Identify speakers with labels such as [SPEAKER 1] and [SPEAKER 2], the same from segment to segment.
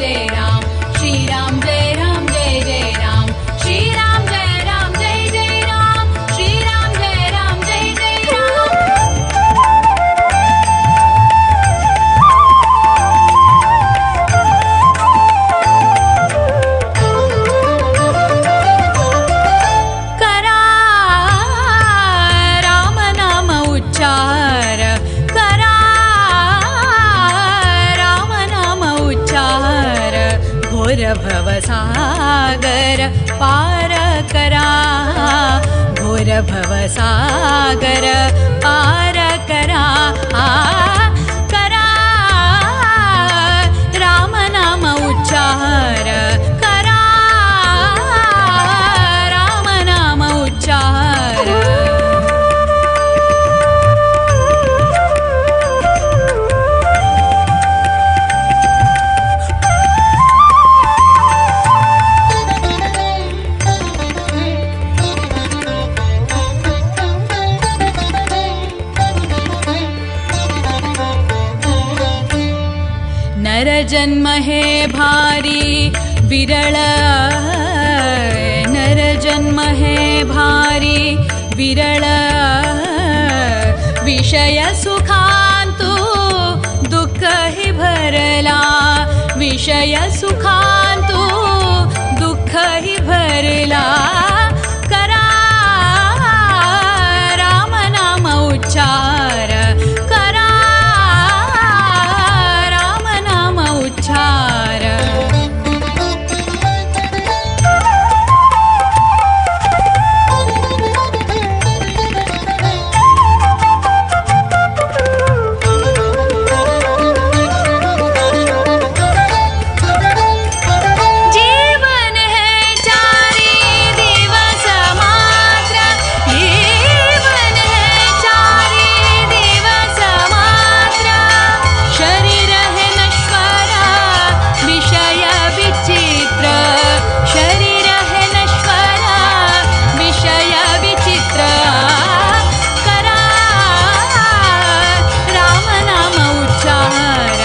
[SPEAKER 1] जय राम। श्री राम जय राम जय जय राम। श्री राम जय राम जय जय राम। श्री राम जय राम जय जय राम। करा राम नाम उच्चार, करा राम नाम उच्चार। घोर भवसागर पार करा, घोर भवसागर पार करा। करा राम नाम उच्चार, करा राम नाम उच्चार। नर जन्म हे भारी विरळ, नर जन्म हे भारी विरळ। विषय सुखांतु दुःख हि भरला, विषय सुखांतु दुःख हि भरला। करा राम नाम उच्चार, करा राम नाम उच्चार। जीवन है चारी दिवस मात्र, जीवन है चारी दिवस मात्र। शरीर है नश्वर विषय विचित्र, शरीर है नश्वर विषय विचित्र। करा राम नाम उच्चार,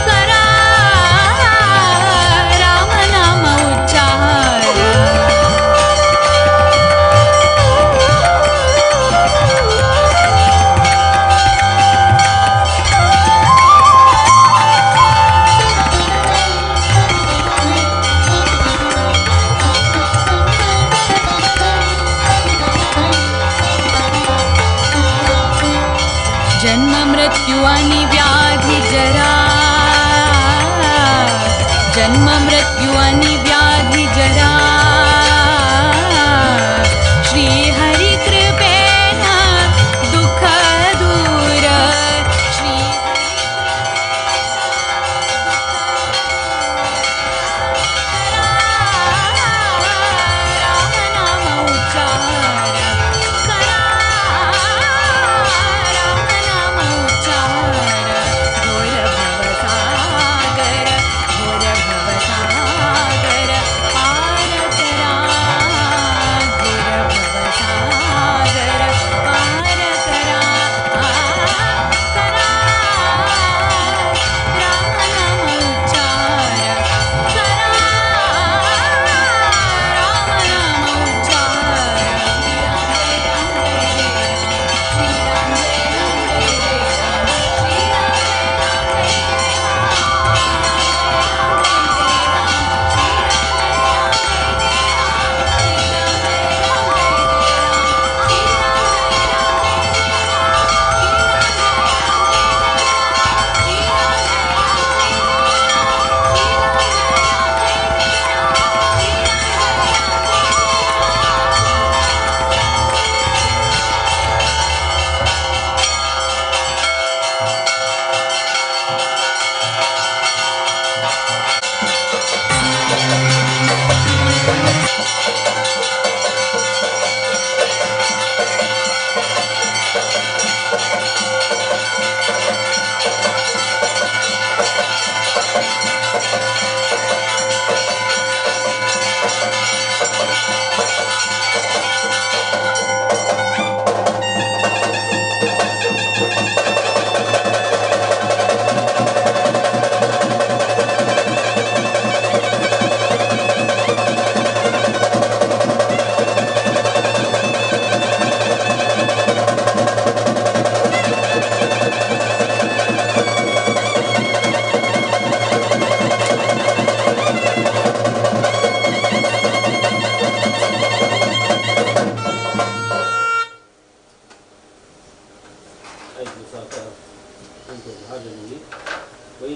[SPEAKER 1] करा राम नाम उच्चार। जन्म मृत्यु आणि व्याधी जरा, जन्म मृत्यु आणि व्याधी जरा। श्री हरि कृपेन दुःख दूर, श्री राम नाम उच्चार, करा राम नाम उच्चार। घोर भवसागर, घोर भवसागर।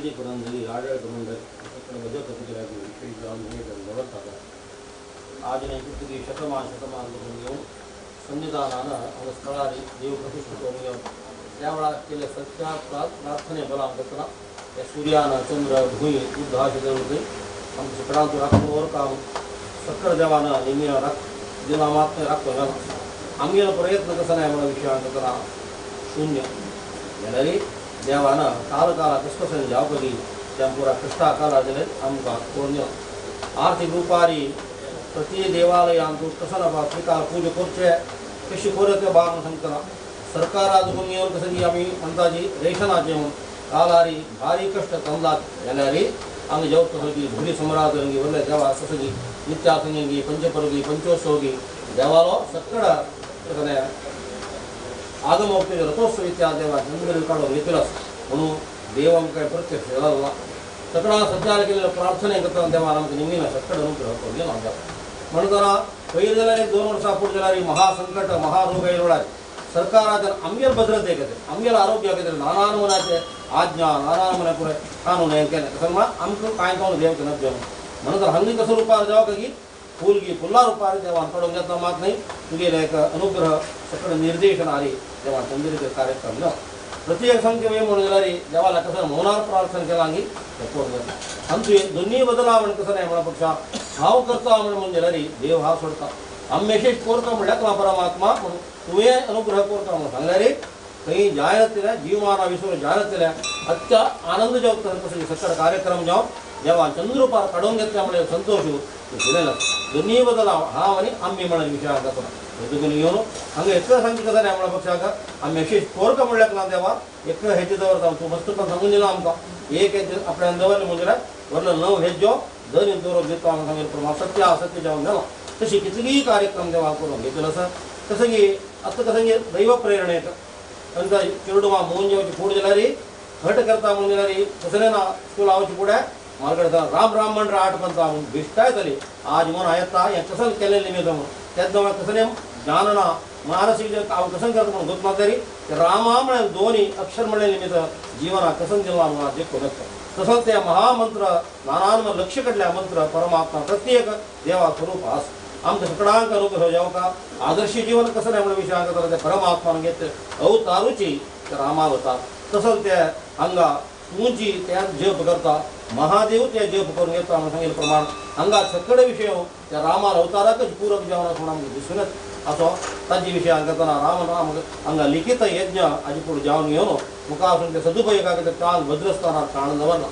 [SPEAKER 2] वैदिक ರಂದಲ್ಲಿ ಆಡಳಿತ ಮಂಡಳಿ ವಜಕಪಿತರಾಗಿ ದೊರಕಾದ ಆಜನೆ ಪುತ್ತಿಗೆ ಶತಮಾನ ಶತಮಾನ ಸನ್ನಿಧಾನ ಅವರ ಸ್ಥಳಾರಿ ದೇವ ಪ್ರತಿಷ್ಠಿತ त्यावेळा केले सत्या प्रार्थने बला करतना त्या सूर्यान चंद्र भूंय उद्धाश देवते आमच्या सगळ्यांचो राखून व्हरता सकळ देवान निमिया राख दिला मात राखतो घाला आमगेलो प्रयत्न कसो नाय म्हणून विशयान करतना शून्य जाल्यार देवान काल काला कस कसं जावपी त्या पुरा कश्टा काला जाल्यार आमकां कोण आर्थिक रुपारी प्रति देवालयांत कसो ना त्रिकाल पूजा करचे कशी करत ते बाब सांगतना सरकारा दुखून येवन कसं की आमी म्हणटा जी रेशनाचें म्हणून कालारी भारी कश्ट तंदात जाल्यार हांगा जेवत कसो की भुरी सम्राट व्हडले देवा कसं की नित्यासंगी पंचपर्गी पंचोत्सवगी देवालो सक्कड कसं आगमोक्ती रथोत्सव इत्यादी देवा चंद्र काडून घेतलो म्हणून देव आमकां प्रत्यक्ष जाला सगळा सज्जाल केलेल्या प्रार्थने करतना देवान आमकां निमिना सक्कड अनुग्रह करून दिला आमकां म्हणटना पयर जाल्यार एक 2 वर्सां फुडें जाल्यार महासंकट महारोग येयलो सरकाराच्या आमगेर भद्रते खातीर आमगेर आरोग्या खातीर नाना नमुन्याचे आज्ञा नाना नमुन्या पुरें कानून हें केलें तशें म्हळ्यार आमकां कांय कोण देव केन्ना जेवण म्हणून तर हांगा कसो रुपार जावं की फुलगी फुल्ला रुपार देवान पडोवंक घेतला मात न्ही तुगेले एक अनुग्रह सगळे निर्देशन आरी देवान चंद्रीचे कार्यक्रम जावं प्रत्येक संख्ये म्हणून जाल्यार देवाला कसं मौनार प्रार्थना केला की तें पळोवंक जाता आमची दोन्ही बदलावण कसं नाही म्हणा पक्षा हांव करता म्हणून जाल्यार देव हांव सोडता आमी मेसेज करता म्हणल्यार तुका परमात्मा म्हणून तुवें अनुग्रह करता म्हणून सांगल्यार खंय जायनासलें जीवमाना विसरून जायनासलें अत्य आनंद जावं तसो सगळे कार्यक्रम जावं देवान चंद्रुपार काडून घेतल्या म्हणजे संतोष दिलेलो दोन्ही बदलाव हांव आनी आमी म्हणून विशय जाता हेतून येवन हांगा एक सांगता कसं नाही म्हणा पक्षाक आमी मेसेज कोरका म्हणल्यार ना देवा एक हेजे दवरता तूं मस्त पण सांगून दिला आमकां एक हेजे आपल्यान दवरलें म्हणून जाल्यार व्हडलो 9 हेज्यो दर दवरून दिता आमकां सांगेल प्रमाण सत्य असत्य जावन गेलो तशी कितलीय कार्यक्रम देवा करून घेतलो आसा तसं की आतां कसं की दैव प्रेरणेक अंदाज चेडवां मोवन जेवची फूड जाल्यार हट करता म्हणून जाल्यार कसलें ना स्कुला वचचे फुडें मालगडता राम राम म्हण आठ पंता म्हणून भिश्टाय जाली आज म्हण येता हें कसं केलें निमित्त म्हणून तेन्ना कसलें ज्ञान ना मानसीक हांव कसं करता म्हणून गोत ना तरी रामा म्हळ्यार दोनी अक्षर म्हणलें निमित्त जिवनाक कसं दिलां म्हणून देखून येता तसोच ते महामंत्र नानान लक्ष कडल्या मंत्र परमात्मा प्रत्येक देवा स्वरूप आसा आमकां सगळ्यांक अनुग्रह जावका आदर्श जीवन कसं नाही म्हणून विशय करता ते परमात्मान घेत अवतारूची रामावतार तसोच ते हांगा तुमची त्या जप करता महादेव ते जप करून घेता म्हणून सांगितले प्रमाण हांगा सगळे विशय त्या रामार अवताराकच पूरक जावन म्हणून आमकां दिसूनच असो ताजे विशय करतना राम राम हांगा लिखित यज्ञ हाजे फुडें जावन घेवन मुखार ते सदुपयोगाक चांग भद्रस्थानार काण दवरला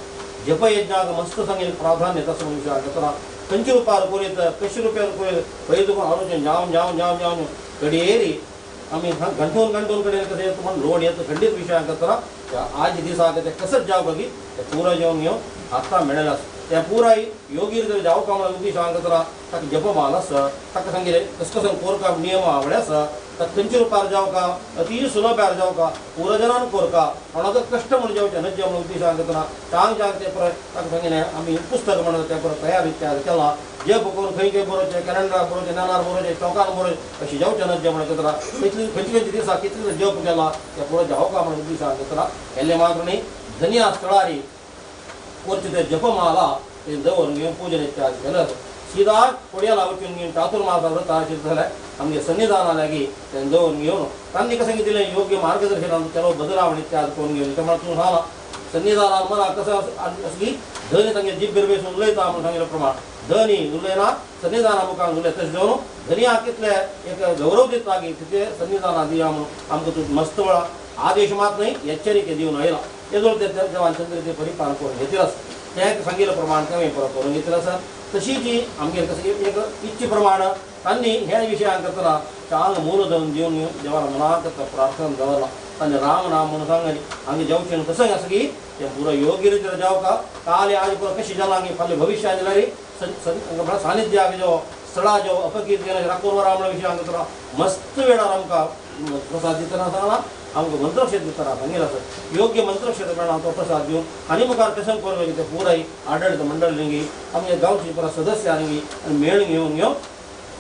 [SPEAKER 2] जपयज्ञाक मस्त सांगितलें प्राधान्य तसो म्हणून विशय करतना खंयच्या रुपार कोरीत कशे रुपयार कोरीत पयलीं तुका आलोचन जावन जावन जावन जावन कडेरी आमी गंठून गंठून कडेन कशें येता म्हण लोड येता खंडीत विशय करतना आज दिसाक ते कसत जावं की ते पुराय जेवण घेवन आतां मेळ्ळें आसा त्या पुराय योगीर जर जावं का म्हणून उद्देश करतना ताका जपमाल आसा ताका सांगिल्लें कस कसं कोरका नियम आवड आसा ताका खंयच्या रुपार जावं का अती सुलभार जावं का पुरजनान कोरका कोणाचो कश्ट म्हणून जावचें न्हय म्हणून उद्देश करतना चांग चांग ते परत ताका सांगिल्लें आमी पुस्तक म्हणून ते परत तयार इत्यादी केलां जप करून खंय खंय बरोवचें कॅलेंडरार बरोवचें ज्ञानार बरोवचें चौकान बरोवचें अशें जावचें न्हय म्हणून करतना कितली खंयचे खंयचे दिसा कितले जप केला ते पुरो जावं का म्हणून उद्देश करतना केल्लें मात्र न्ही धन्या स्थळारी कोरचे ते जपमाला ते दवरून घेवन पूजन इत्यादी केलें सीधा कोडयाला वचून घेवन चातुर्मासा व्रत आशिल्लें जाल्यार आमगे सन्निधाना लागीं तें दवरून घेवन तांणी कशें दिलें योग्य मार्गदर्शन ಕೆಲವು बदलावण इत्यादी करून घेवन ते म्हणून तूं सांगलां सन्निधानान मना कसं असली धनी तांगे जीभ बेरबेस उलयता म्हणून सांगिल्ले प्रमाण धनी उलयना सन्निधाना मुखार उलयता तशें जावन धनयाक कितले एक गौरव दिता की तिचे सन्निधाना दिया म्हणून आमकां तूं मस्त वेळा आदेश मात न्हय एच्चरिके दिवन आयला येदोळ ते देवान चंद्र ते परिपालन करून घेतलें आसा तें सांगिल्ले प्रमाण तें परत करून घेतलें आसा तशी जी आमगेर कसं एक इच्छे प्रमाण तांणी ह्या विशयान करतना चांग मूलधन दिवन देवाला मनाक प्रार्थना दवरला तांणी राम नाम म्हणून सांगली हांगा जेवचें कसं आसा की तें पुरो योग्य रितीन जावका काल आज पुरो कशें जालां की फाल्यां भविश्यान जाल्यार सानिध्याक जो स्थळा जो अपकीर्ती राखून वरा म्हणून विशयान करतना मस्त वेळार आमकां प्रसाद दितना सांगला आमकां मंत्रक्षेत्र दितना सांगिल्लें आसा योग्य मंत्रक्षेत्र मेळना तो प्रसाद दिवन आनी मुखार कशें करूं ते पुराय आडळीत मंडळ आमगे गांवचे पुरा सदस्य आनी मेळ घेवन घेवन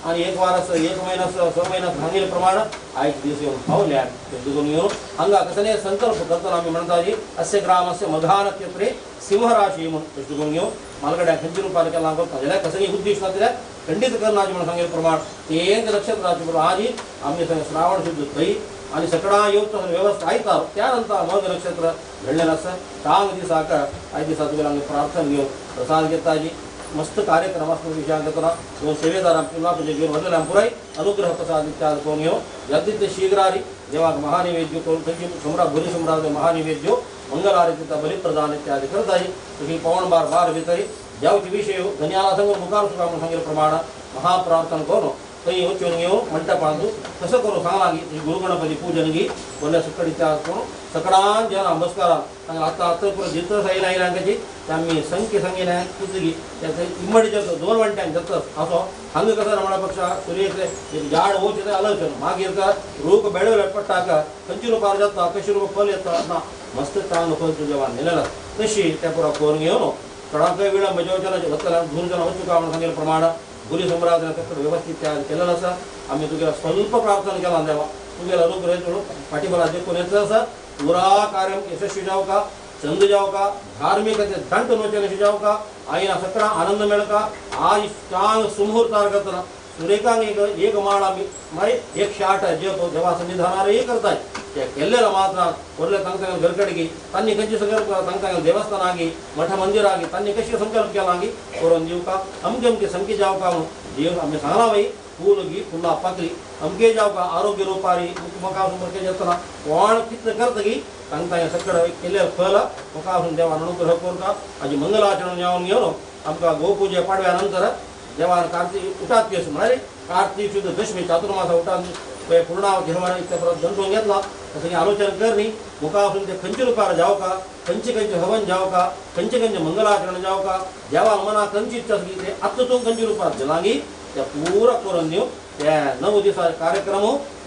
[SPEAKER 2] आणि एक वार आसा एक म्हयनो आसा 6 म्हयनो सांगिल्ले प्रमाण आयज दीस येवन पावल्या करून घेवन हांगा कसले संकल्प करतना आमी म्हणटा जी अस्य ग्रामस्य मघा नक्षत्रे सिंहराशी म्हणून कशें करून घेवन मालगड्या खंयच्या रुपार केला करता जाल्यार कसलेय उद्देश नासल्यार खंडीत करनाची म्हणून सांगिल्ले प्रमाण तेच नक्षत्राचे बरोबर आजी आमी श्रावण शुद्ध थंय आणि सकळा येवन व्यवस्था आयता त्यानंतर मग नक्षत्र घडलेलं आसा चांग दिसाक आयज दिसा तुगेल्या हांगा प्रार्थना घेवन प्रसाद घेताजी मस्त कार्यक्रम आसता विशयान करतना दोन सेवेदारां पुन्हा तुजे घेवन व्हडलेल्या पुराय अनुग्रह प्रसाद इत्यादी करून घेवन जाता तितले शीघ्रारी देवाक महानिवेद्य करून थंयची सम्राट भुरी सम्राट महानिवेद्य मंगल आरती बलिप्रदान इत्यादी करताय तशी 11:45 बार भितर जावचे विशय धन्याला संग मुखार सुद्धा म्हणून सांगितले प्रमाण महाप्रार्थना करून थंय वचून घेवन मंटपांत कसं करून सांगला की गुरुगणपती पूजन गी व्हडल्या सकड इत्यादी करून सकडान जन नमस्कारान सांगला आतां आतां पुरो जितलो सायन आयला कशी आमी संख्य सांगिना कितली त्याचं इम्मडीचे 2 वांट्यान जाता असो हांगा कसं रमणा पक्षा सुर्येचे एक झाड वचचे ते आलोचन मागीर का रूख बेडवले पडटा खंयच्या रुपार जाता कशी रूप फल येता ना मस्त चांगलं फल तुझ्या नेलेलं तशी त्या पुरा करून घेवन कडाकय विळंब जेवचना वतला धूर जण वचू का म्हणून सांगितले प्रमाण गुरु सम्राट सगळं व्यवस्थित तयार केलेलं आसा आमी तुगेला स्वल्प प्रार्थना केला देवा तुगेला अनुग्रह करून पाठीबला जे कोण येतलो आसा पुरा कार्य यशस्वी जावका चंद जावका धार्मिक दंट नोचन जावका आईना सकळा आनंद मेळका आज चांग सुमुहूर्तार करतना सुरेखांग एक एक माळ आमी मागीर 108 जप देवा सन्निधानार करताय ते केल्लेला मात्र व्हडले तांकां घरकडगी तांणी खंयचे संकल्प तांकां देवस्थान आगी मठ मंदिर आगी तांणी कशें संकल्प केला आगी करून दिवका अमके अमके संख्ये जावका म्हणून देव आमी सांगला बाई फूल गी फुलां पाकली अमके जावका आरोग्य रुपारी मुखासून मरके जातना कोण कितलें करतगी तांकां सगळें केल्लें फल मुखासून देवान अनुग्रह करता आजी मंगलाचरण जावन घेवन आमकां गोपुजे पाडव्या नंतर देवान कार्तीक उठात केस म्हळ्यार कार्तीक शुद्ध दशमी चातुर्मासा उठात पूर्णावधी हवन इतल्या परत दंडून घेतला तसं आलोचन करणी मुखासून ते खंयच्या रुपार जावका खंयचे खंयचे हवन जावका खंयचे खंयचे मंगलाचरण जावका देवान मना खंयची इच्छा आसली ते आत्तून खंयच्या रुपार दिलांगी त्या पुरा करून दिवन त्या 9 दिसा कार्यक्रम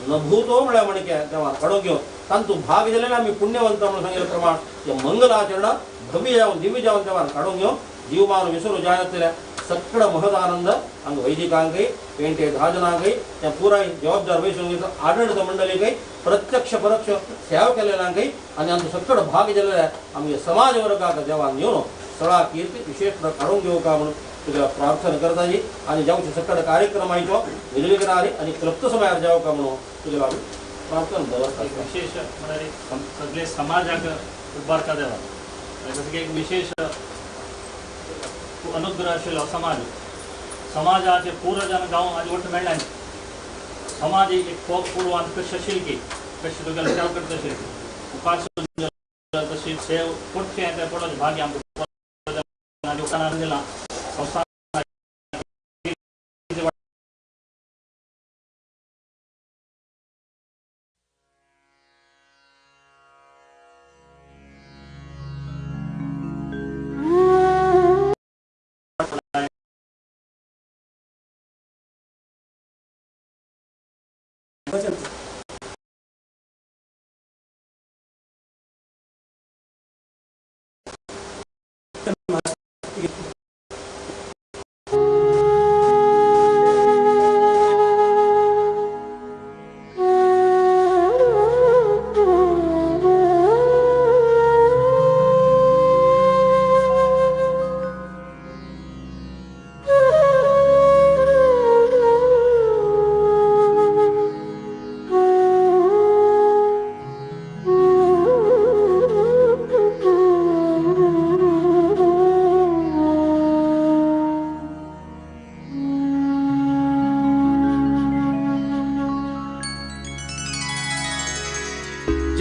[SPEAKER 2] नभूतो म्हळ्यार म्हणके देवान काडून घेवन तांतूत भाग जाल्यार आमी पुण्यवंत म्हणून सांगिल्ले प्रमाण ते मंगलाचरण भव्य जावन दिव्य जावन देवान काडून घेवन जीवमान विसरू जायनासलें सगळं महद आनंद हांगा वैदिकांकय पेंटे 10 जणांकय त्या पुराय जबाबदार वहिसून घेतलो आडळीत मंडळीकय प्रत्यक्ष परोक्ष सेवा केलेल्यांकय आनी आमचो सगळो भाग जाल्ले आमगे समाज वर्गाक देवान येवन सगळा कीर्ती विशेष काडून घेवका म्हणून तुज्या प्रार्थना करताजी आनी जावचे सगळे कार्यक्रमाचो निर्विघ्नारी आनी क्लुप्त समयार जावका म्हणून तुज्या आमी प्रार्थना दवरता.
[SPEAKER 3] विशेष म्हळ्यार सगळे समाजाक उबारता देवा जसं की एक विशेष अनुग्रह आशिल्लो समाज समाजाचे पूर्वजान गांव आज वट मेळ्ळ्यान समाज एक पूर्वान कशें आशिल्ली की कशें तुगेले सेवा करता आशिल्ली उपासून तशी सेव पडचें तें पडोवचें भाग्य आमकां दुकानार दिलां संस्था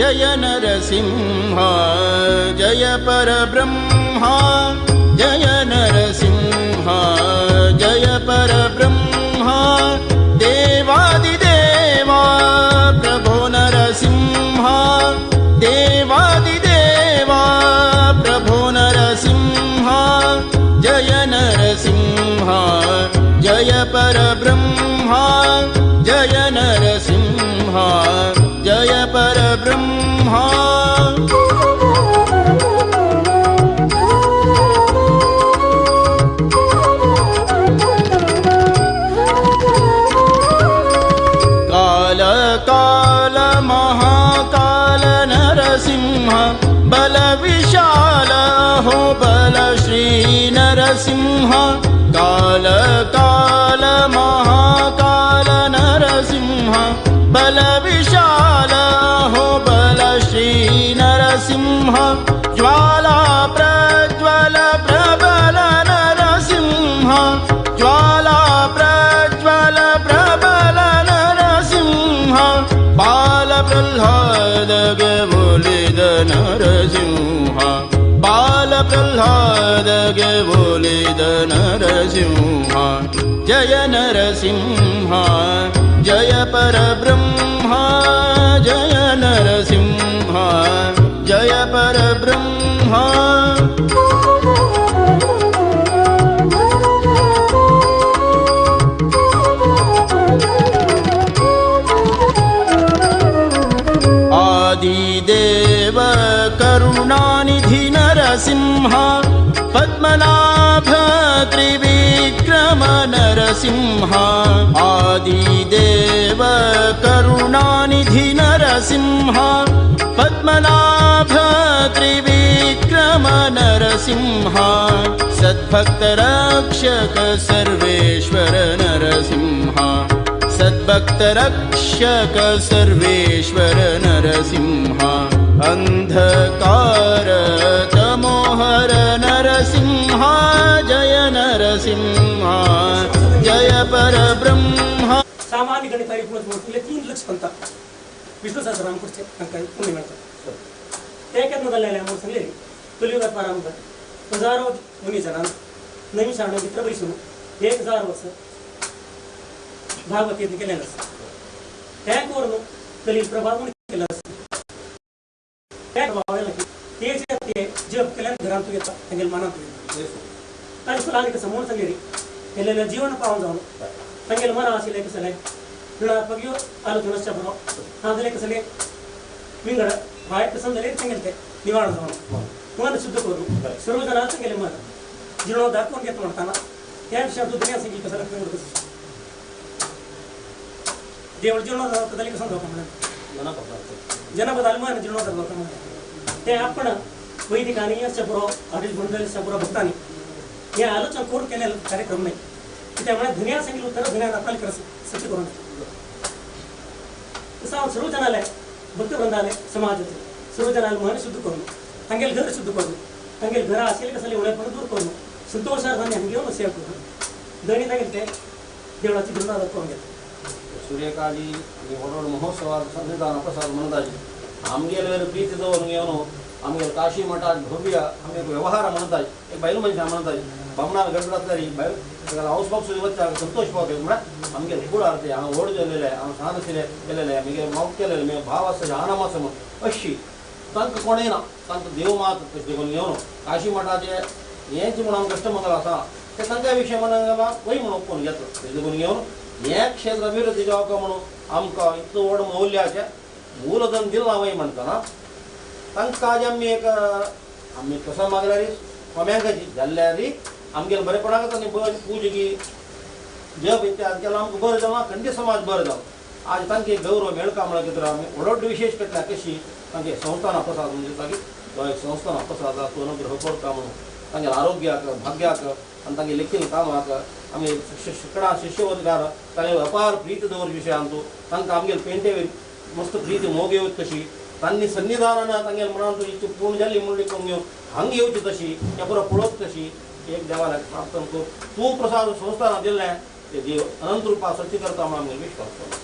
[SPEAKER 4] जय नरसिंह जय परब्रह्मा जय नरसिंह जय परब्रह्मा देवादिदेवा प्रभो नरसिंह देवादिदेवा प्रभो नरसिंह जय नरसिंह जय परब्रह्मा जय नरसिंह जय परब्रह्मा। काल महाकाल नरसिंह बल विशाल हो बल श्री नरसिंह काल काल महाकाल नरसिंह बल विशाल हो बल श्री नरसिंह ज्वाला प्रज्वल प्रबल नरसिंह ज्वाला प्रज्वल प्रबल नरसिंह बाल प्रह्लाद बोलिद नरसिंह बाल प्रह्लाद बोलिद नरसिंह जय नरसिंह जय परब्रह्मा जय नरसिंह जय परब्रह्मा. आदिदेव करुणानिधि नरसिंह पद्मनाभ त्रिविक्रम नरसिंह आदिदेव करुणानिधि नरसिंह पद्मनाभ त्रिविक्रम नरसिंह सद्भक्त रक्षक सर्वेश्वर नरसिंह सद्भक्त रक्षक सर्वेश्वर नरसिंह अंधकार तमोहर नरसिंह जय नरसिंह जय परब्रह्म.
[SPEAKER 5] सामान्य गणितारी पूर्ण 3 लक्ष पंत विष्णु सहस्रनाम कुर्चे तांकां पुण्य मेळटा. ते केन्ना जाल्लें म्हूण सांगलें, कलियुगात प्रारंभ हजारो मुनी जणां नवी शाणो भितर बैसून 1000 वर्स भागवत यज्ञ केलेलं आसा. तें करून कली प्रभाव म्हूण केलो आसा. त्या प्रभावा लागीं ते जे ते जप केल्यान घरांत येता, तांगेले मनांत येता. ताजे फुलांनी कसं म्हूण सांगलें, केलेलें जीवन पावन जावन तांगेले मनां आशिल्लें कसलें ऋणात्मक यो आलोचना आसच्या बरो ना जाल्यार कसलें विंगड वायट कसं जाल्यार तांगेलें तें निवारण जावन मन शुद्ध करून सर्व जणां तांगेलें मन जीर्णोद्धार करून घेता म्हणटाना त्या विशयात दुनिया सांगी कसं कसं देवळ जीर्णोद्धार जाता जाल्यार कसं जावपा म्हणून जनपदाले मन जीर्णोद्धार जाता म्हणून ते आपण वैदिकांनी आसच्या बरो हरीश भंडारी आसच्या बरो भक्तांनी हे आलोचना करून केलेले कार्यक्रम नाही. त्यामुळे धन्या सांगितलं उत्तर धन्यान आपल्याला सत्य करून तसं हांव सर्व जणाले भक्तवृंदाले समाजाचे सर्व जणाले मन शुद्ध करून तांगेले घर शुद्ध करून तांगेले घरा आशिल्ले कसले उणेपण दूर करून संतोषार्थाने हांगा येवन सेवा करून दणी तांगेले ते देवळाची जीर्णोद्धार करून घेता.
[SPEAKER 2] सूर्यकाली आनी व्हड व्हड महोत्सवात सन्निधान प्रसाद म्हणटाजी आमगेले प्रीती दवरून घेवन आमगेले काशी मठात भव्य आमी एक व्यवहार म्हणटाजी, एक बायल मनशां म्हणटाजी बामणान गडबड बायल ताका हाऊस बॉक्स वचपाक संतोष पावता म्हळ्यार आमगेले कुळार ते हांव व्हड जालेले, हांव सान आशिल्ले केलेले, म्हगे मोग केलेले, म्हगे भाव आसा आनाम आसा म्हूण अशी तांकां कोणूय ना, तांकां देव मात तशें देखून घेवन काशी मठाचे हेंच म्हूण आमकां कश्टमंगल आसा ते तांकां विशय म्हणून वय म्हणून कोण घेतलो तशें देखून घेवन हें क्षेत्र अभिवृद्धी जावका म्हणून आमकां इतलो व्हड मौल्याचें मूलधन दिलां वय म्हणटना तांकां आज आमी एक आमी कसो मागल्यार कोम्यांकाची जाल्यार आमगेले बरेपणाकच आनी बरें पुजकी जप इत्यादी केलो आमकां बरें जालां, खंडीत समाज बरें जालो. आज तांकां एक गौरव मेळका म्हळ्यार कितें आमी व्हड व्हड विशेश करता कशी तांचे संस्थान प्रसाद म्हणजे ताकी तो एक संस्थान प्रसाद तो अनुग्रह करता म्हणून तांगेल्या आरोग्याक भाग्याक आनी तांगे लेखील कामाक आमी शिकणा शिष्यवर्गार तांगे अपार प्रीती दवर विशयांतू तांकां आमगेले पेंटे मस्त प्रीती मोग येवची तशी तांणी सन्निधानान तांगेले मनांत इच्छा पूर्ण जाली म्हणून करून घेवन हांगा येवची तशी त्या पुरो पळोवची तशी एक देवाला प्रार्थना करून तूं प्रसाद संस्थान दिल्लें ते देव अनंत रुपा सत्य करता म्हणून आमगेलो विश्वास.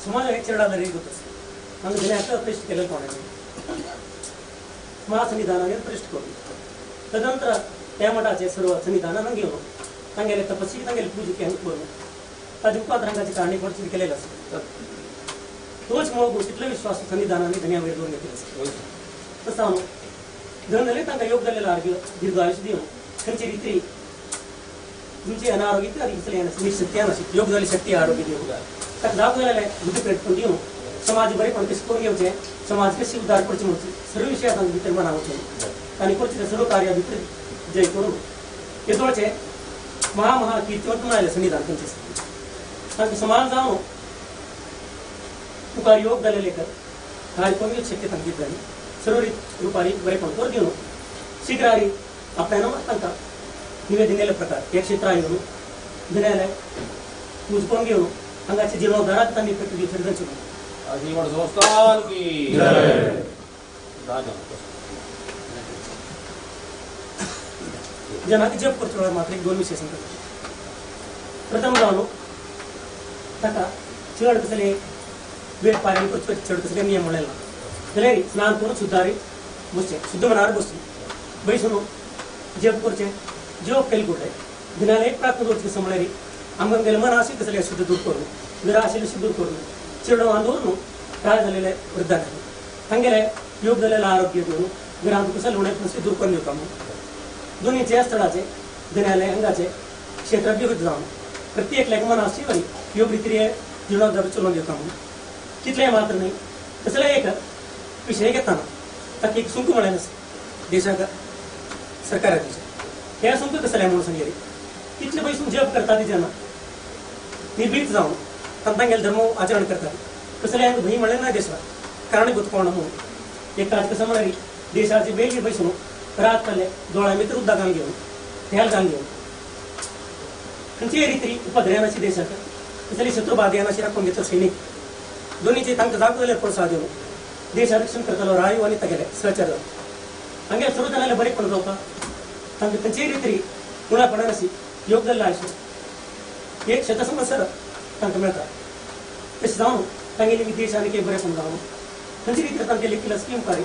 [SPEAKER 5] समाजाक एक चेडा ಗೊತ್ತು ನಮ್ಗೆ ದಿನ ಪ್ರಶ್ನೆ केलं कोणाने महासन्निधानाने प्रश्न करून तदनंतर त्या मठाचे सर्व सन्निधानान घेवन तांगेले तपस्वी तांगेले पूजे हांगा करून ताजे मुखार रंगाची कारणी परिस्थिती केलेली आसा. तोच मोग तितलो विश्वास सन्निधानाने धन्या वयर दवरून घेतलेलो आसा. तसो हांव धनले तांकां योग जाल्लेलो आरोग्य दीर्घ आयुष्य दिवन खंयची रिती तुमची अनारोग्य आनी शक्ती आनाशी योग जाल्ली शक्ती आरोग्य दिवन ताका जाग जालें बुद्धी प्रेरित दिवन समाज बरेपण कशें करून घेवचें, समाज कशें उद्धार करचें म्हणून सर्व विशयात तांकां भितर मनां वचून आनी करचें सर्व कार्या भितर जय करून येदोळचें महा महा कीर्तिवंत म्हणाले सन्निधान खंयचें. तांकां समाज जावन उपकार योग जालेले कर कार्य कमी शक्य तांकां जाली सर्व रुपारी बरेपण कर दिवन शीघ्रारी आपल्यान तांकां निवेदन दिल्ले प्रकार एक क्षेत्रां येवन दिलेले पूज करून घेवन हांगाचे जीर्णोद्धाराक तांणी प्रक्रिया दिवची.
[SPEAKER 2] संस्थान की जय.
[SPEAKER 5] जनाक जप करचो वेळार मात्र एक दोन विशय सांगता. प्रथम जावन ताका चड कसले वेळ पारायण करचो चड कसले नियम म्हणलें ना जाल्यार स्नान करून शुद्धारी बसचें, शुद्ध मनार बसचें, बैसून जप करचें, जप केले कुठले दिनाले एक प्रार्थना दवरची कसं म्हळ्यार आमकां गेले मन आशिल्लें कसलें शुद्ध दूर करून निराश आशिल्लें दूर करून चेडवां दवरून प्राय जालेले वृद्धांक तांगेले योग जालेले आरोग्य दिवन घरांत कसलें उणें दूर करून दिवता म्हणून दोन्ही ज्या स्थळाचे दिनाले अंगाचे क्षेत्र अभिवृद्ध जावन प्रत्येक लेख मन आसची बरी योग रितीरे जीर्णोद्धार चलोवन दिवता म्हणून कितलें मात्र न्ही कसलें एक विशय घेतना ताका एक सुंक म्हळ्यार आसा देशाक सरकाराचे हे सुंक कसलें म्हणून सांगले कितले पयसून जप करता ती जेन्ना निर्भीत जावन तांगेले धर्म आचरण करतात कसलें भंय म्हणलें ना देशाक कारण गुतकोण म्हणून एक आज कसं म्हळ्यार देशाचे बेगी पयसून रात पडले दोळ्या भितर उदकान घेवन तेल घालून घेवन खंयचीय रिती उपद्रयानाशी देशाक कसली शत्रुबाधयानाशी राखून घेतलो सैनीक दोनीचे तांकां जागो जाल्यार प्रोत्साह दिवन देश रक्षण करतलो रायू आनी तागेले सहचर हांगे सर्व जाणांले बरेपण जावपा तांकां खंयचीय रिती उणापणानाशी योग जाल्लो आयशे एक शतसंवत्सर तांकां मेळटा. तशें जावन तांगेली देश आनी एक बरेपण जावन खंयची रिती तांगेली केला स्कीम कार्य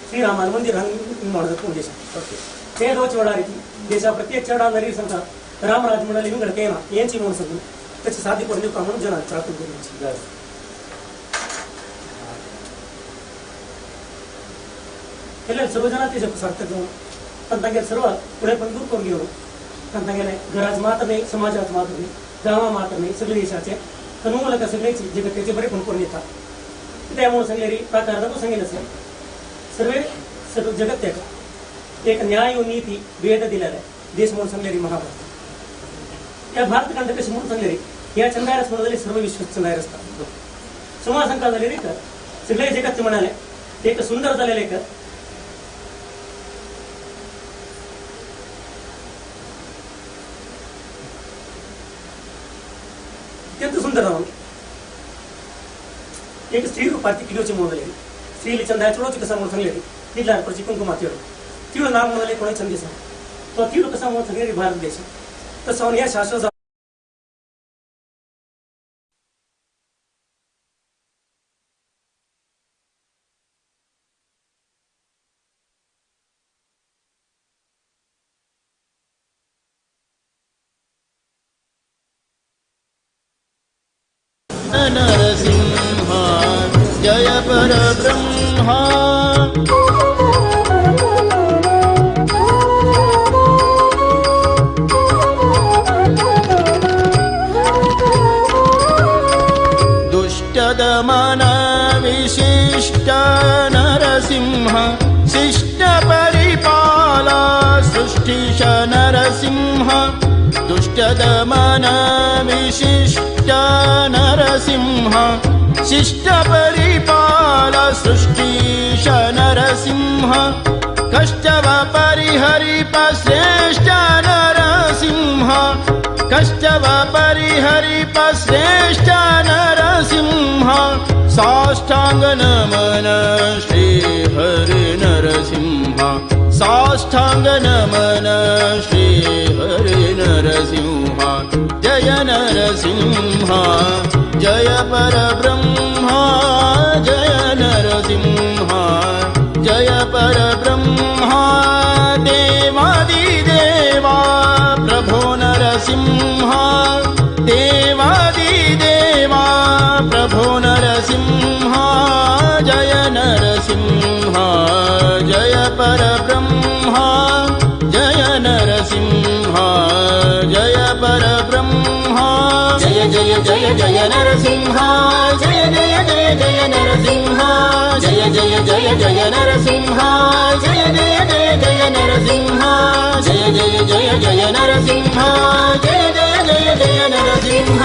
[SPEAKER 5] श्रीरामान मंदिर हांगा निर्माण जाता देशात ते रोज वेळार देशा प्रत्येक चेडा नरी सांगता रामराज म्हणाले विंगड केना हेंची म्हणून सांगून तशें साध्य करून दिवपा म्हणून जनांक प्रार्थना करून केले सर्व जणां तेजे सार्थक जावन पण तांगेले सर्व फुडें पण दूर करून घेवन पण तांगेले घराच मात्र न्ही समाजात मात्र न्ही गांवां मात्र न्ही सगळे देशाचे तनुमूलक सगळ्याची जगतेचे बरेपण करून येता कित्याक म्हणून सांगले प्रकार सांगेल आसा सर्वे सर्व जगत एक न्याय नीती वेद दिलेला देश म्हणून सांगलेली महाभारत या भारत खंड कशी म्हणून सांगलेली या चंदायरस म्हणून सर्व विश्व चंदायर असतात समाज संका झालेली तर सगळे जगत म्हणाले एक सुंदर झालेले एक अत्यंत सुंदर राहून एक स्त्री रूपात किलोचे म्हणून झालेली स्त्रीले चंदाय चोडोची कसा म्हणून सांगलेली तिला परची कुंकुमा तिळो तिळो नाम म्हणाले कोणी चंद दिसा तो तिळो कसा म्हणून सांगलेली भारत देश तसं या शाश्वत
[SPEAKER 4] नरसिंह जय परब्रह्मा. दुष्टदमन विशिष्ट नरसिंह शिष्ट परिपाला सृष्टिश नरसिंह. दुष्टदमन विशिष्ट नरसिंह शिष्ट परिपाल सृष्टिश नरसिंह. कष्टव परिहरिप श्रेष्ठ नरसिंह कष्टव परिहरिप श्रेष्ठ नरसिंह. साष्टांग नमन श्री हरि नरसिंह साष्टांग नमन श्री हरि नरसिंह. जय नरसिंह जय परब्रह्मा जय नरसिंह जय परब्रह्मा. देवादिदेवा प्रभो नरसिंह देवादिदेवा प्रभो नरसिंह. जय नरसिंह जय परब्रह्मा जय नरसिंह जय परब्रह्मा. जय जय जय जय नरसिंह जय जय जय जय नरसिंह जय जय जय जय नरसिंह जय जय जय जय नरसिंह जय जय जय जय नरसिंह जय जय जय जय नरसिंह.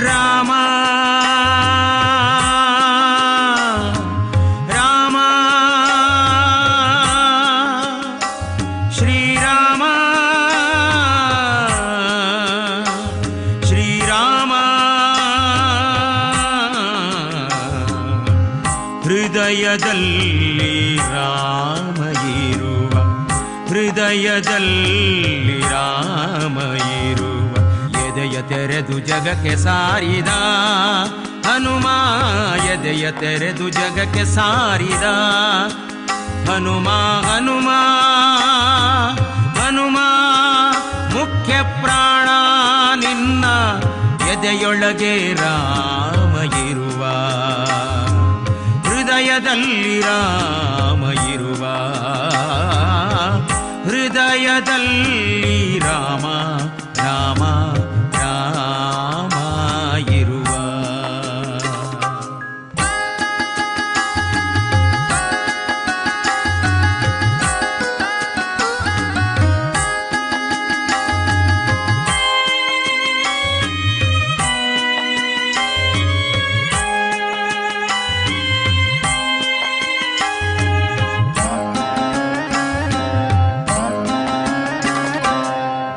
[SPEAKER 4] ರಾಮ ರಾಮ ಶ್ರೀರಾಮ ಶ್ರೀರಾಮ. ಹೃದಯದಲ್ಲಿ ರಾಮ ಇರುವ, ಹೃದಯದಲ್ಲಿ ರಾಮ ಇರುವ, ಎದೆಯ ತೆರೆದು ಜಗಕ್ಕೆ ಸಾರಿದ ಹನುಮ, ಎದೆಯ ತೆರೆದು ಜಗಕ್ಕೆ ಸಾರಿದ ಹನುಮ. ಹನುಮ ಹನುಮ ಮುಖ್ಯ ಪ್ರಾಣ ನಿನ್ನ ಎದೆಯೊಳಗೆ ರಾಮ ಇರುವ, ಹೃದಯದಲ್ಲಿ ರಾಮ ಇರುವ, ಹೃದಯದಲ್ಲಿ ರಾಮ ರಾಮ ರಾಮ ಇರುವ.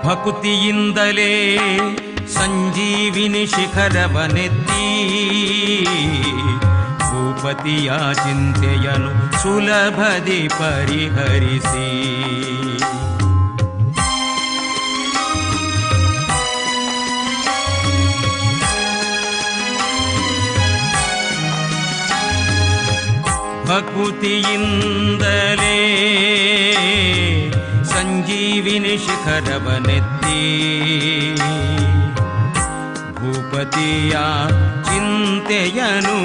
[SPEAKER 4] ಭಕುತಿಯಿಂದಲೇ ಸಂಜೀವಿನಿ ಶಿಖರವನೆತ್ತಿ ಭೂಪತಿಯ ಚಿಂತೆಯನು ಸುಲಭದಿ ಪರಿಹರಿಸಿ. ಭಕುತಿಯಿಂದಲೇ ಸಂಜೀವಿನಿ ಶಿಖರವನೆತ್ತಿ ಭೂಪತಿಯ ಚಿಂತೆಯನು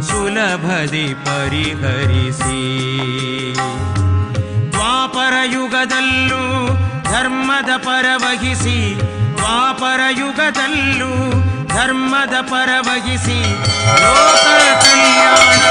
[SPEAKER 4] ಸುಲಭದಿ ಪರಿಹರಿಸಿ. ದ್ವಾಪರ ಯುಗದಲ್ಲೂ ಧರ್ಮದ ಪರವಹಿಸಿ, ದ್ವಾಪರ ಯುಗದಲ್ಲೂ ಧರ್ಮದ ಪರವಹಿಸಿ ಲೋಕ ಕಲ್ಯಾಣ.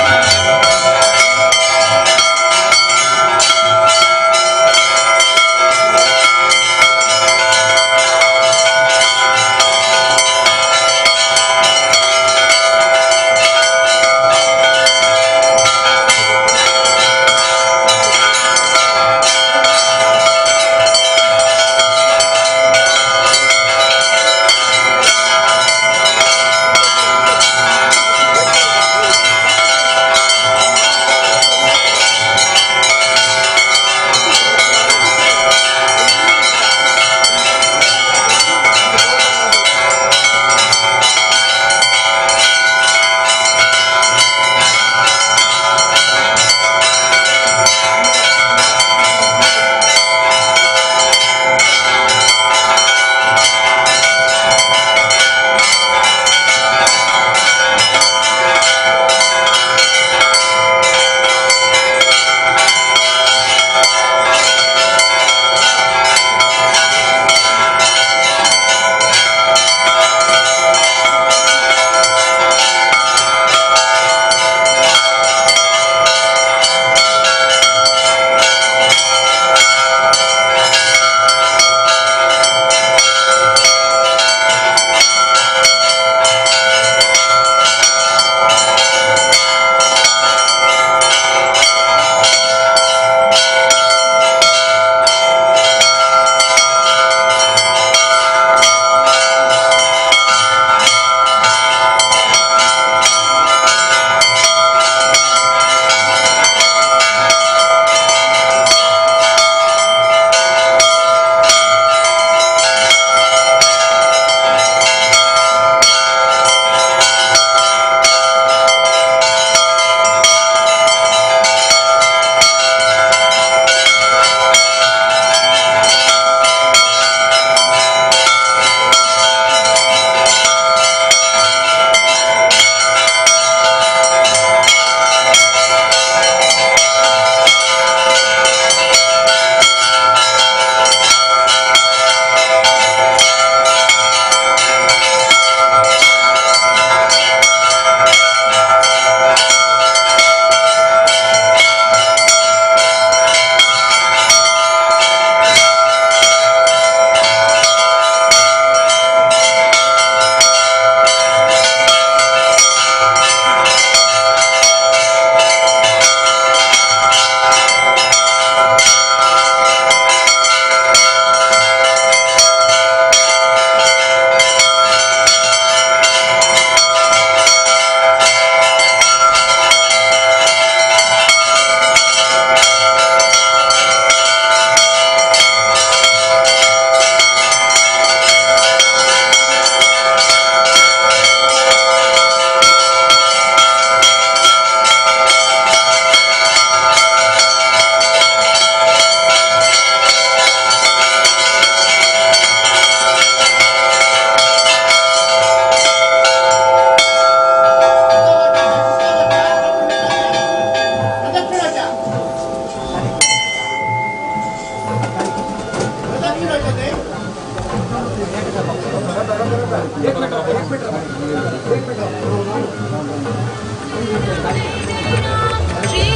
[SPEAKER 1] Shri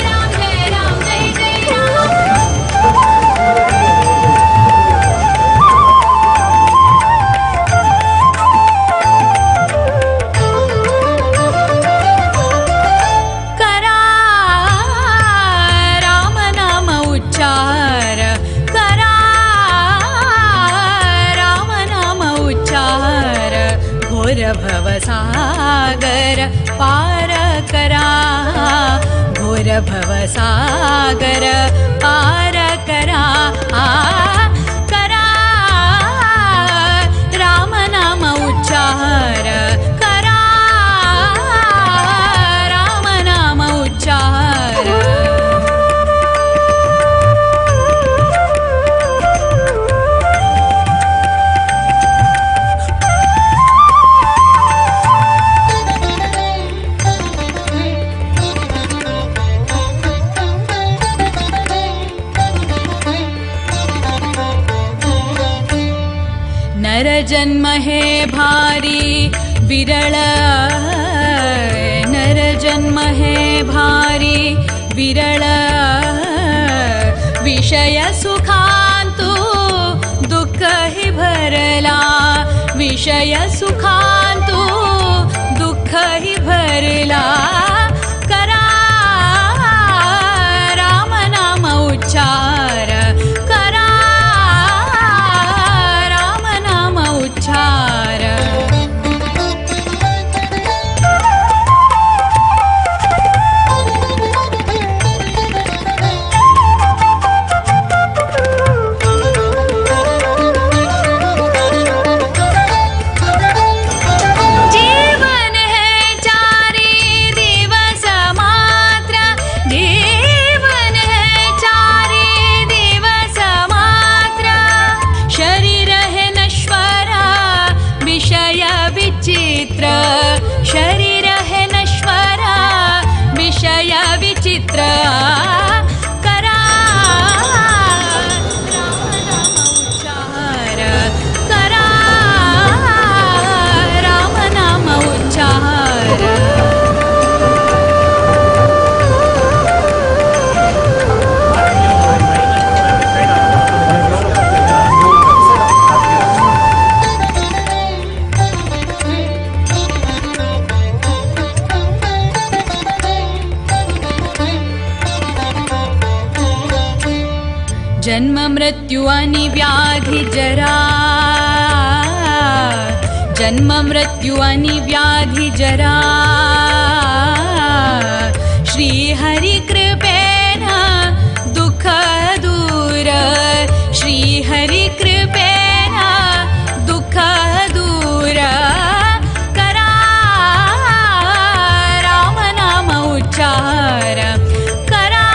[SPEAKER 1] Ram जय राम जय जय राम. करा राम नाम उच्चार, करा राम नाम उच्चार, घोर भवसागर पार करा, घोर भवसागर पार करा, करा राम नाम उच्चार, करा राम नाम उच्चार. नरजन्म हे भारी विरळ, नरजन्म हे भारी विरळ, विषय सुखांतु दुःख हि भरला, विषय सुखांतु दुःख हि भरला, करा राम नाम उच्चार, करा राम नाम उच्चार. जीवन है चारी दिवस मात्र, जीवन है चारी दिवस मात्र, शरीर है नश्वर विषय विचित्र, शरीर है नश्वर विषय विचित्र, करा राम नाम उच्चार, करा राम नाम उच्चार. जन्म मृत्यु आणि व्याधी जरा, जन्म मृत्यु आणि व्याधी जरा, श्री हरि कृपेन दुःख दूर, श्री हरि कृपेन दुःख दूर, करा राम नाम उच्चार, करा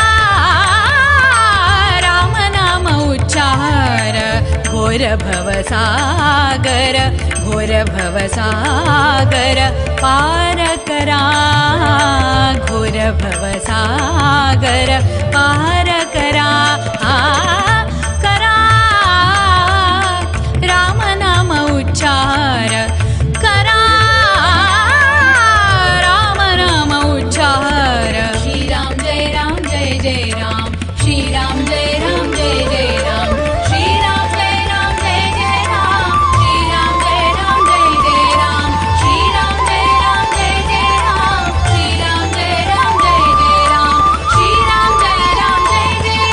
[SPEAKER 1] राम नाम उच्चार, घोर भवसागर, घोर भवसागर पार करा, घोर भवसागर पार करा, करा राम नाम उच्चार, करा राम नाम उच्चार. श्री राम जय राम जय जय राम, श्री राम जय राम जय जय राम, श्री राम जय राम जय जय राम, श्री राम जय राम जय जय राम, श्री राम जय राम जय जय राम, श्री राम जय राम जय जय राम, श्री राम जय राम जय जय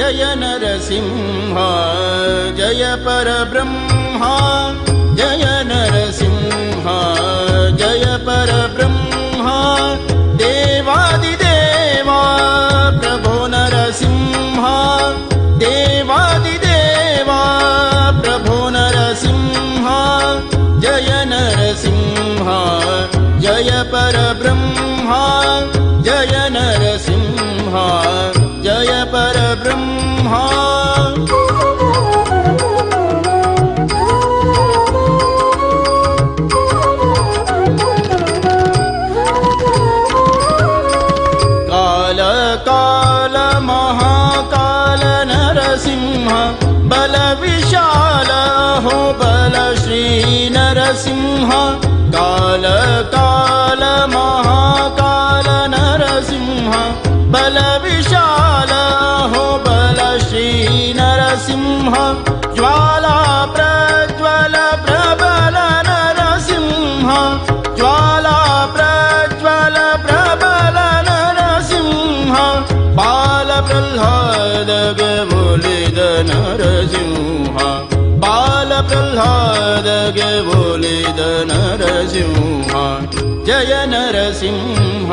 [SPEAKER 4] जय नरसिंह जय परब्रह्म जय नरसिंह जय परब्रह्म देवादिदेवा प्रभो नरसिंह देवादिदेवा प्रभो नरसिंह जय नरसिंह जय परब्रह्म जय नरसिंह जय परब्रह्म। काल काल महाकाल नरसिंह बल विशाल हो बल श्री नरसिंह काल काल महाकाल नरसिंह बल विशाल हो बल श्री नरसिंह ज्वाला प्रज्वल प्रबल नरसिंह ज्वाला प्रज्वल प्रबल नरसिंह बाल प्रह्लाद बोलिद नरसिंह बाल प्रह्लाद बोलिद नरसिंह जय नरसिंह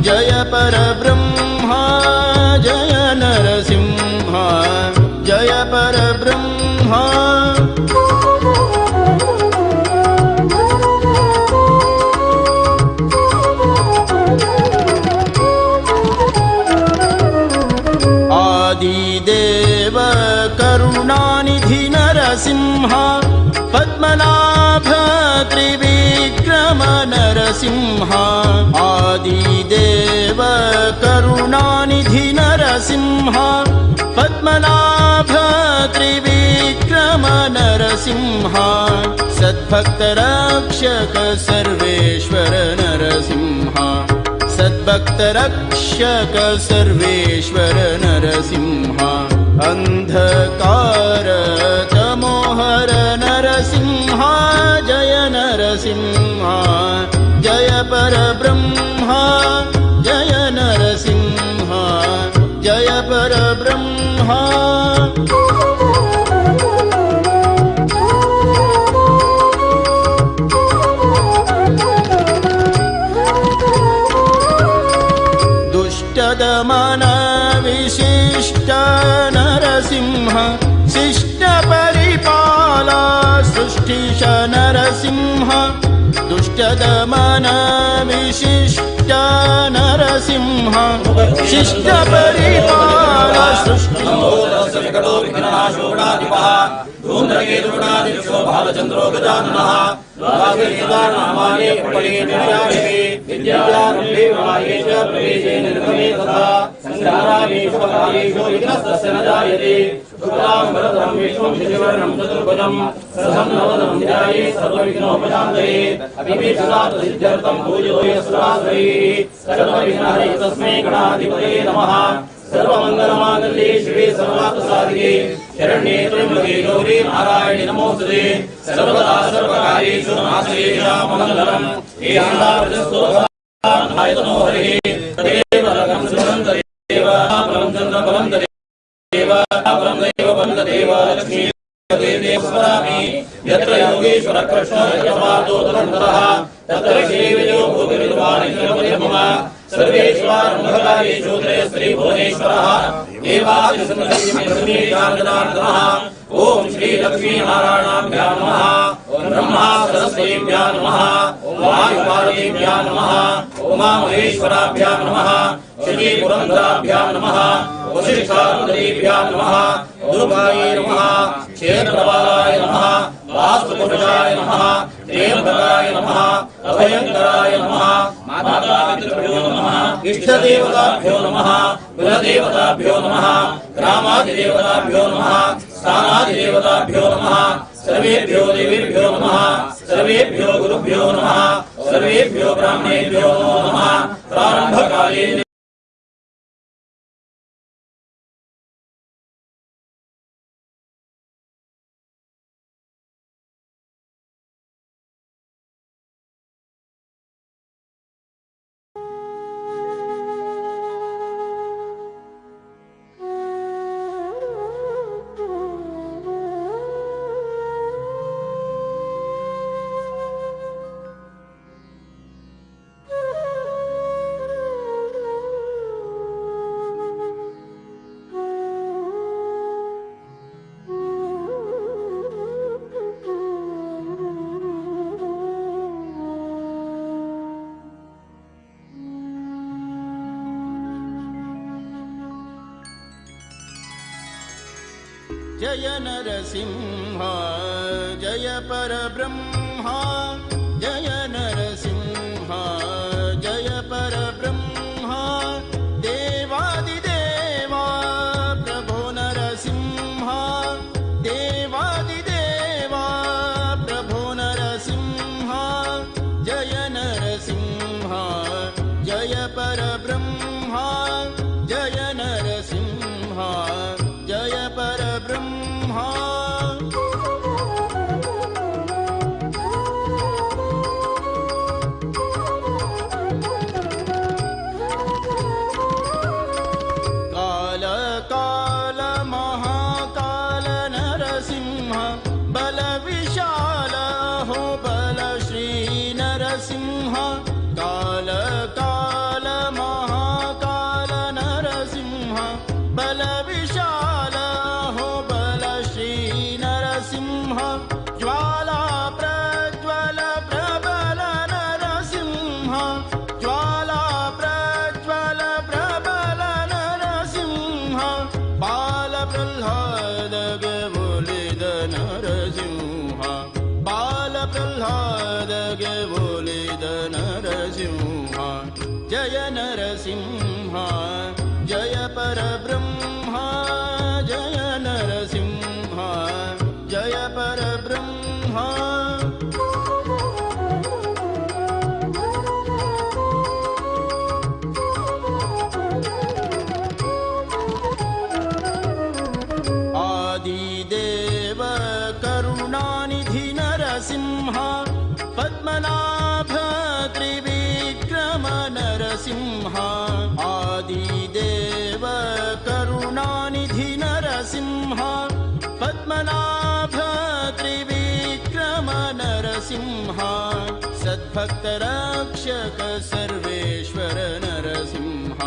[SPEAKER 4] जय परब्रह्म जय नरसिंह जय परब्रह्म। आदिदेव करुणानिधि नरसिंह पद्मनाभ त्रिविक्रम नरसिंह आदिदेव करुणानिधि नरसिंह पद्मनाभ त्रिविक्रम नरसिंह सद्भक्तरक्षक सर्वेश्वर नरसिंह सद्भक्तरक्षक सर्वेश्वर नरसिंह अन्धकार तमोहर नरसिंह जय नरसिंह जय परब्रह्म जय नरसिंह जय परब्रह्म। दुष्टदमन विशिष्ट नरसिंह शिष्ट परिपाला सृष्टिश नरसिंह दुष्टदमन विशिष्ट नरसिंह शिष्ट परिपाला सृष्टि
[SPEAKER 6] धूम्रकेतुगणादिक्षो गजाननः विद्यारम्भे विवाहे च प्रवेशे निर्गमे तथा सङ्ग्रामेषु कार्येषु विघ्नस्तस्य न जायते। शुक्लां वरदं विष्णुं शशिवर्णं चतुर्भुजं प्रसन्नवदनं ध्याये सर्वविघ्नोपशान्तये अभिभीषणार्थसिद्ध्यर्थं पूजितो यस्सुरासुरैः सर्वविघ्नहरे तस्मै गणाधिपतये नमः। सर्वमङ्गलमाङ्गल्ये शिवे सर्वार्थसाधिके शरण्ये त्र्यम्बके गौरी नारायणि नमोऽस्तुते। सर्वदा सर्वकार्येषु नाश्रेषामङ्गलम् एषां हरिः तदेव लग्नं सुन्दरं तदेव परं चन्द्रफलं तदेव परं दैव परं तदेव लक्ष्मी देव स्मरामि। यत्र योगेश्वर कृष्ण यत्र तदन्तरः तत्र श्रीविजयो भूतिर्विद्वान् मम सर्वेश्वरमङ्गलायेषु त्रयस्त्री भुवनेश्वरः देवादिसन्निधिः। ओम श्री लक्ष्मी नारायणाभ्यां नमः। ब्रह्मा सरस्वतीभ्यां नमः। वायुपार्वतीभ्यां नमः। उमा महेश्वराभ्यां नमः। श्री पुरंदराभ्यां नमः। वसिष्ठारुन्धतीभ्यां नमः। दुर्गायै नमः। क्षेत्रपालाय नमः। वास्तुपुरुषाय नमः। त्र्यम्बकाय नमः। अभयंकराय नमः। मातापितृभ्यो नमः। इष्टदेवताभ्यो नमः। कुलदेवताभ्यो नमः। ग्रामादिदेवताभ्यो नमः। स्थानादिदेवताभ्यो नमः। सर्वेभ्यो देवेभ्यो नमः। सर्वेभ्यो गुरुभ्यो नमः। सर्वेभ्यो ब्राह्मणेभ्यो नमः। प्रारंभकाले
[SPEAKER 4] जय नरसिंह जय परब्रह्मा जय नरसिंह जय परब्रह्मा देवादिदेवा प्रभो नरसिंह देवादिदेवा प्रभो नरसिंह जय नरसिंह जय परब्रह्मा जय नरसिंह जय परब्रह्मा। काल काल महाकाल नरसिंह बल विशाल हो बल श्री नरसिंह। काल काल महाकाल नरसिंह बल विशाल हो बल श्री नरसिंह। ज्वाला प्रज्वल प्रबल नरसिंह ज्वाला प्रज्वल प्रबल नरसिंह बाल प्रह्लाद बोलिद नरसिंह बाल प्रह्लाद बोलिद नरसिंह जय नरसिंह जय परब्रह्मा जय नरसिंह जय परब्रह्मा। आदिदेव करुणानिधि नरसिंह पद्मनाभ त्रिविक्रम नरसिंह। आदिदेव करुणानिधि नरसिंह पद्मनाभ त्रिविक्रम नरसिंह। सद्भक्त रक्षक सर्वेश्वर नरसिंह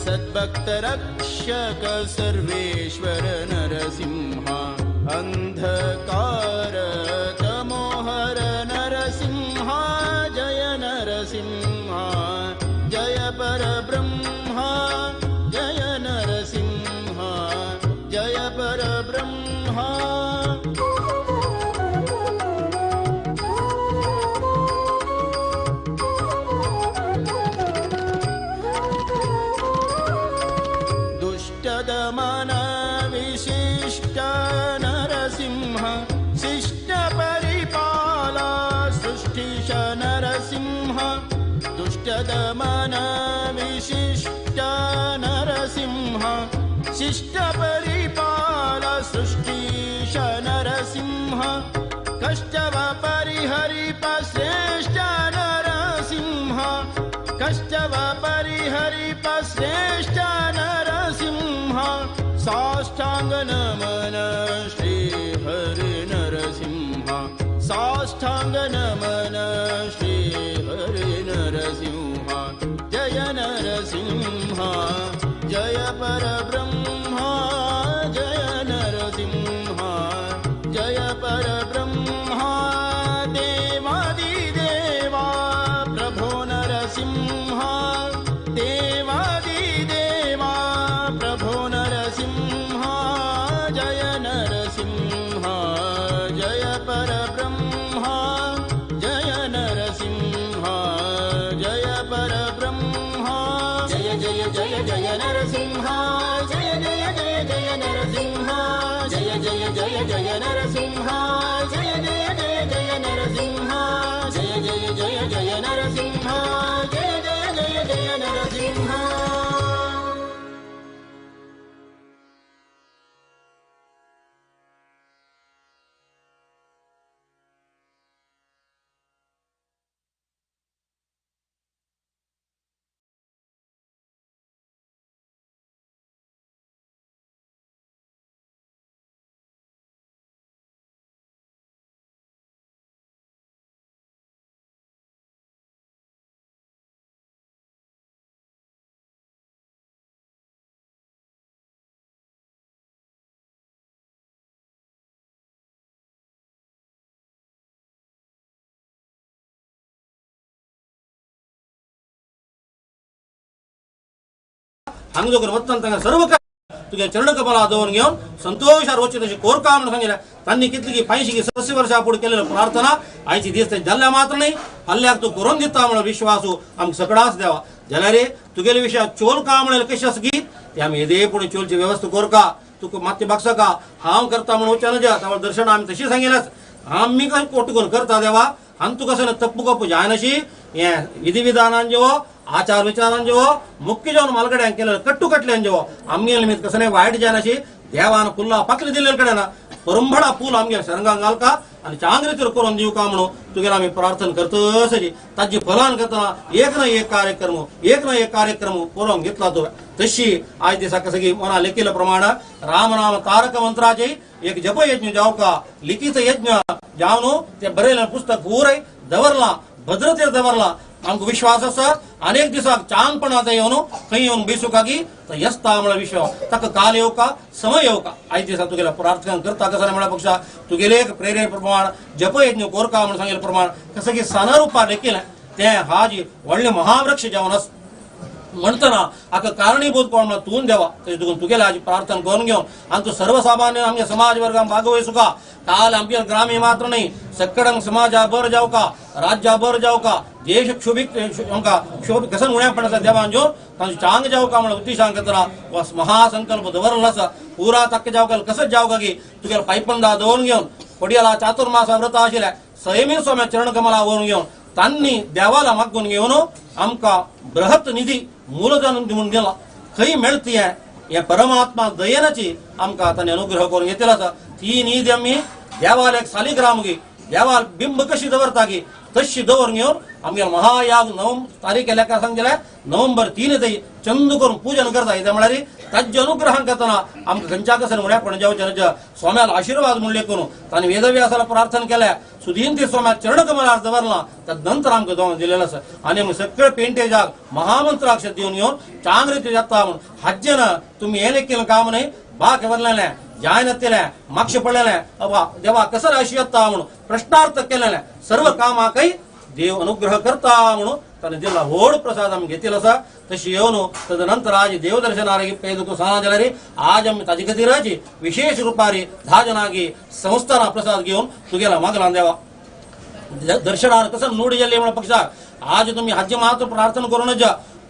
[SPEAKER 4] सद्भक्त रक्षक सर्वेश्वर नरसिंह। अंधकार तमोहर नरसिंह जय नरसिंह जय परब्रह्मा जय नरसिंह जय परब्रह्मा। दुष्टदमन विशिष्ट नरसिंह शिष्ट परिपाल सृष्टिश नरसिंह। दुष्टदमन विशिष्ट नरसिंह शिष्ट परिपाल सृष्टिश नरसिंह। कष्टव परिहरिप श्रेष्ठ नरसिंह कष्टव परिहरिप श्रेष्ठ नरसिंह। साष्टांग नमन श्री हरि नरसिंह साष्टांग नमन श्री हरि नरसिंह जय नरसिंह जय परब्रह्मा जय नरसिंह जय परब्रह्मा। देवादिदेवा प्रभो नरसिंह देवादिदेवा प्रभो नरसिंह जय नरसिंह जय परब्रह्मा जय नरसिंह जय परब्रह्मा। जय जय जय जय नरसिंह जय जय जय जय नरसिंह जय जय जय जय नरसिंह जय जय जय जय नरसिंह जय जय जय जय नरसिंह जय जय जय जय नरसिंह।
[SPEAKER 2] हांगा जो वत्तान तांगा सर्व काय तुगे चरणकमला दवरून घेवन संतोषार वचचे तशें कोरका म्हणून सांगिल्लें. तांणी कितली 85 6 वर्सां फुडें केलेली प्रार्थना आयची दीस ते जाल्ल्या मात्र न्ही फाल्याक तूं करून दिता म्हणून विश्वासू आमकां सगळाच देवा. जाल्यार तुगेले विशयात चोल का म्हणलें कशें आसा की ते आमी येदे पुणून चोलची वेवस्था कोरका तुका मात्य बागसका हांव करता म्हणून वचना ज्या तावर दर्शन आमी तशी सांगिल्लेंच आमी कशें कोट करता देवा आनी तुका कसं तप्पू कप्पू जायनाशी हें विधी विधानान जेवो आचार विचारान जेवो मुख्य जेवण मालगड्यान केलें कट्टू कटल्यान जेवो आमगेले निमित्त कसं वायट जायनाशी देवान कुल्ला पातली दिल्ले कडेन परंबडा पूल आमगे शरंगांक घालका आनी चांग रितीर करून दिवका म्हणून तुगेले आमी प्रार्थना करतच ताजी फलान करतना एक ना एक कार्यक्रम एक ना एक कार्यक्रम करून घेतला तुवें. तशी आयज दिसा कसं की मना लेखिल्ले प्रमाण राम नाम तारक मंत्राचे एक जपयज्ञ जावका लिखित यज्ञ जावन ते बरयलें पुस्तक पुराय दवरलां भद्रतेर दवरलां. आमकां विश्वास आसा अनेक दिसाक चांगपणा येवन खंय येवन बेसुका की येसता म्हळ्यार विश्वास ताका काल येवका समय येवका. आयज दिसा तुगेल्या प्रार्थना करता कसं म्हळ्यार पक्षा तुगेले एक प्रेरणे प्रमाण जपयज्ञ कोरका म्हणून सांगिल्ले प्रमाण कसं की सानारुपा लेखिलें तें हाजी व्हडलें महावृक्ष जावन आसा म्हणतना हाका कारणीभूत कोण म्हणल्यार तूं देवा. तशें तुका तुगेले आजी प्रार्थना करून घेवन आनी तूं सर्वसामान्य आमगे समाज वर्गान भागवयसुका काल आमगे ग्रामी मात्र न्ही सक्कडंग समाजा बर जावका राज्या बर जावका देश क्षोभित आमकां क्षोभ कसन उण्यापण आसा देवान घेवन तांचो चांग जावका म्हणून उद्देशान करतना महासंकल्प दवरलो आसा पुरा तक्क जावका कसत जावका की तुगेले पायपंदा दवरून घेवन कोडियाला चातुर्मासा व्रत आशिल्लें सैमी स्वाम्या चरणकमला व्हरून घेवन तांणी देवाला मागून घेवन आमकां बृहत निधी मूलधन म्हणून दिला खंय मेळती हे परमात्मा दयेनाची आमकां तांणी अनुग्रह करून घेतलेलो आसा. ती निधी आमी देवाल एक सालिग्राम गी देवाल बिंब कशी दवरता की तशी दवरून घेवन आमगे महायाग 9 तारीख लेखा सांगले नोव्हेंबर 3 थंय चंद करून पूजन करता. कितें म्हळ्यार ताज्य अनुग्रहान करतना आमकां खंयच्या कसं उण्या पण जावचें स्वाम्याला आशीर्वाद म्हणले करून तांणी वेदव्यासाला प्रार्थना केल्या सुदीन ते स्वाम्या चरणकमलार दवरला तदनंतर आमकां जावन दिलेलो आसा. आनी आमी सगळे पेंटेजाक महामंत्राक्षर दिवन घेवन चांग रिती जाता म्हणून हाज्जेन तुमी हें लेखिल्लें काम न्हय बाक वरलेलें जायनातिलें मागशें पडलेलें अवा देवा कसं अशी येता म्हणून प्रश्नार्थ केलेलें सर्व कामाकय देव अनुग्रह करता म्हणून ताणें दिला व्हड प्रसाद आमी घेतिल्लो आसा. तशी येवन तदनंतर आज देवदर्शनारे पेदुको साना जाल्यार आज आमी ताजे खातीरच विशेष रुपारी 10 जणांकी संस्थाना प्रसाद घेवन तुगेला मागला देवा दर्शनार कसं नूड जाल्ली म्हणून पक्षाक आज तुमी हाजे मात्र प्रार्थना करूनच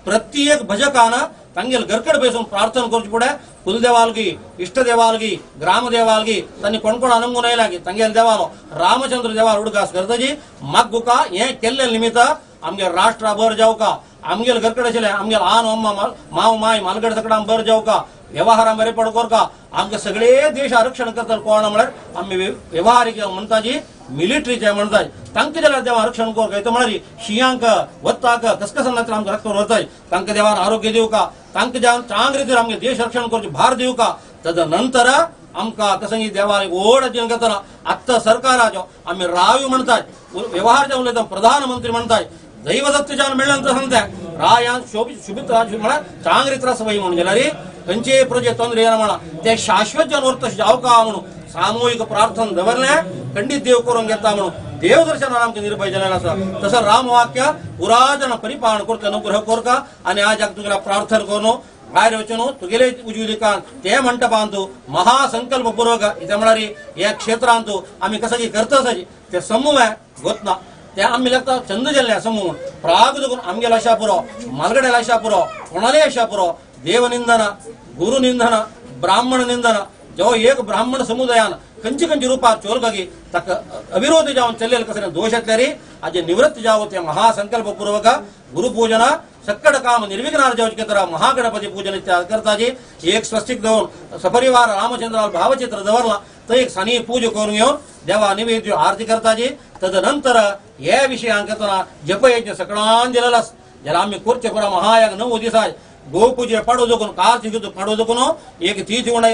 [SPEAKER 2] प्रत्येक भजकान तांगेल गरकड बेसून प्रार्थना करचे फुडें कुलदेवालगी इष्टदेवालगी ग्रामदेवालगी तांणी कोण कोण अनंगून आयला तांगेल देवालो रामचंद्र देवाल उडगास करताजी मागुका हें केल्ले निमित्त आमगे राष्ट्रा बर जावका आमगेल घरकड आशिल्लें आमगेल आन अम्मा माव माय मालगड सगळ्यां बर जावका व्यवहारां बरें पड कोरका आमगे सगळे देश आरक्षण करता कोण म्हळ्यार आमी व्यवहारीक म्हणटा जी मिलिटरीचे म्हणटा तांकां जाल्यार देवा आरक्षण कोरका येता म्हळ्यार शियांक वत्ताक कसकसन नातर आमकां रक्षण व्हरताय तांकां देवान आरोग्य दिवका तांकां जावन चांग रितीर आमगे देश रक्षण करचें भार दिवका. तदनंतर आमकां कसं देवाक व्हड अध्ययन करतना आत्तां सरकाराचो आमी राव म्हणटात व्यवहार जावन उलयता प्रधानमंत्री म्हणटात दैवदत्त जावन मेळ्ळें सांगता रायान शोभित म्हळ्यार चांग रितीर आसा वय म्हणून जाल्यार खंयचेय प्रजे तोंदरे येना म्हणा ते शाश्वत जावन उरता जावका म्हणून सामूहिक प्रार्थना दवरलें खंडीत देव करून घेता म्हणून देवदर्शनान आमकां निर्भय जालेलें आसा. तसो रामवाक्य पुराजन परिपालन करता अनुग्रह कोरका आनी आज तुगेल्या प्रार्थना करून भायर वचून तुगेले उजवी ते मंटपांतू महासंकल्प पूर्वक इतें म्हळ्यार ह्या क्षेत्रांतू आमी कसं की करता ते समूह गोतना ते आमी लागता चंद जाल्ले समूह प्राग दगून आमगेले आशा पुरो मालगड्याला आशा पुरो कोणाले आशा पुरो देवनिंदन गुरुनिंदन ब्राह्मण निंदन जो एक ब्राह्मण समुदायान खंयचे खंयचे रुपार चोलकागी ताका अविरोध जावन चल्लेले कसले दोश येतल्यार हाजे निवृत्त जावो ते महासंकल्पपूर्वक गुरुपूजन सक्कड काम निर्विघ्नार जावचे तर महागणपती पूजन इत्यादी करताजी एक स्वस्तिक दवरून सपरिवार रामचंद्राल भावचित्र दवरला तर एक सानी पूजा करून घेवन देवा निवेद्य आरती करताजी. तदनंतर हे विशयांक करतना जपयज्ञ सकळान दिलेलो आसा जाल्यार आमी करचे पुरा महायाग 9 दिसा गोपूजे पाडो जगून कार्तिक पाडो जगून एक तीथ येवन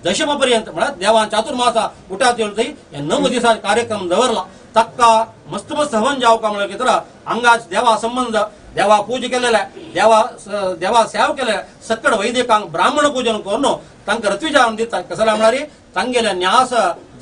[SPEAKER 2] दशम पर्यंत म्हळ्यार देवान चातुर्मासा उठात येवन थंय हे 9 दिसा कार्यक्रम दवरला ताका मस्त मस्त हवन जावका म्हळ्यार कितें हांगाच देवा संबंध देवा पूजा केलेले देवा देवा सेवा केलेले सक्कड वैदिकांक ब्राह्मण पूजन करून तांकां रत्विजावन दिता कसले म्हळ्यार तांगेल्या न्यास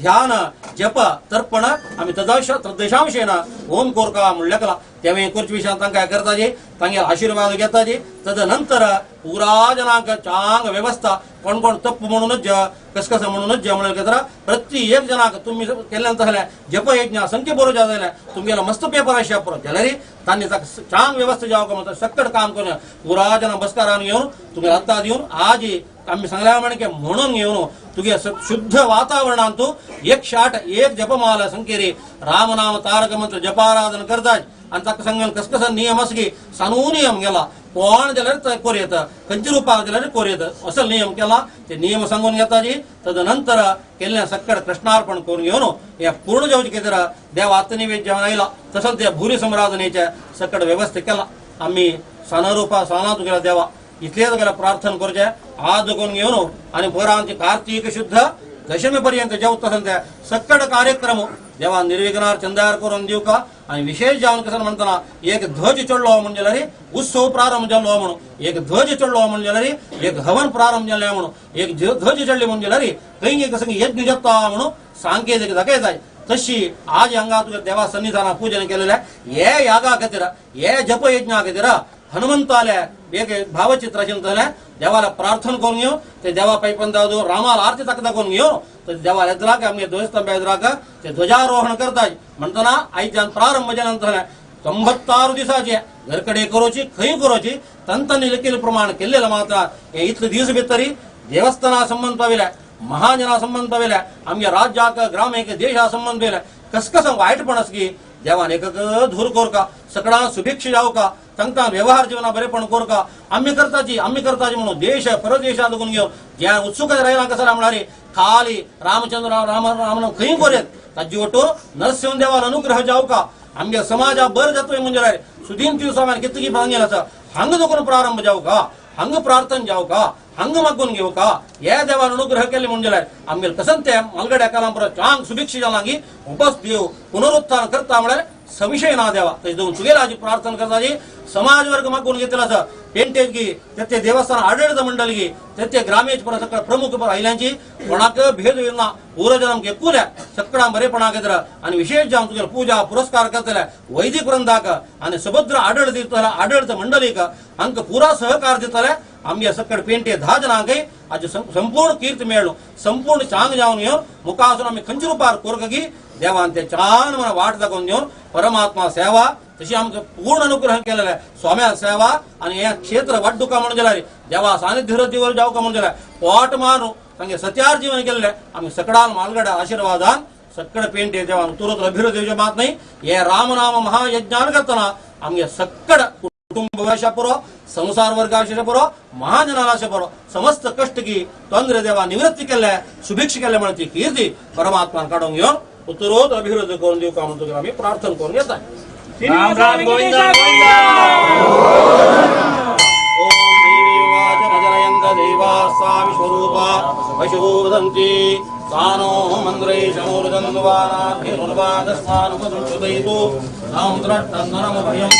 [SPEAKER 2] ध्यान जप तर्पण आमी तद्देशांशेन होम कोरका म्हणल्या कला तेवें करचे विशयान तांकां करताजी तांगेले आशिर्वाद घेताजी. तदनंतर पुरा जनांक चांग व्यवस्था कोण कोण तप्प म्हणूनच कसकस म्हणूनच म्हणून करा प्रति एक जनाक तुम्ही केल्यान जाल्यार जपयज्ञ संख्य बरो जाल्यार तुमगेलो मस्त पेपर आशिया पुरो जाल्यार तांणी चांग व्यवस्था जावं म्हणटा सक्कड काम करून पुरा जनां बसकारान घेवन तुमगेले अंताज घेवन आज आमी सांगल्या म्हणके म्हणून घेवन तुगे शुद्ध वातावरणांत तूं 108 जपमाला संकेरी रामनाम तारक मंत्र जपाराधन करताय आनी ताका सांगून कसकस नियम आसा की सानू नियम गेला कोण जाल्यार कोर येता खंयच्या रुपाक जाल्यार कोर येता असो नियम केला ते नियम सांगून घेता जी. तदनंतर केल्ल्या सक्कड कृष्णार्पण करून घेवन हे पूर्ण जावचे खातीर देव आत्मनिवेद जेवण आयला तसोच ते भुरी सम्राजनेचे सक्कड व्यवस्था केला. आमी साना साना तुगेल्या देवा इतले तुगेल्या प्रार्थना करचे आज करून घेवन आनी बरांची कार्तीक शुद्ध दशमी पर्यंत जेवता तसो ते सक्कड कार्यक्रम देवा निर्विघ्नार चंदार करून दिवका. आनी विशेष जावन कसं म्हणतना एक ध्वज चडलो म्हणून जाल्यार उत्सव प्रारंभ जालो म्हणून एक ध्वज चडलो म्हणून जाल्यार एक हवन प्रारंभ जाले म्हणून एक ध्वज चडले म्हणून जाल्यार खंय कसं यज्ञ जाता म्हणून सांकेतिक दाखयताय. तशी आज हांगा तुज्या देवा सन्निधाना पूजन केलेलें हे यागा खातीर हे जपयज्ञा खातीर हनुमंताले एक भावचित्र आशिल्लें देवाला प्रार्थना करून घेवन ते देवा पायपन दादू रामाला आरती ताका करून घेवन तर देवाला एदराक आमगे ध्वजस्तंभ एदराक ते ध्वजारोहण करताय म्हणटना आयच्यान प्रारंभ जाल्या नंतर 96 दिसाचे घरकडे करोची खंय करोची तंतनी लिखिल प्रमाण केल्लेलं मात्र हे इतले दीस भितरी देवस्थाना संबंध पाविल्या महाजना संबंध पाविल्या आमगे राज्याक ग्रामेक देशा संबंध पाविल्या कसकस वायटपण आसा की देवान एक धूर कोरका सगळा सुभिक्ष जावका तांकां व्यवहार जीवना बरेपण कोरका आमी करताची आमी करताची म्हणून देश परदेशांत लागून घेवन ज्या उत्सुक रायला कसं म्हळ्यार खाली रामचंद्र राम राम खंय कोरेत ताजी वटूर नरसिंह देवान अनुग्रह जावका आमगे समाजा बर जातोय म्हणजे सुदीन दिवसा कितकी भांगेल आसा हांगा देखून प्रारंभ जावका हांगा प्रार्थना जावका हांगा मागून घेवका हे देवान अनुग्रह केले म्हणजे आमगेले कसं ते मालगड्या कालां चांग सुभिक्ष जालांगी उपस देव पुनरुत्थान करता म्हळ्यार संशय ना देवा. तशें दोन तुगेले आजी प्रार्थना करता जी समाज वर्ग मागून घेतला आसा पेंटेज ते देवस्थान आडळित मंडळी ते ग्रामेच पर सगळं प्रमुख पर आयल्यांची कोणाक भेद ना पूर्वजन आमकां एकूल्या सगळ्या बरेपणा खातीर आनी विशेष जावन तुगेले पूजा पुरस्कार करतले वैदिक वृंदाक आनी सुभद्र आडळ दितले आडळित मंडळीक हांकां पुरा सहकार दितले आमगे सकड पेंटे 10 जणांकय आज संपूर्ण कीर्ती मेळ्ळो संपूर्ण चांग जावन घेवन मुखासून आमी खंयच्या रुपार कोरकगी देवान ते छान मला वाट दाखोवन घेवन परमात्मा सेवा तशी आमकां पूर्ण अनुग्रह केलेले स्वाम्या सेवा आनी हे क्षेत्र वाड्डुका म्हणून जाल्यार देवा सानिध्य दिवर जावका म्हणून जाल्यार पोट मारून तांगे सत्यार जीवन केल्ले आमी सकडान मालगड्या आशिर्वादान सकड पेंटे देवान तुरत अभिवृद्धी दिवचे मात न्हय हे रामनाम महायज्ञान करतना आमगे सकड कुटुंब पुरो संसार वर्ग पुरो महाजनाला पुरो समस्त कष्ट की ತೊಂದರೆ ದೇವ ನಿವೃತ್ತಿ केले सुभिक्ष केले म्हणून ती कीर्ती परमात्मान काडून घेवन उत्तरोत्तर अभिवृद्धी करून दिवका म्हणून आमी प्रार्थना करून घेता.
[SPEAKER 3] राम राम गोविंद गोविंद.
[SPEAKER 2] ओम देवी वाच नजनयन्त देवा सा विश्वरूपा पशो वदन्ति सानो मन्द्रैशमूर्धन्वानाभिर्वादस्मानुपदुषुदयितु तां द्रष्टन्दनमभयं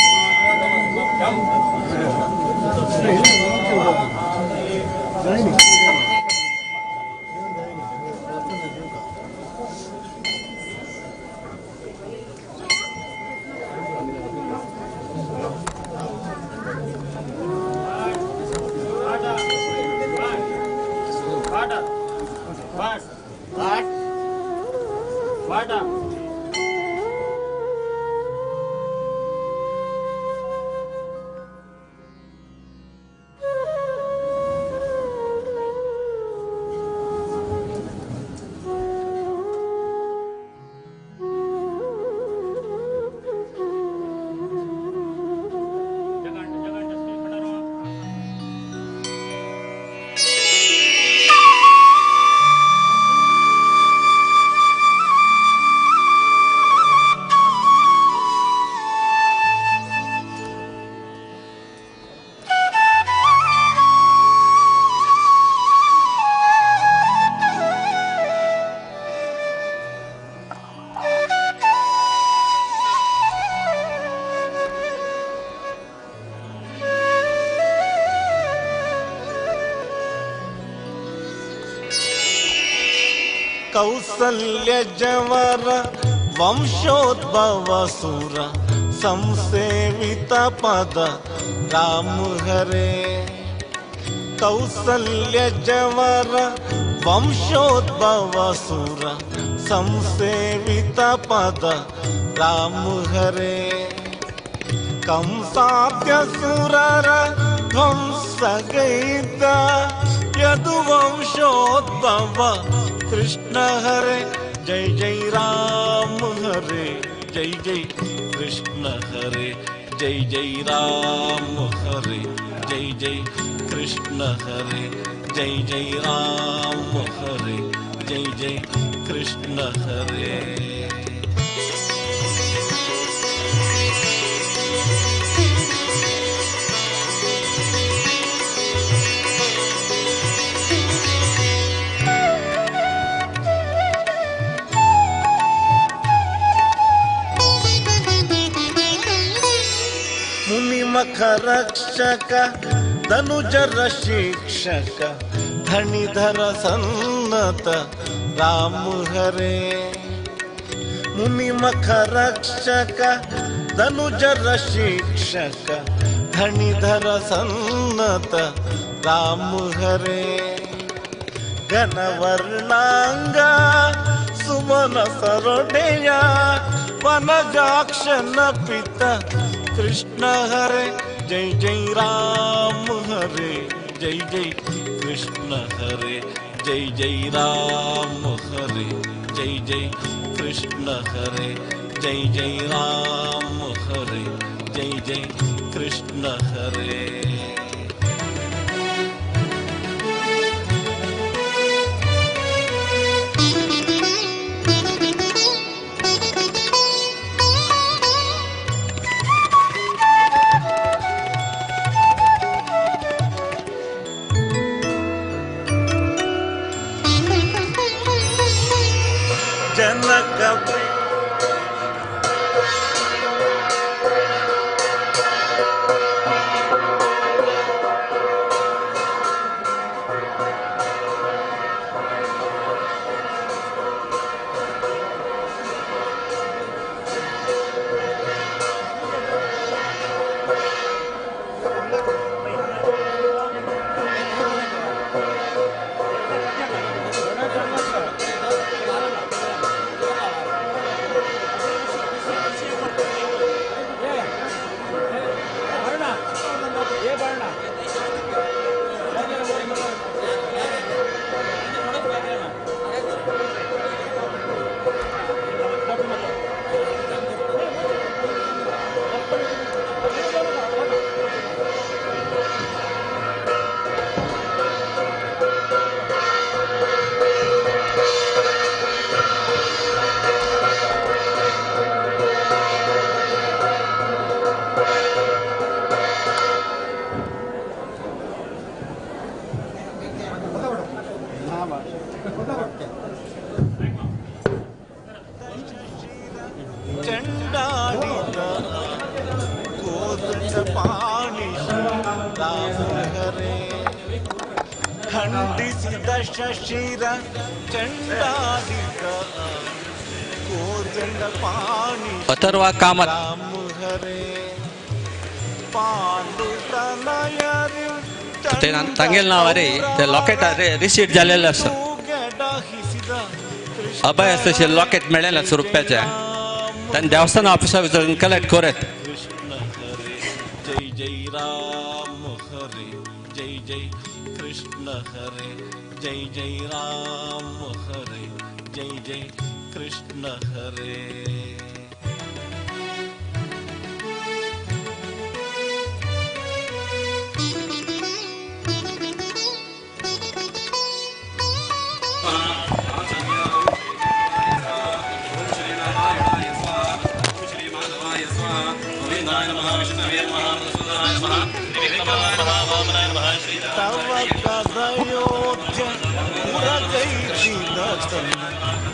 [SPEAKER 3] What?
[SPEAKER 4] ಕೌಸಲ್ಯ ಜವರ ವಂಶೋದ್ಭವ ಸುರ ಸಂಸೇವಿತ ಪದ ರಾಮ ಹರೇ. ಕೌಸಲ್ಯ ಜವರ ವಂಶೋದ್ಭವ ಸುರ ಸಂಸೇವಿತ ಪದ ರಾಮ ಹರೇ. ಕಂಸಾದ್ಯ ಸುರರ ಧ್ವಂಸಗೈದ ಯದುವಂಶೋದ್ಭವ ಕೃಷ್ಣ ಹರೇ. ಜೈ ಜೈ ರಾಮ ಹರೇ ಜೈ ಜೈ ಕೃಷ್ಣ ಹರೇ ಜೈ ಜೈ ರಾಮ ಹರೇ ಜೈ ಜೈ ಕೃಷ್ಣ ಹರೇ ಜೈ ಜೈ ರಾಮ ಹರೇ ಜೈ ಜೈ ಕೃಷ್ಣ ಹರೇ. ಮುನಿಮಖ ರಕ್ಷಕ ಧನುಜರ ಶಿಕ್ಷಕ ಧಣಿಧರ ಸನ್ನತ ರಾಮ ಹರೇ. ಮುನಿಮಖ ರಕ್ಷಕ ಧನುಜರ ಶಿಕ್ಷಕ ಧಣಿಧರ ಸನ್ನತ ರಾಮ ಹರೇ. ಘನವರ್ಣಾಂಗ ಸುಮನ ಸರೊಡೆಯ ವನಜಾಕ್ಷನ ಪಿತ ಕೃಷ್ಣ ಹರೇ. ಜೈ ಜೈ ರಾಮ ಹರೇ ಜೈ ಜೈ ಕೃಷ್ಣ ಹರೇ ಜೈ ಜೈ ರಾಮ ಹರೇ ಜೈ ಜೈ ಕೃಷ್ಣ ಹರೇ ಜೈ ಜೈ ರಾಮ ಹರೇ ಜೈ ಜೈ ಕೃಷ್ಣ ಹರೇ. ಜನಕ ಚಂಡಾಡಿದ ಕೋದಂಡ ಪಾಣಿ ರಾಮ ಹರೇ. ಖಂಡಿಸಿದ ಶಶಿರ ಚಂಡಾಡಿದ ಕೋದಂಡ ಪಾಣಿ
[SPEAKER 6] ಅಥರ್ವ ಕಾಮತ್
[SPEAKER 4] ರಾಮ ಹರೇ. ಪಾಂಡು ತನಯರು
[SPEAKER 6] ते तांगेले नांवार ते लॉकेट रिसीट जालेलें आसा. अभय आसा तशें लॉकेट मेळ्ळें आसा रुपयाचें तांणी देवस्थान ऑफिसा भितर कलेक्ट करत.
[SPEAKER 4] कृष्ण हरे जय जय राम हरे जय जय कृष्ण हरे जय जय राम हरे जय जय कृष्ण हरे. ತವ ಕದಯೋಧ್ಯ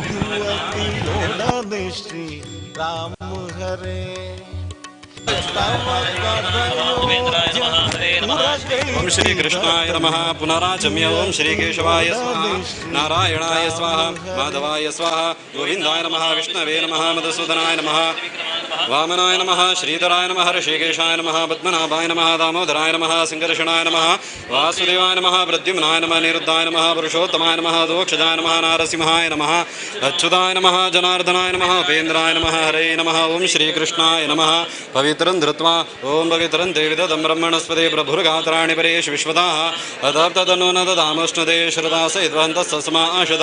[SPEAKER 4] ಯುವತಿಯೊಡನೆ ಶ್ರೀ ರಾಮ ಹರೇ. ತವ ಕದಯೋಧ್ಯ
[SPEAKER 6] नमः।
[SPEAKER 7] ओम श्री कृष्णाय नमः। पुनराचम्य ओम श्री केशवाय स्वाहा, नारायणाय स्वाहा, माधवाय स्वाहा, गोविंदाय नमः, विष्णवे नमः, मधुसूदनाय नमः, वामनाय नमः, श्रीधराय नमः, ऋषिकेशाय नमः, पद्मनाभाय नमः, दामोदराय नमः, संकर्षणाय नमः, वासुदेवाय नमः, प्रद्युम्नाय नमः, निरुद्धाय नमः, पुरुषोत्तमाय नमः, दोक्षजाय नमः, नारसिंहाय नमः, अच्युताय नमः, जनार्दनाय नमः, उपेन्द्राय नमः, हरे नमः। ओम श्रीकृष्णाय नमः। पवित्रं धृत्वा ओम पवित्रं ते विदधं ब्रह्मणस्पते प्रभुर्गात्राणि परेश विश्वदाः अदप्तदनो न ददामश्नुते श्रुदास यद्वन्तस्समाशद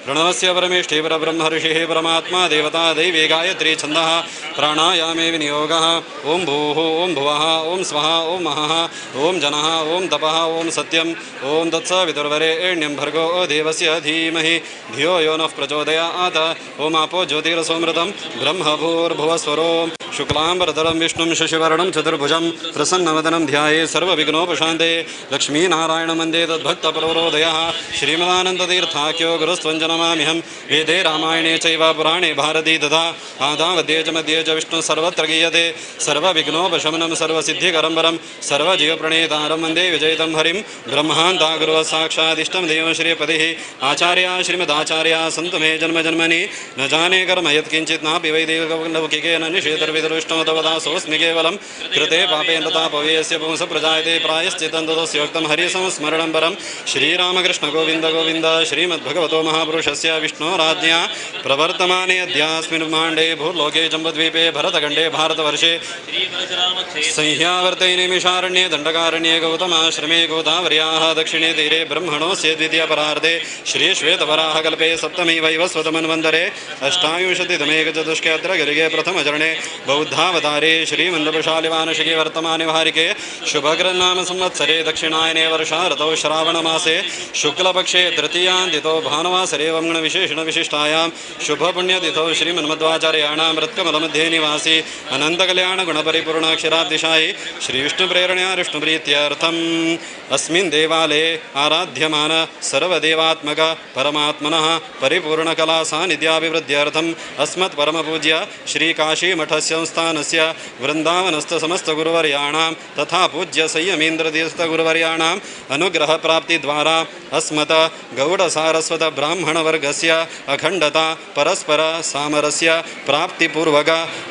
[SPEAKER 7] प्रणवस्य परमेष्ठि परब्रह्म ऋषिः परमात्मा देवता दैवी गायत्री छन्दः प्राणायामे विनियोगः। ओम भूः ओम भुवः ओम स्वः ओम महः ओम जनः ओम तपः ओम सत्यम ओम तत्सवितुर्वरेण्यं भर्गो देवस्य धीमहि धियो यो नः प्रचोदयात्। ओम आपो ज्योतिरसोमृतं ब्रह्म भूर्भुवस्वरो शुक्लांबरधरं विष्णुं शशिवर्णं चतुर्भुजं प्रसन्नवदनं ध्याये सर्वविघ्नोपशान्ते। लक्ष्मीनारायण वन्दे तद्भक्तप्रवरोदयः श्रीमदानन्दतीर्थाख्यो गुरुस्त्वञ्जनमाम्यहं। वेदे रामायणे चैव पुराणे भारती तथा आदावद्ये च मध्ये च विष्णु सर्वत्र गीयते। सर्वविघ्नोपशमनं सर्वसिद्धिकरं वरं सर्वजीवप्रणेतारं वन्दे विजयितं हरिं। ब्रह्मान्ता गुरुः साक्षादिष्टं देवं श्रीपतिः आचार्या श्रीमदाचार्या सन्तु मे जन्म जन्मनि। न जाने कर्म यत्किञ्चित् नापि वैदिकलौकिकेन निषेधर्विदृष्टो तव दासोऽस्मि केवलं। कृते पापे नतापवेयस्य पुंस प्रजायते प्रायश्चित्तं ततस्योक्तं हरिसंस्मरणं परं। श्रीरामकृष्ण गोविन्द गोविन्द श्रीमद्भगवतो महापुरुषस्य विष्णोराज्ञया प्रवर्तमाने अद्यास्मिन् ब्रह्माण्डे भूर्लोके जम्बुद्वीपे भरतखण्डे भारतवर्षे संह्यावर्ते निमिषारण्ये दण्डकारण्ये गौतमाश्रमे गोदावर्याः दक्षिणे तीरे ब्रह्मणोऽस्य द्वितीयपरार्धे श्रीश्वेतवराहकल्पे सप्तमी वैवस्वतमन्वन्तरे अष्टाविंशतितमेकचतुष्के अत्र गिरिगे प्रथमचरणे बौद्धावतारे श्रीमण्डपशालिवानशिके वर्तमाने भारिके शुभकृन्नाम संवत्सरे दक्षिणायने वर्षा ऋतौ श्रावणमासे शुक्लपक्षे तृतीयान्तिथौ भानुवासरे वंगणविशेषणविशिष्टायां शुभपुण्यतिथौ श्रीमन्मध्वाचार्याणां हृत्कमलमध्ये निवासी अनन्तकल्याणगुणपरिपूर्णाक्षराब्दिशायि श्रीविष्णुप्रेरणया विष्णुप्रीत्यर्थम् अस्मिन् देवालये आराध्यमान सर्वदेवात्मक परमात्मनः परिपूर्णकला सान्निध्याभिवृद्ध्यर्थम् अस्मत्परमपूज्य श्रीकाशीमठस्य संस्थानस्य वृन्दावनस्थ समस्तगुरुवर्याणां तथा पूज्य संयमीन्द्रतीर्थगुरुवर्याणाम् अनुग्रहप्राप्तिद्वारा अस्मत् गौडसारस्वत ब्राह्मणवर्गस्य अखण्डता परस्पर सामरस्य प्राप्तिपूर्वक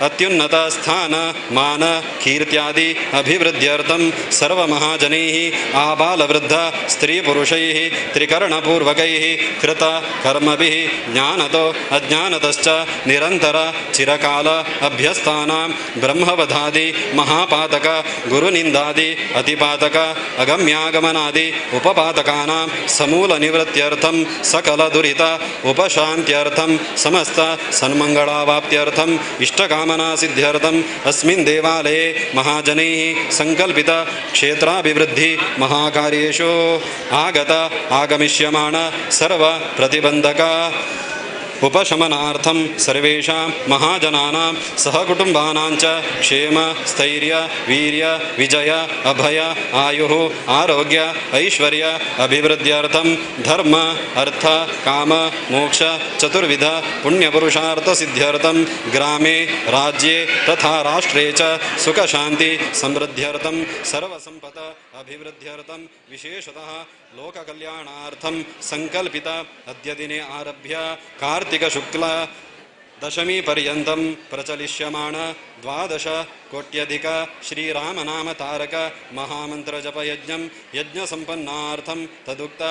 [SPEAKER 7] अत्युन्नत स्थान मान कीर्त्यादि अभिवृद्ध्यर्थं सर्वमहाजनैः आबालवृद्ध स्त्रीपुरुषैः त्रिकरणपूर्वकैः कृत कर्मभिः ज्ञानतो अज्ञानतश्च निरन्तर चिरकाल अभ्यस्तानां ब्रह्मवधादि महापातक गुरुनिन्दादि अतिपातक अगम्यागमनादि उपपातकानां समूलनिवृत्त्यर्थं सकलदुरित उपशान्त्यर्थं समस्त सन्मङ्गलावाप्त्यर्थम् इष्टकामनासिद्ध्यर्थम् अस्मिन् देवालये महाजनैः संकल्पित क्षेत्राभिवृद्धि महाकार्येषु आगत आगमिष्यमाण सर्व प्रतिबन्धक उपशमनार्थं सर्वेषां महाजनानां सहकुटुम्बानां च क्षेम स्थैर्य वीर्य विजय अभय आयुः आरोग्य ऐश्वर्य अभिवृद्ध्यर्थं धर्म अर्थ काम मोक्ष चतुर्विध पुण्यपुरुषार्थसिद्ध्यर्थं ग्रामे राज्ये तथा राष्ट्रे च सुखशान्ति समृद्ध्यर्थं सर्वसम्पत् अभिवृद्ध्यर्थं विशेषतः लोककल्याणार्थं संकल्पित अद्य दिने आरभ्य कार्तिक शुक्ल दशमी पर्यन्तं प्रचलिष्यमाण 12 कोट्यधिक श्रीरामनाम तारक महामन्त्रजपयज्ञं यज्ञसम्पन्नार्थं तदुक्त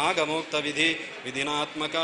[SPEAKER 7] आगमोक्त विधि विधिनात्मक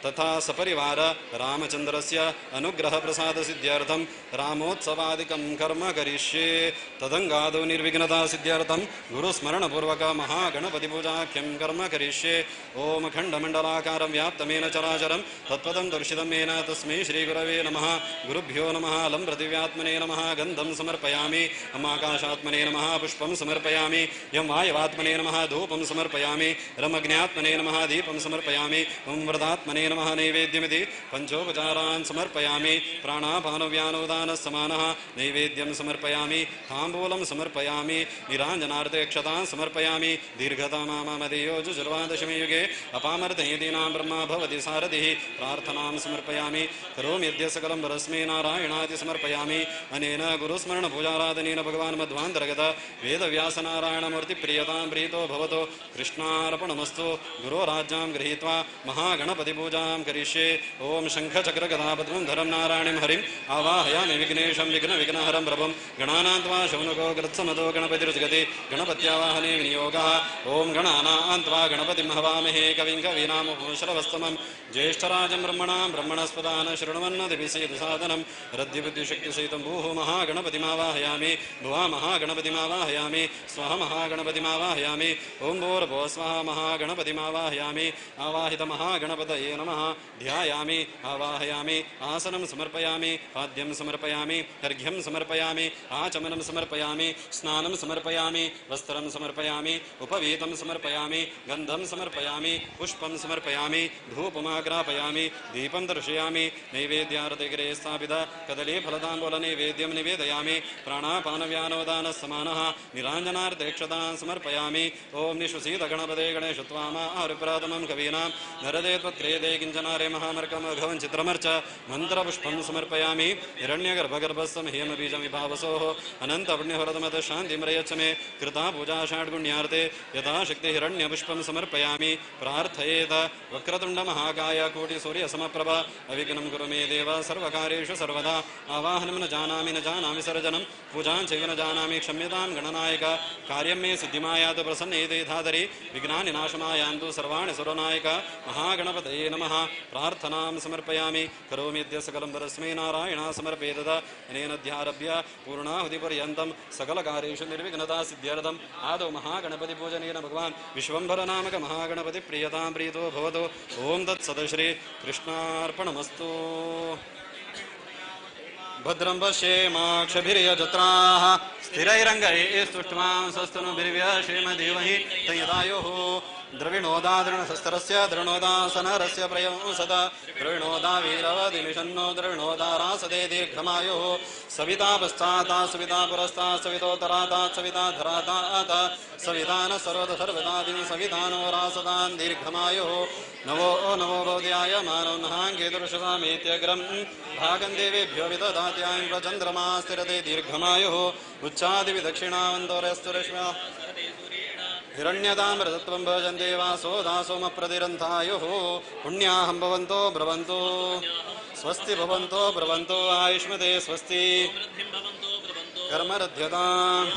[SPEAKER 7] तथा सपरिवार रामचंद्रस्य अनुग्रह प्रसाद सिद्ध्यर्थं रामोत्सवादिकं कर्म करिष्ये। तदंगादौ निर्विघ्नता सिद्ध्यर्थं गुरुस्मरणपूर्वक महागणपतिपूजाख्यं कर्म करिष्ये। ओम खंडमंडलाकारं व्याप्तमेन चराचरं तत्पदं दर्शितं येन तस्मै श्रीगुरवे नमः। गुरुभ्यो नमः। लं पृथिव्यात्मने नमः। गन्धं समर्पयामि। अमाकाशात्मने नमः। पुष्पं समर्पयामि। यं वायवात्मने नमः। धूपं समर्पयामि। रमज्ञात्मने नमः। दीपं समर्पयामि। ओं व्रतात्मने नमः। नैवेद्यमिति पंचोपचारान् समर्पयामि। प्राणापानव्यानोदानः समानः नैवेद्यं समर्पयामि। ताम्बूलं समर्पयामि। निराञ्जनार्थे क्षतां समर्पयामि। दीर्घतमामदेयो जुजुर्वादशमे युगे अपामर्दयतीनां ब्रह्मा भवति सारथिः। प्रार्थनां समर्पयामि। करोमि यद्य सकलं परस्मै नारायणादि समर्पयामि। अनेन गुरुस्मरण पूजाराधनेन भगवान् मध्वान्तर्गत वेदव्यासनारायणमूर्ति प्रियतां प्रीतो भवतु। कृष्णार्पणमस्तु। गुरोराज्ञां गृहीत्वा महागणपतिपूजां करिष्ये। ॐ शङ्खचक्रगदापद्मं धरं नारायणं हरिम् आवाहयामि विघ्नेशं विघ्नविघ्नहरं प्रभुं गणानां त्वा शौनको गृत्समदो गणपतिर्जगति गणपत्यावाहने विनियोगः। ॐ गणानां त्वा गणपतिं हवामहे कविं कवीनामुपमश्रवस्तमं ज्येष्ठराजं ब्रह्मणां ब्रह्मणस्पदान शृण्वन्नदिभिसेतुसादनं रद्धिबुद्धिशक्तिसहितं भूः महागणपतिमावाहयामि भुवा महागणपतिमावाहयामि स्वः महागणपतिमावाहयामि। ॐ भूर्भुवः स्वः महागणपतिमावाहयामि। आवाहित महागणपतये नमः। ध्यायामि आवाहयामि आसनं समर्पयामि पाद्यं समर्पयामि अर्घ्यं समर्पयामि आचमनं समर्पयामि स्नानं समर्पयामि वस्त्रं समर्पयामि उपवीतं समर्पयामि गन्धं समर्पयामि पुष्पं समर्पयामि धूपमाग्रापयामि दीपं दर्शयामि नैवेद्यारतिग्रे स्थापित कदलीफलताम्बूलनैवेद्यं निवेदयामि प्राणापानव्यानोदानः निराञ्जनार्धेक्षतां समर्पयामि। ॐ निःश्वसीत गणपते गणेशत्वामा आरुप्रातमं कवीनां नरदे त्वत्क्रियते किञ्चनारे महामर्कमघवं चित्रमर्च मन्त्रपुष्पं समर्पयामि। हिरण्यगर्भगर्भस्थं हेमबीजमिभावसोः अनन्तपुण्यफलदमत शान्तिं प्रयच्छ मे। कृता पूजा षाड्गुण्यार्थे यथाशक्ति हिरण्यपुष्पं समर्पयामि। प्रार्थयेत वक्रतुण्डमहाकाय कोटिसूर्यसमप्रभ अविघ्नं कुरु मे देव सर्वकार्येषु सर्वदा। आवाहनं न जानामि न जानामि सर्जनं पूजां चैव न जानामि क्षम्यतां गणनायक। कार्यं मे सिद्धिमायातु प्रसन्नेते धातरि विघ्नानि नाशमायान्तु सर्वाणि सुरनायक। महागणपतये नमः। प्रार्थनां समर्पयामि। करोमीद्य सकलं परस्मै नारायण समर्पयेत। अनेन ध्यारभ्य पूर्णाहुतिपर्यन्तं सकलकार्येषु निर्विघ्नता सिद्ध्यर्थम् आदौ महागणपतिपूजनेन भगवान् विश्वम्भरनामक महागणपति प्रियतां प्रीतो भवतु। ॐ तत्सत् श्री कृष्णार्पणमस्तु। भद्रं पश्येमाक्षभिर्यजत्राः स्थिरैरङ्गैस्तुष्ट्वां स्वस्तनुभिर्व्यशेम देवहि तयदायुः। द्रविणोदा द्रणसस्तरस्य द्रणोदासनरस्य प्रयंसद द्रविणोदा वीरवदिमिषन्नो द्रविणोदा रासदे दीर्घमायुः। सविता पश्चाता सविता पुरस्ता सवितोत्तराता सविता धराता सविता न सर्वद सर्वदादिं सवितानो रासदान् दीर्घमायुः। नवो नवो भवद्याय मानव नहाङ्गेदुर्षसामेत्यग्रं भागं देवेभ्यो विदधात्यां प्रचन्द्रमा स्थिरते दीर्घमायुः। उच्चादिविदक्षिणावन्तोरस्तुरश्म्या हिरण्यदामृतत्वं भजन्ते वासो दासोमप्रतिरन्थायुः। पुण्याहं भवन्तो ब्रवन्तो स्वस्ति भवन्तो ब्रवन्तो आयुष्मते स्वस्ति कर्मरध्यताम्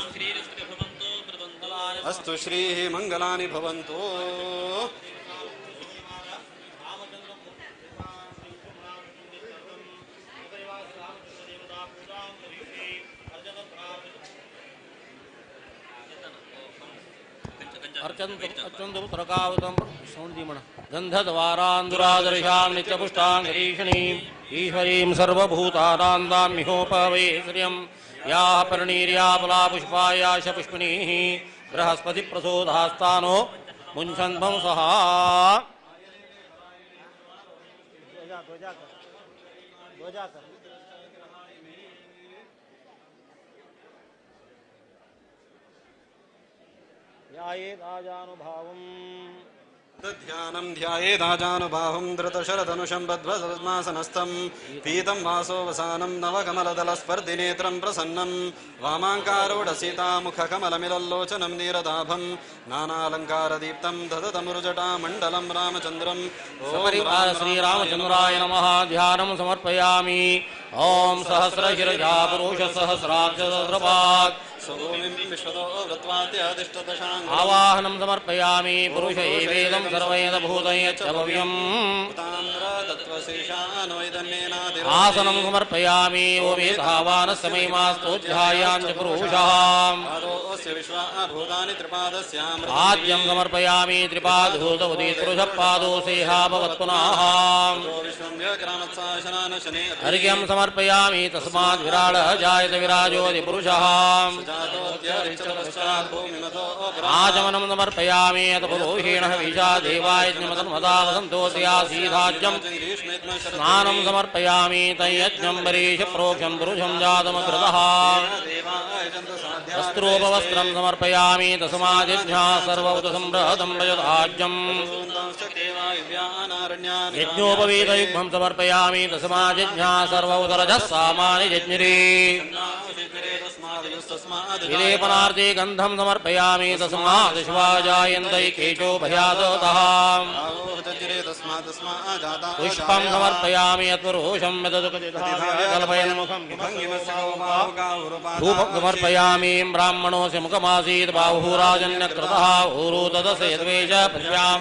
[SPEAKER 7] अस्तु श्रीः मंगलानि भवन्तु।
[SPEAKER 2] गन्धद्वारान्दुरादर्शां नित्यपुष्टां गिरीषणीम् ईश्वरीं सर्वभूतानां दाम्योपवे श्रियं याः पर्णीर्या फलापुष्पाया च पुष्पिणीः बृहस्पतिप्रसोदास्तानो मुञ्चन्ध्वंसः।
[SPEAKER 7] ध्यानं ध्यायेदाजानुबाहुं धृतशरधनुषं बद्ध्वपद्मासनस्थं पीतं वासो वसानं नवकमलदलस्पर्धिनेत्रं प्रसन्नं वामाङ्कारूढसीतामुखकमलमिलल्लोचनं नीरदाभं नानालङ्कारदीप्तं ददतमुरुजटामण्डलं रामचन्द्रं।
[SPEAKER 2] श्रीरामचन्द्राय नमः। ध्यानं समर्पयामि। ॐ सहस्रशिरसा पुरुषसहस्राक्षसहस्रपात् आवाहनं समर्पयामि। पुरुष एवेदं सर्वैदभूतं यच्च भव्यम्। आसनं समर्पयामि। ओमेधावानस्समयमास्तोऽध्यायां च पुरुषः। आद्यं समर्पयामि। त्रिपादूतउदित पुरुषः पादो सेहा भवत्पुनः। अर्घ्यं समर्पयामि। तस्मात् विराळः जायत विराजोऽधि पुरुषः। आचमनं समर्पयामि। अत पुरोहिणः विशा देवायज्ञमतन्मदा वसन्तोऽस्यासीदाज्यं
[SPEAKER 6] स्नानं समर्पयामि तयज्ञं बरीश प्रोक्षं पुरुषं जातमकृतः वस्त्रोपवस्त्रं समर्पयामि तस्मादिज्ञा सर्वौतसम्भ्रहतं भजदाज्यं यज्ञोपवीतयुग्मं समर्पयामि तस्मादिज्ञा सर्वौतरजः सामानि यज्ञिरे विलेपनार्थे गन्धं समर्पयामि तस्मात् शिवाजायन्तै केशो भयादतः पुष्पं समर्पयामि यत्पुरुषं कल्पयन्मुखं धूपं समर्पयामि ब्राह्मणोऽस्य मुखमासीत् बाहुराजन्यकृतः ऊरु तदस्य यद्वेष पृथिव्यां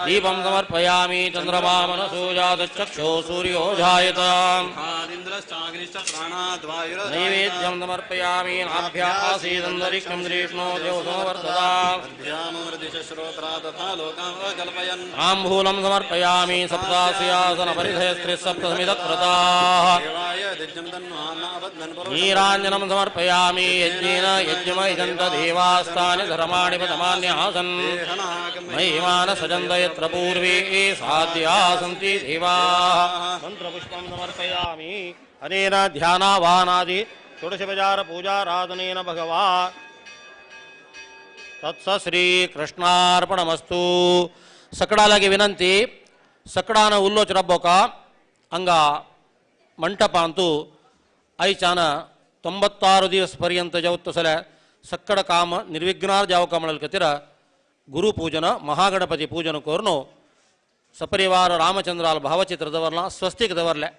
[SPEAKER 6] दीपं समर्पयामि चन्द्रमा मनसो जातश्चक्षो सूर्यो जायत नैवेद्यं समर्पयामि नाभ्या आसीदन्तरिक्षं दृष्णो देवसो वर्तता ताम्बूलं समर्पयामि सप्तास्यासनपरिधयस्त्रिसप्तसमितक्रताः नीराञ्जनं समर्पयामि यज्ञेन यज्ञमयजन्त देवास्तानि धर्माणि पदमान्यासन् महिमानसजन्त यत्र पूर्वे साध्या सन्ति देवाः मन्त्रपुष्पं समर्पयामि अनेन ध्यानावानादि षोडशोपचार पूजाराधनेन भगवान् तत्स श्रीकृष्णार्पणमस्तु. सकडालागे विनंती सकडाನ उल्लोच रब्बोಕ ಅಂಗ ಮಂಟಪ ಅಂತೂ ಐಚಾನ 96 ದಿವಸ ಪರ್ಯಂತ ಜವತ್ತು ಸಲ ಸಕ್ಕಡ ಕಾಮ ನಿರ್ವಿಘ್ನಾರ್ ಜಾವ ಕಮಲಲ್ ಕತಿರ ಗುರು ಪೂಜನ ಮಹಾಗಣಪತಿ ಪೂಜನ ಕೋರ್ನು ಸಪರಿವಾರ ರಾಮಚಂದ್ರಾಲ್ ಭಾವಚಿತ್ರದವರ್ಲ ಸ್ವಸ್ತಿಕ್ ದವರ್ಲೆ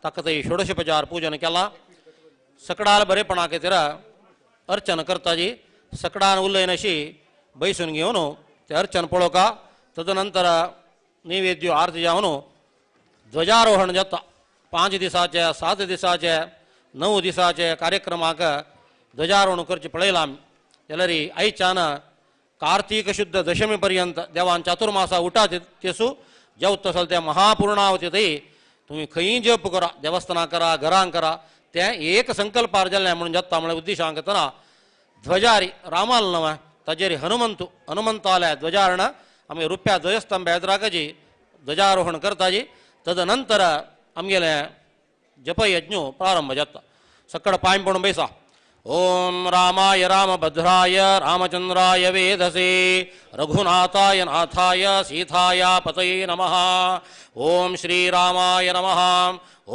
[SPEAKER 6] ತಕ್ಕತ ಈ ಷೋಡಶೋಪಚಾರ ಪೂಜನಕ್ಕೆಲ್ಲ सकडाल बरेपणा केतिर अर्चन करताजी सकडान उल्लयनशी बैसून घेवन ते अर्चन पळोवका तदनंतर नैवेद्य आरती जावन ध्वजारोहण जाता. 5 दिसाचे 7 दिसाचे 9 दिसाचे कार्यक्रमाक ध्वजारोहण करचें पळयलां आमी. जाल्यार आयच्यान कार्तीक शुद्ध दशमी पर्यंत देवान चातुर्मासा उठा तेसू जेवता आसल ते महापूर्णावती थंय तुमी खंयी जप करा देवस्थानां करा घरां करा ते एक संकल्पार जालें म्हणून जाता म्हळ्यार उद्देशांक करतना ध्वजारी रामाल नव ताजेर हनुमंतु हनुमंताले ध्वजारण आमी रुप्या ध्वजस्तंभ एदराकजी ध्वजारोहण करताजी. तदनंतर आमगेले जपयज्ञ प्रारंभ जाता. सकड पांय पडून बैसा. ओम रामाय रामभद्राय रामचंद्राय वेधसे रघुनाथाय नाथाय सीताया पतये नमः. ओम श्री रामाय नमः.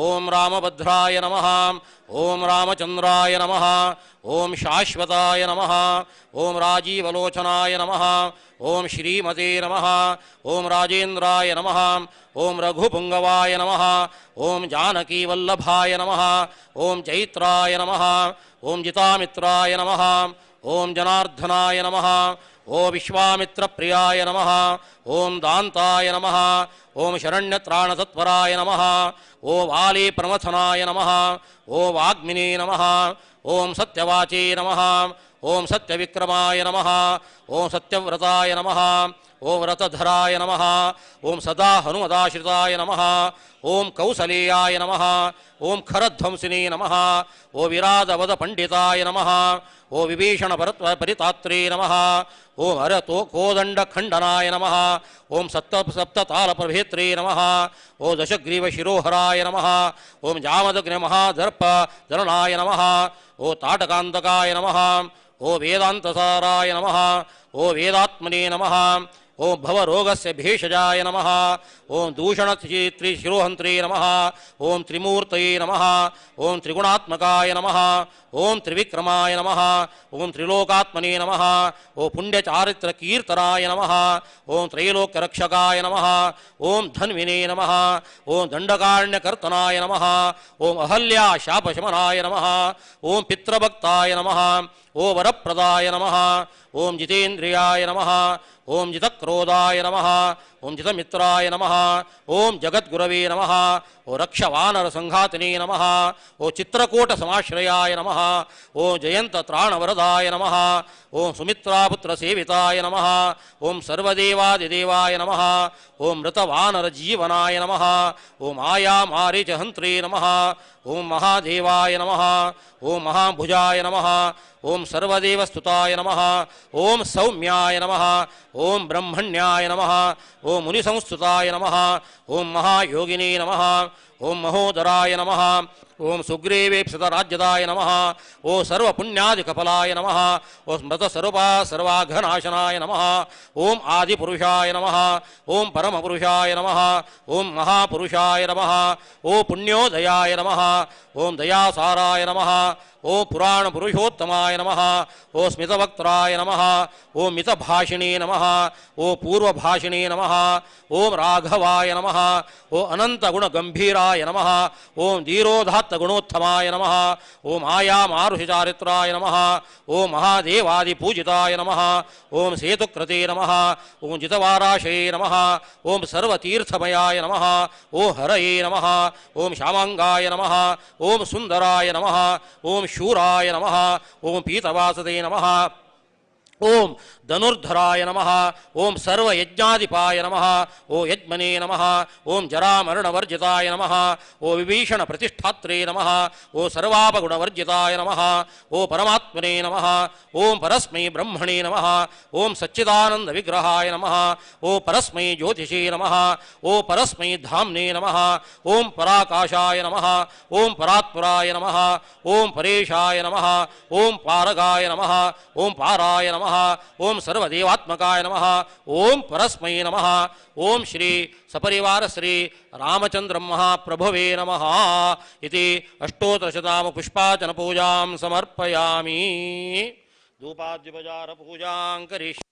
[SPEAKER 6] ओम रामभद्राय नमः. ओम रामचंद्राय नमः. ओम शाश्वताय नमः. ओम राजीवलोचनाय नमः. ओम श्रीमते नमः. ओम राजेंद्राय नमः. ओम रघुपुंगवाय नमः. ओम जानकीवल्लभाय नमः. ओम चैत्राय नमः. ओम जितामित्राय नमः. ओम जनार्दनाय नमः. ओम विश्वामित्रप्रियाय नमः. ओम दांताय नमः. ओम शरण्यत्राणतत्पराय नमः. ओम आलीप्रमथनाय नमः. ओम वाग्मिने नमः. ओम सत्यवाचे नमः. ओम सत्यविक्रमाय नमः. ओम सत्यव्रताय नमः. ओम व्रतधराय नमः. ओम सदा हनुमदाश्रिताय नमः. ओम कौसलेयाय नमः. ओम खरध्वंसिने नमः. ओ विरादवदपण्डिताय नमः. ओ विभीषण परितात्रे नमः. ओम हरतो कोदण्डखण्डनाय नमः. ओम सप्ततालप्रभेत्रे नमः. ओ दशग्रीवशिरोहराय नमः. ओम जामदग्निमहादर्प धरणाय नमः. ओ ताटकान्तकाय नमः. ओ वेदान्तसाराय नमः. ओ वेदात्मने नमः. ओम भवरोगस्य भेषजाय नमः. ओम दूषणत्रिशिरोहन्त्रे नमः. ओम त्रिमूर्तये नमः. ओम त्रिगुणात्मकाय नमः. ओम त्रिविक्रमाय नमः. ओम त्रिलोकात्मने नमः. ओम पुण्यचारित्रकीर्तनाय नमः. ओम त्रैलोक्यरक्षकाय नमः. ओम धन्विने नमः. ओम दण्डकारण्यकर्तनाय नमः. ओम अहल्या शापशमनाय नमः. ओम पितृभक्ताय नमः. ओ वरप्रदाय नमः. ओम जितेन्द्रियाय नमः. ओम जितक्रोधाय नमः. ओम जितमित्राय नमः. ओम जगद्गुरवे नमः. ओ रक्षवानर संघातिने नमः. ओ चित्रकूट समाश्रयाय नमः. ओम जयंत त्राणवरदाय नमः. ओम सुमित्रापुत्र सेविताय नमः. ओम सर्वदेवादिदेवाय नमः. ओम मृतवानर जीवनाय नमः. ओम आयामारीचहन्त्रे नमः. ओम महादेवाय नमः. ओम महाभुजाय नमः. ओम सर्वदेवस्तुताय नमः. ओम सौम्याय नमः. ओम ब्रह्मण्याय नमः.
[SPEAKER 2] ओम मुनिसंस्तुताय नमः। ओम महायोगिने नमः। ओम महोदराय नमः। ओम सुग्रीवेप्सितराज्यदाय नमः। ओम सर्वपुण्यादिकफलाय नमः। ओम मृतस्वरूपा सर्वाघनाशनाय नमः। ओम आदिपुरुषाय नमः। ओम परमपुरुषाय नमः। ओम महापुरुषाय नमः। ओम पुण्योदयाय नमः। ओम दयासाराय नमः। ओम पुराणपुरुषोत्तमाय नमः। ओम स्मितवक्त्राय नमः। ओम मितभाषिणे नमः। ओम पूर्वभाषिणे नमः। ओम राघवाय नमः। ओम अनंतगुणगंभीराय नमः। ओम धीरोदात्तगुणोत्तमाय नमः। ओम आयामारुषिचारित्राय नमः। ओम महादेवादिपूजिताय नमः। ओम सेतुकृते नमः। ओम जितवाराशये नमः। ओम सर्वतीर्थमयाय नमः। ओम हरये नमः। ओम श्यामांगाय नमः। ओम सुंदराय नमः। ओम शूराय नमः। ओम पीतवासते नमः। ओम धनुर्धराय नमः। ओम सर्वयज्ञाधिपाय नमः। ओम यज्मने नमः। ओम जरामरणवर्जिताय नमः। ओम विभीषण प्रतिष्ठात्रे नमः। ओम सर्वापगुणवर्जिताय नमः। ओम परमात्मने नमः। ओम परस्मै ब्रह्मणे नमः। ओम सच्चिदानंद विग्रहाय नमः। ओम परस्मै ज्योतिषे नमः। ओम परस्मै धाम्ने नमः। ओम पराकाशाय नमः। ओम परात्पराय नमः। ओम परेशाय नमः। ओम पारगाय नमः। ओम पाराय नमः। ओम सर्वदेवात्मकाय नमः। ओम परस्मै नमः। ओम श्री सपरिवार श्री रामचंद्र महाप्रभुवे नमः इति अष्टोत्तरशताम पुष्पार्चन पूजां समर्पयामि। धूपाद्युपचार पूजां करिष्यामि।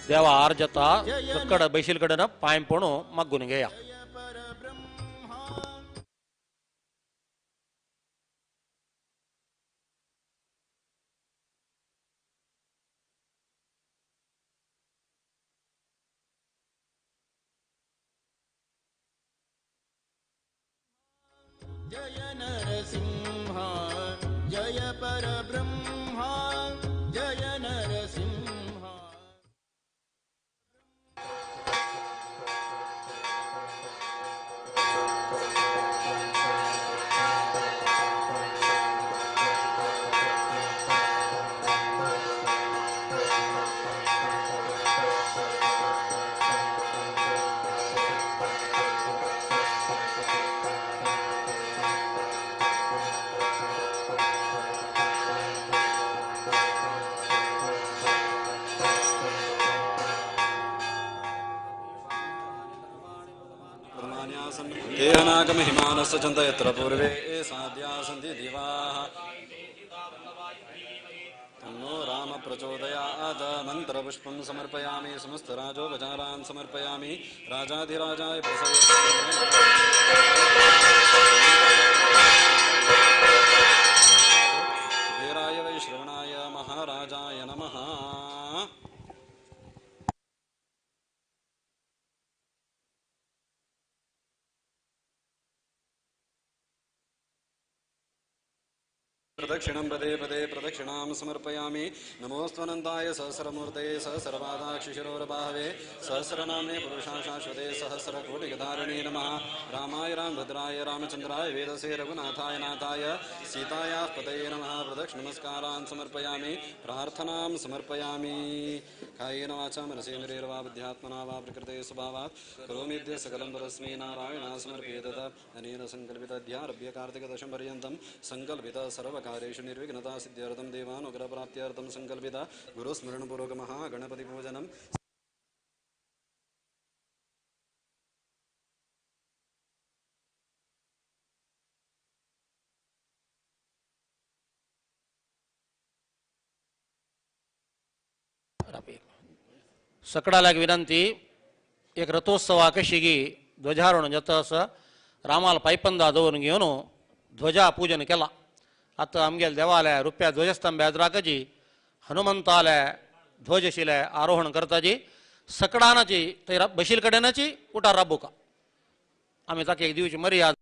[SPEAKER 2] देवा आर्जता कक्कड बैशील कडन पांय पणू मग्गून घेया.
[SPEAKER 4] जय नरसिंह जय परब्रह्मा जय नरसिंह.
[SPEAKER 7] तेहनागमहिमानस्य चन्द यत्र पूर्वे साध्या सन्ति दिवाः तन्नो राम प्रचोदयात्. मन्त्रपुष्पं समर्पयामि. समस्तराजोपचारान् समर्पयामि. राजाधिराजाय वीराय वैश्रवणाय महाराजाय नमः. प्रदक्षिणं पदे पदे प्रदक्षिणां समर्पयामि। नमोऽस्त्वनन्ताय सहस्रमूर्तये सहस्रपादाक्षिशिरोरबाहवे सहस्रनाम्ने पुरुषाशाश्वते सहस्रकोटिगधारिणे नमः। रामाय रामभद्राय रामचन्द्राय वेदसे रघुनाथाय नाथाय सीतायाः पतये नमः। प्रदक्षिणमस्कारान् समर्पयामि, प्रार्थनां समर्पयामि। कायेन वाचा मनसेन्द्रियैर्वा बुद्ध्यात्मना वा प्रकृते स्वभावात् करोमीद्य सकलं परस्मै नारायणा समर्पयेतत्। अनेन सङ्कल्पिताध्यारभ्य कार्तिकदशं पर्यन्तं सङ्कल्पित सर्वकार्येषु निर्विघ्नता सिद्ध्यर्थं देवानुग्रहप्राप्त्यर्थं सङ्कल्पित गुरुस्मरणपूर्वक महागणपतिपूजनं।
[SPEAKER 2] सकडालाक विनंती, एक रथोत्सवा कशी ध्वजारोहण जाता आसा, रामाल पायपंदा दवरून घेवन ध्वजा पूजन केला। आतां आमगेले देवालय रुप्या ध्वजस्तंभ एदराकजी हनुमंताले ध्वज आशिल्ले आरोहण करताजी सकडानाची थंय बशील कडेनाची उठार राबोवका आमी ताका एक दिवची मर्याद।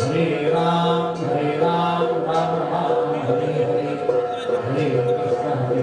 [SPEAKER 8] Hare Ram, Hare Ram, Ram Ram, Hare Hare, Hare Krishna, Hare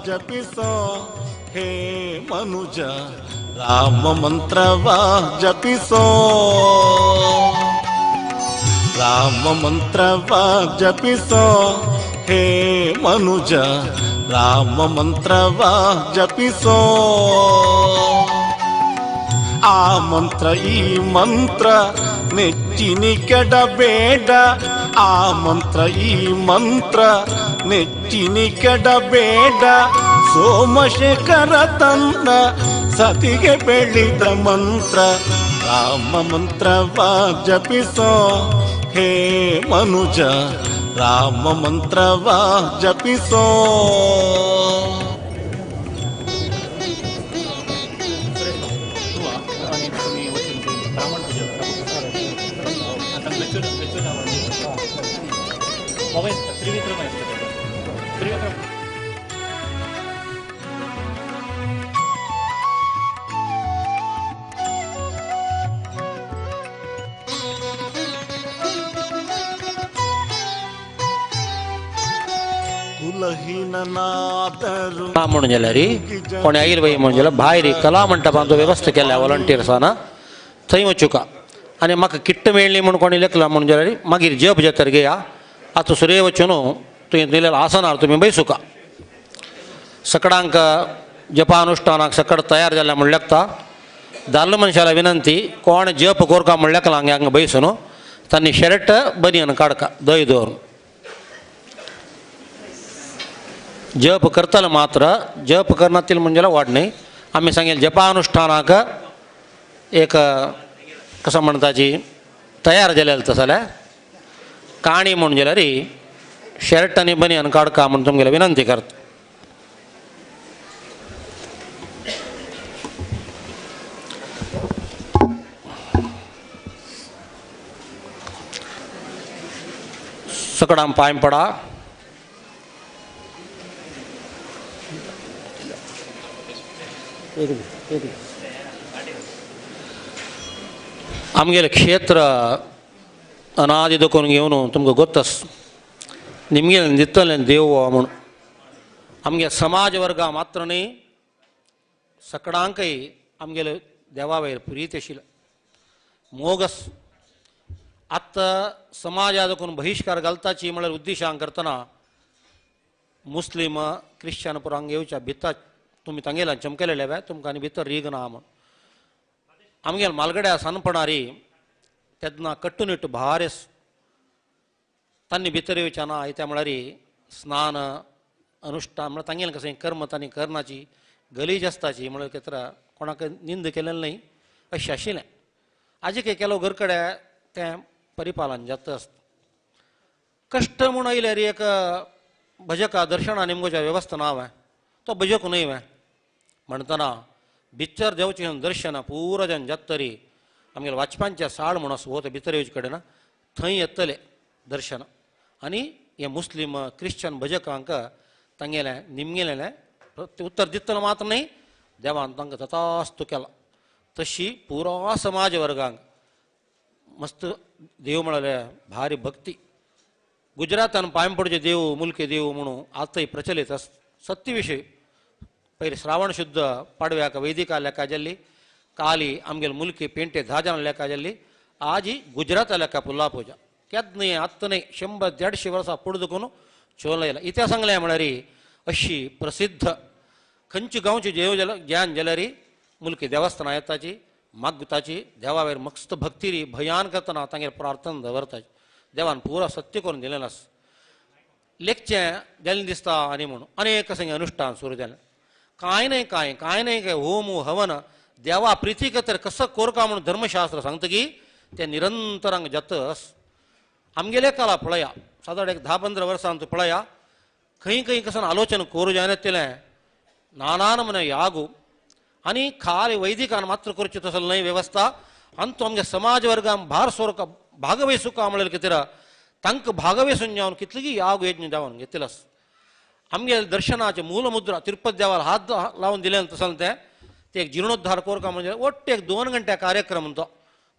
[SPEAKER 4] ಜಪಿಸೋ ಹೇ ಮನುಜ, ರಾಮ ಮಂತ್ರವ ಜಪಿಸೋ, ರಾಮ ಮಂತ್ರವ ಜಪಿಸೋ ಹೇ ಮನುಜ, ರಾಮ ಮಂತ್ರವ ಜಪಿಸೋ. ಆ ಮಂತ್ರ ಈ ಮಂತ್ರ ನೆಚ್ಚಿನಿ ಕೆಡಬೇಡ, ಆ ಮಂತ್ರ ಈ ಮಂತ್ರ ನೆಚ್ಚಿನಿ ಕೆಡಬೇಡ. ಸೋಮಶೇಖರ ತನ್ನ ಸತಿಗೆ ಬೆಳೆದ ಮಂತ್ರ, ರಾಮ ಮಂತ್ರವ ಜಪಿಸೋ ಹೇ ಮನುಜ, ರಾಮ ಮಂತ್ರವ ಜಪಿಸೋ.
[SPEAKER 2] म्हणून जाल्यार कोणी आयल बाई म्हणून जाल्यार भायर कला मंटपांचो व्यवस्था केल्या वॉलंटियर्सान थंय वचुका. आनी म्हाका किट्ट मेळ्ळी म्हूण कोणी लेखला म्हणून जाल्यार मागीर जप जातर घेया. आतां सुरय वचून तुवें दिलेल्या आसनार तुमी बैसुका. सकडांक जपानुष्ठानाक सकड तयार जाल्या म्हूण लेखता. दादलो मनशाला विनंती, कोण जप कोरका म्हूण लेखला हांगा बैसून तांणी शर्ट बनियन काडका दय दवरून जप करतले मात्र जप करनातील म्हणजे वाड न्ही. आमी सांगेल जपानुष्ठानाक एक कसं म्हणताची तयार जालें तसं जाल्यार काणी म्हूण जाल्यार शर्ट आनी बनियन काडका म्हूण तुमगेले विनंती करता. सकडां पांय पडा. आमगेलें क्षेत्र अनादि दखून घेवन तुमकां गोत्तस निमगेलें दितलें देव म्हूण आमगे समाज वर्गा मात्र न्ही सकडांकय आमगेले देवा वयर प्रीत आशिल्लें मोगस. आतां समाजा दखून बहिश्कार घालताची म्हळ्यार उद्देशां करतना मुस्लिम क्रिश्चन पुरांग येवच्या भितर तुमी तांगेल्यान चमकेलेले वे तुमकां आनी भितर रीग ना म्हूण. आमगेले मालगड्या सानपणारी तेन्ना कट्टुनिट्ट भारे तांणी भितर येवच्या ना त्या म्हळ्यार स्नान अनुष्ठान म्हळ्यार तांगेलें कशें कर्म तांणी करनाची गलीज आसताची म्हळ्यार केत्र कोणाक निंद केलें न्हय अशें आशिल्लें. आजी केलो घरकडे तें परिपालन जाता आसता. कश्ट म्हूण आयल्यार एक भजका दर्शना निमगोच्या वेवस्था ना हांवें तो भजक न्हय वें म्हणटना भितर देवचें दर्शन पुरो जन जाता तरी आमगेले वाचपांचे साळ म्हूण आसा हो भितर येवचे कडेन थंय येतले दर्शन आनी हे मुस्लीम क्रिश्चन भजकांक तांगेलें निमगेलें उत्तर दितलो मात्र न्हय देवान तांकां तथास्तु केला. तशी पुरो समाज वर्गांक मस्त देव म्हळ्यार भारी भक्ती. गुजरातान पांय पडचे देव मुलके देव म्हणून आतांय प्रचलित आसता. सत्य विशय पयलीं श्रावण शुद्ध पाडव्याक वैदिका लेखा जाल्ली काली आमगेले मुलकी पेंटे 10 जाणां लेखा जाल्ली आजी गुजराता लेखा पुल्ला पुजा केद न्हय आत्तां न्हय 100 150 वर्सां पुड दुखून चोल येयला. इतिहास सांगलें म्हळ्यार अशी प्रसिद्ध खंयचे गांवचे देव ज्ञान जाल्यार मुलकी देवस्थानां येताची मागताची देवावेर मस्त भक्ती भयान करतना तांगेर प्रार्थना दवरताची देवान पुरा सत्य करून दिलें आसा. लेखचें जालें दिसता आनी म्हणून अनेक संगे अनुष्ठान सुरू जालें. कांय न्हय कांय कांय न्हय काय होम हवन देवा प्रिती खातीर कसो कोरका म्हणून धर्मशास्त्र सांगता की तें निरंतरांग जाता. आमगेले काला पळया सादारण एक 10-15 वर्सां पळया खंय खंय कसो आलोचन करूं जायना तिलें नाना नमुने यागू आनी खाली वैदिकान मात्र करचें तसो न्हय वेवस्था आनी तो आमगे समाज वर्गान भार सोरका भागवयसुका म्हणल्यार कितें तांकां भागवेसून जावन कितलीगी याग यज्ञ जावन घेतलें. आमगे दर्शनाचे मूलमुद्रा तिरुपती देवाला हात लावन दिलें तसलें तें ते एक जिर्णोद्धार कोरका म्हणजे वट्ट एक 2 घंटे कार्यक्रम तो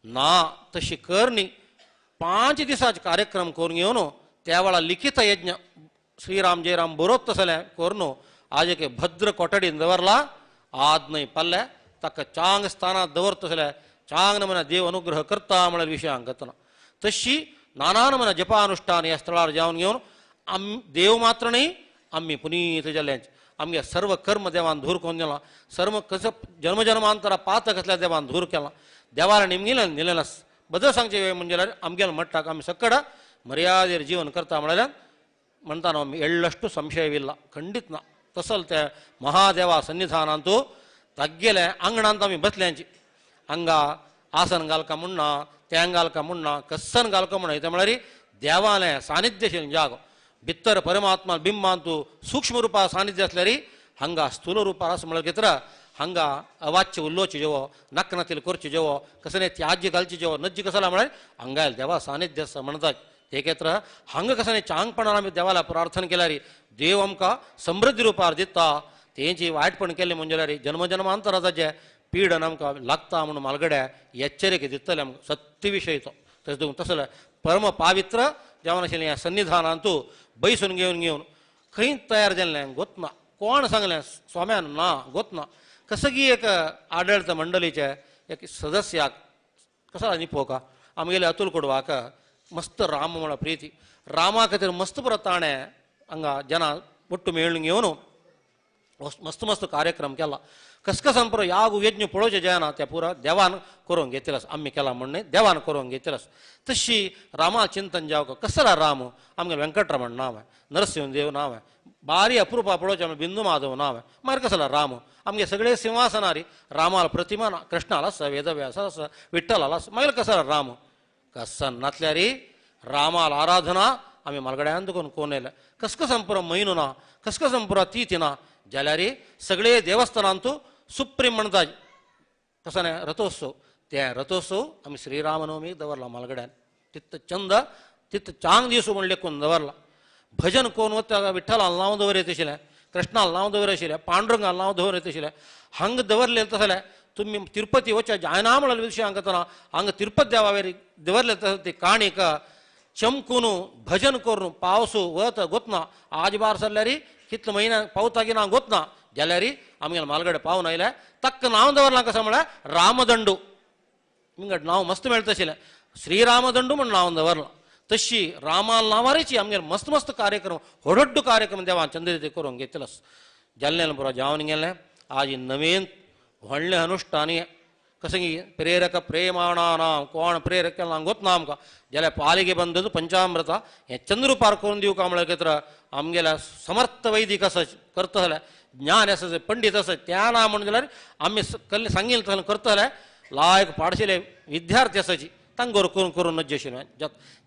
[SPEAKER 2] ना तशी करणी 5 दिसाचे कार्यक्रम करून घेवन त्या वेळार लिखित यज्ञ श्रीराम जयराम बरोत तसलें करून आज एक भद्र कोठडीन दवरला आद न्हय पल्ले ताका चांग स्थानात दवर तसलें चांग नमना देव अनुग्रह करता म्हळ्यार विशयांक करतना तशी नाना नमना जपानुष्ठान ह्या स्थळार जावन घेवन आम देव मात्र न्हय आमी पुनीत जाल्यांचे आमगे सर्व कर्म देवान धूर करून दिला सर्व कसं जन्मजन्मांतरा पातक आसल्यार देवान धूर केला देवाला निमगिलें दिलें नास. बदल सांगचे वेळ म्हणजे आमगेले मट्टाक आमी सकड मर्यादेर जीवन करता म्हळ्यार म्हणटाना आमी एळ्ळಷ್ಟು संशयविಲ್ಲ खंडीत ना. तसल त्या महादेवा सन्निधानांतू तग्गेले अंगणांत आमी बसल्यांची हांगा आसन घालका म्हणना तें घालका म्हणना कस्सन घालका म्हणना ते म्हळ्यार देवालें सानिध्य जागो भितर परमात्मा बिंबांतू सूक्ष्म रुपा सानिध्य आसल्यार हांगा स्थूल रुपार आसा म्हळ्यार कितें हांगा अवाच्य उल्लोचे जेवो नकनातील करचे जेवो कसले त्याज्य घालचे जेवो नज्जी कसला म्हळ्यार हांगा देवा सानिध्य आसा म्हणतात. ते खेत्र हांगा कसले चांगपणान आमी देवाला प्रार्थना केल्यार देव आमकां समृद्धी रुपार दिता. तेंची वायटपण केल्लें म्हणजे जाल्यार जन्मजन्मांतराचे पीडन आमकां लागता म्हणून मालगड्या एच्चरिके दितले आमकां सत्य विशय तो. तशें देखून तसलें परम पावित्र जावन आशिल्लें ह्या सन्निधानांतू बैसून घेवन घेवन खंय तयार जाल्लें गोतना कोण सांगलें स्वाम्यान ना गोतना कसगी एक आडळत मंडळीचे एक सदस्याक कसो निपोवका आमगेले अतुल कोडवाक मस्त राम म्हळ्यार प्रिती रामा खातीर मस्त पुरो ताणें हांगा जनां ಒಟ್ಟು मेळून घेवन मस्त मस्त कार्यक्रम केला. कसकसान पुरो याग यज्ञ पळोवचें जायना त्या पुरो देवान करूंक घेतलें आमी केला म्हण न्हय देवान करूंक घेतलें. तशी रामा चिंतन जावं कसला राम आमगेलें वेंकटरमण नांव आहे नरसिंहदेव नांव आहे बारी अप्रुपा पळोवचें आमी बिंदू माधव नांव आहे मागीर कसला राम आमगे सगळे सिंहासनारी रामाल प्रतिमा ना कृष्णाला आसा वेदव्यास आसा विठ्ठलाला आसा मागीर कसला राम कसन नातल्यारी रामाल आराधना आमी मालगड्यान दुखून कोण येयले कसकसान पुरो म्हयनो ना कसकसान पुरो तिथी ना जाल्यार सगळे देवस्थानांतू सुप्रीम म्हणटा कसो न्हय रथोत्सव ते रथोत्सव आमी श्रीरामनवमी दवरला मालगड्यान तित चंद तित चांग दिवस म्हण लेखून दवरला. भजन कोण वता विठ्ठलान नांव दवरयत आशिल्लें कृष्णान नांव दवर आशिल्लें पांडुरंगान नांव दवरयत आशिल्लें हांगा दवरलें तसलें तुमी तिरुपती वचच्या जायना म्हणलें विशय हांगा हांगा तिरुपती देवावेर दवरले तसलें ती काणीक चमकून भजन करून पावस वत गोतना आज बार सरल्यार कितले म्हयन्या पावता की ना गोतना जाल्यार आमगेले मालगडे पावन आयले तक्क नांव दवरलां कसो म्हळ्यार रामदंडू विंगड नांव मस्त मेळटा आशिल्लें श्रीरामदंडू म्हण नांव दवरलां. तशी रामा नांवारीची आमगेर मस्त मस्त कार्यक्रम व्हडव्हड कार्यक्रम देवान चंद्र करून घेतलस जाल्ल्यान पुरो जावन गेलें. आज नवीन व्हडलें अनुष्ठान कसं प्रेरक प्रेमाणानां कोण प्रेरक केला गोत ना आमकां जाल्यार पालिके बंद पंचामृत हें चंद्रुपार करून दिवका म्हळ्यार कितें आमगेल्या समर्थ वैदिक आसा करता जाल्यार ज्ञान आसा पंडीत आसा त्या ना म्हणून जाल्यार आमी कल्ले सांगील तसलें करता जाल्यार लायक पाडशिले विद्यार्थी आसाची तांगोर करून करून नज्जेशी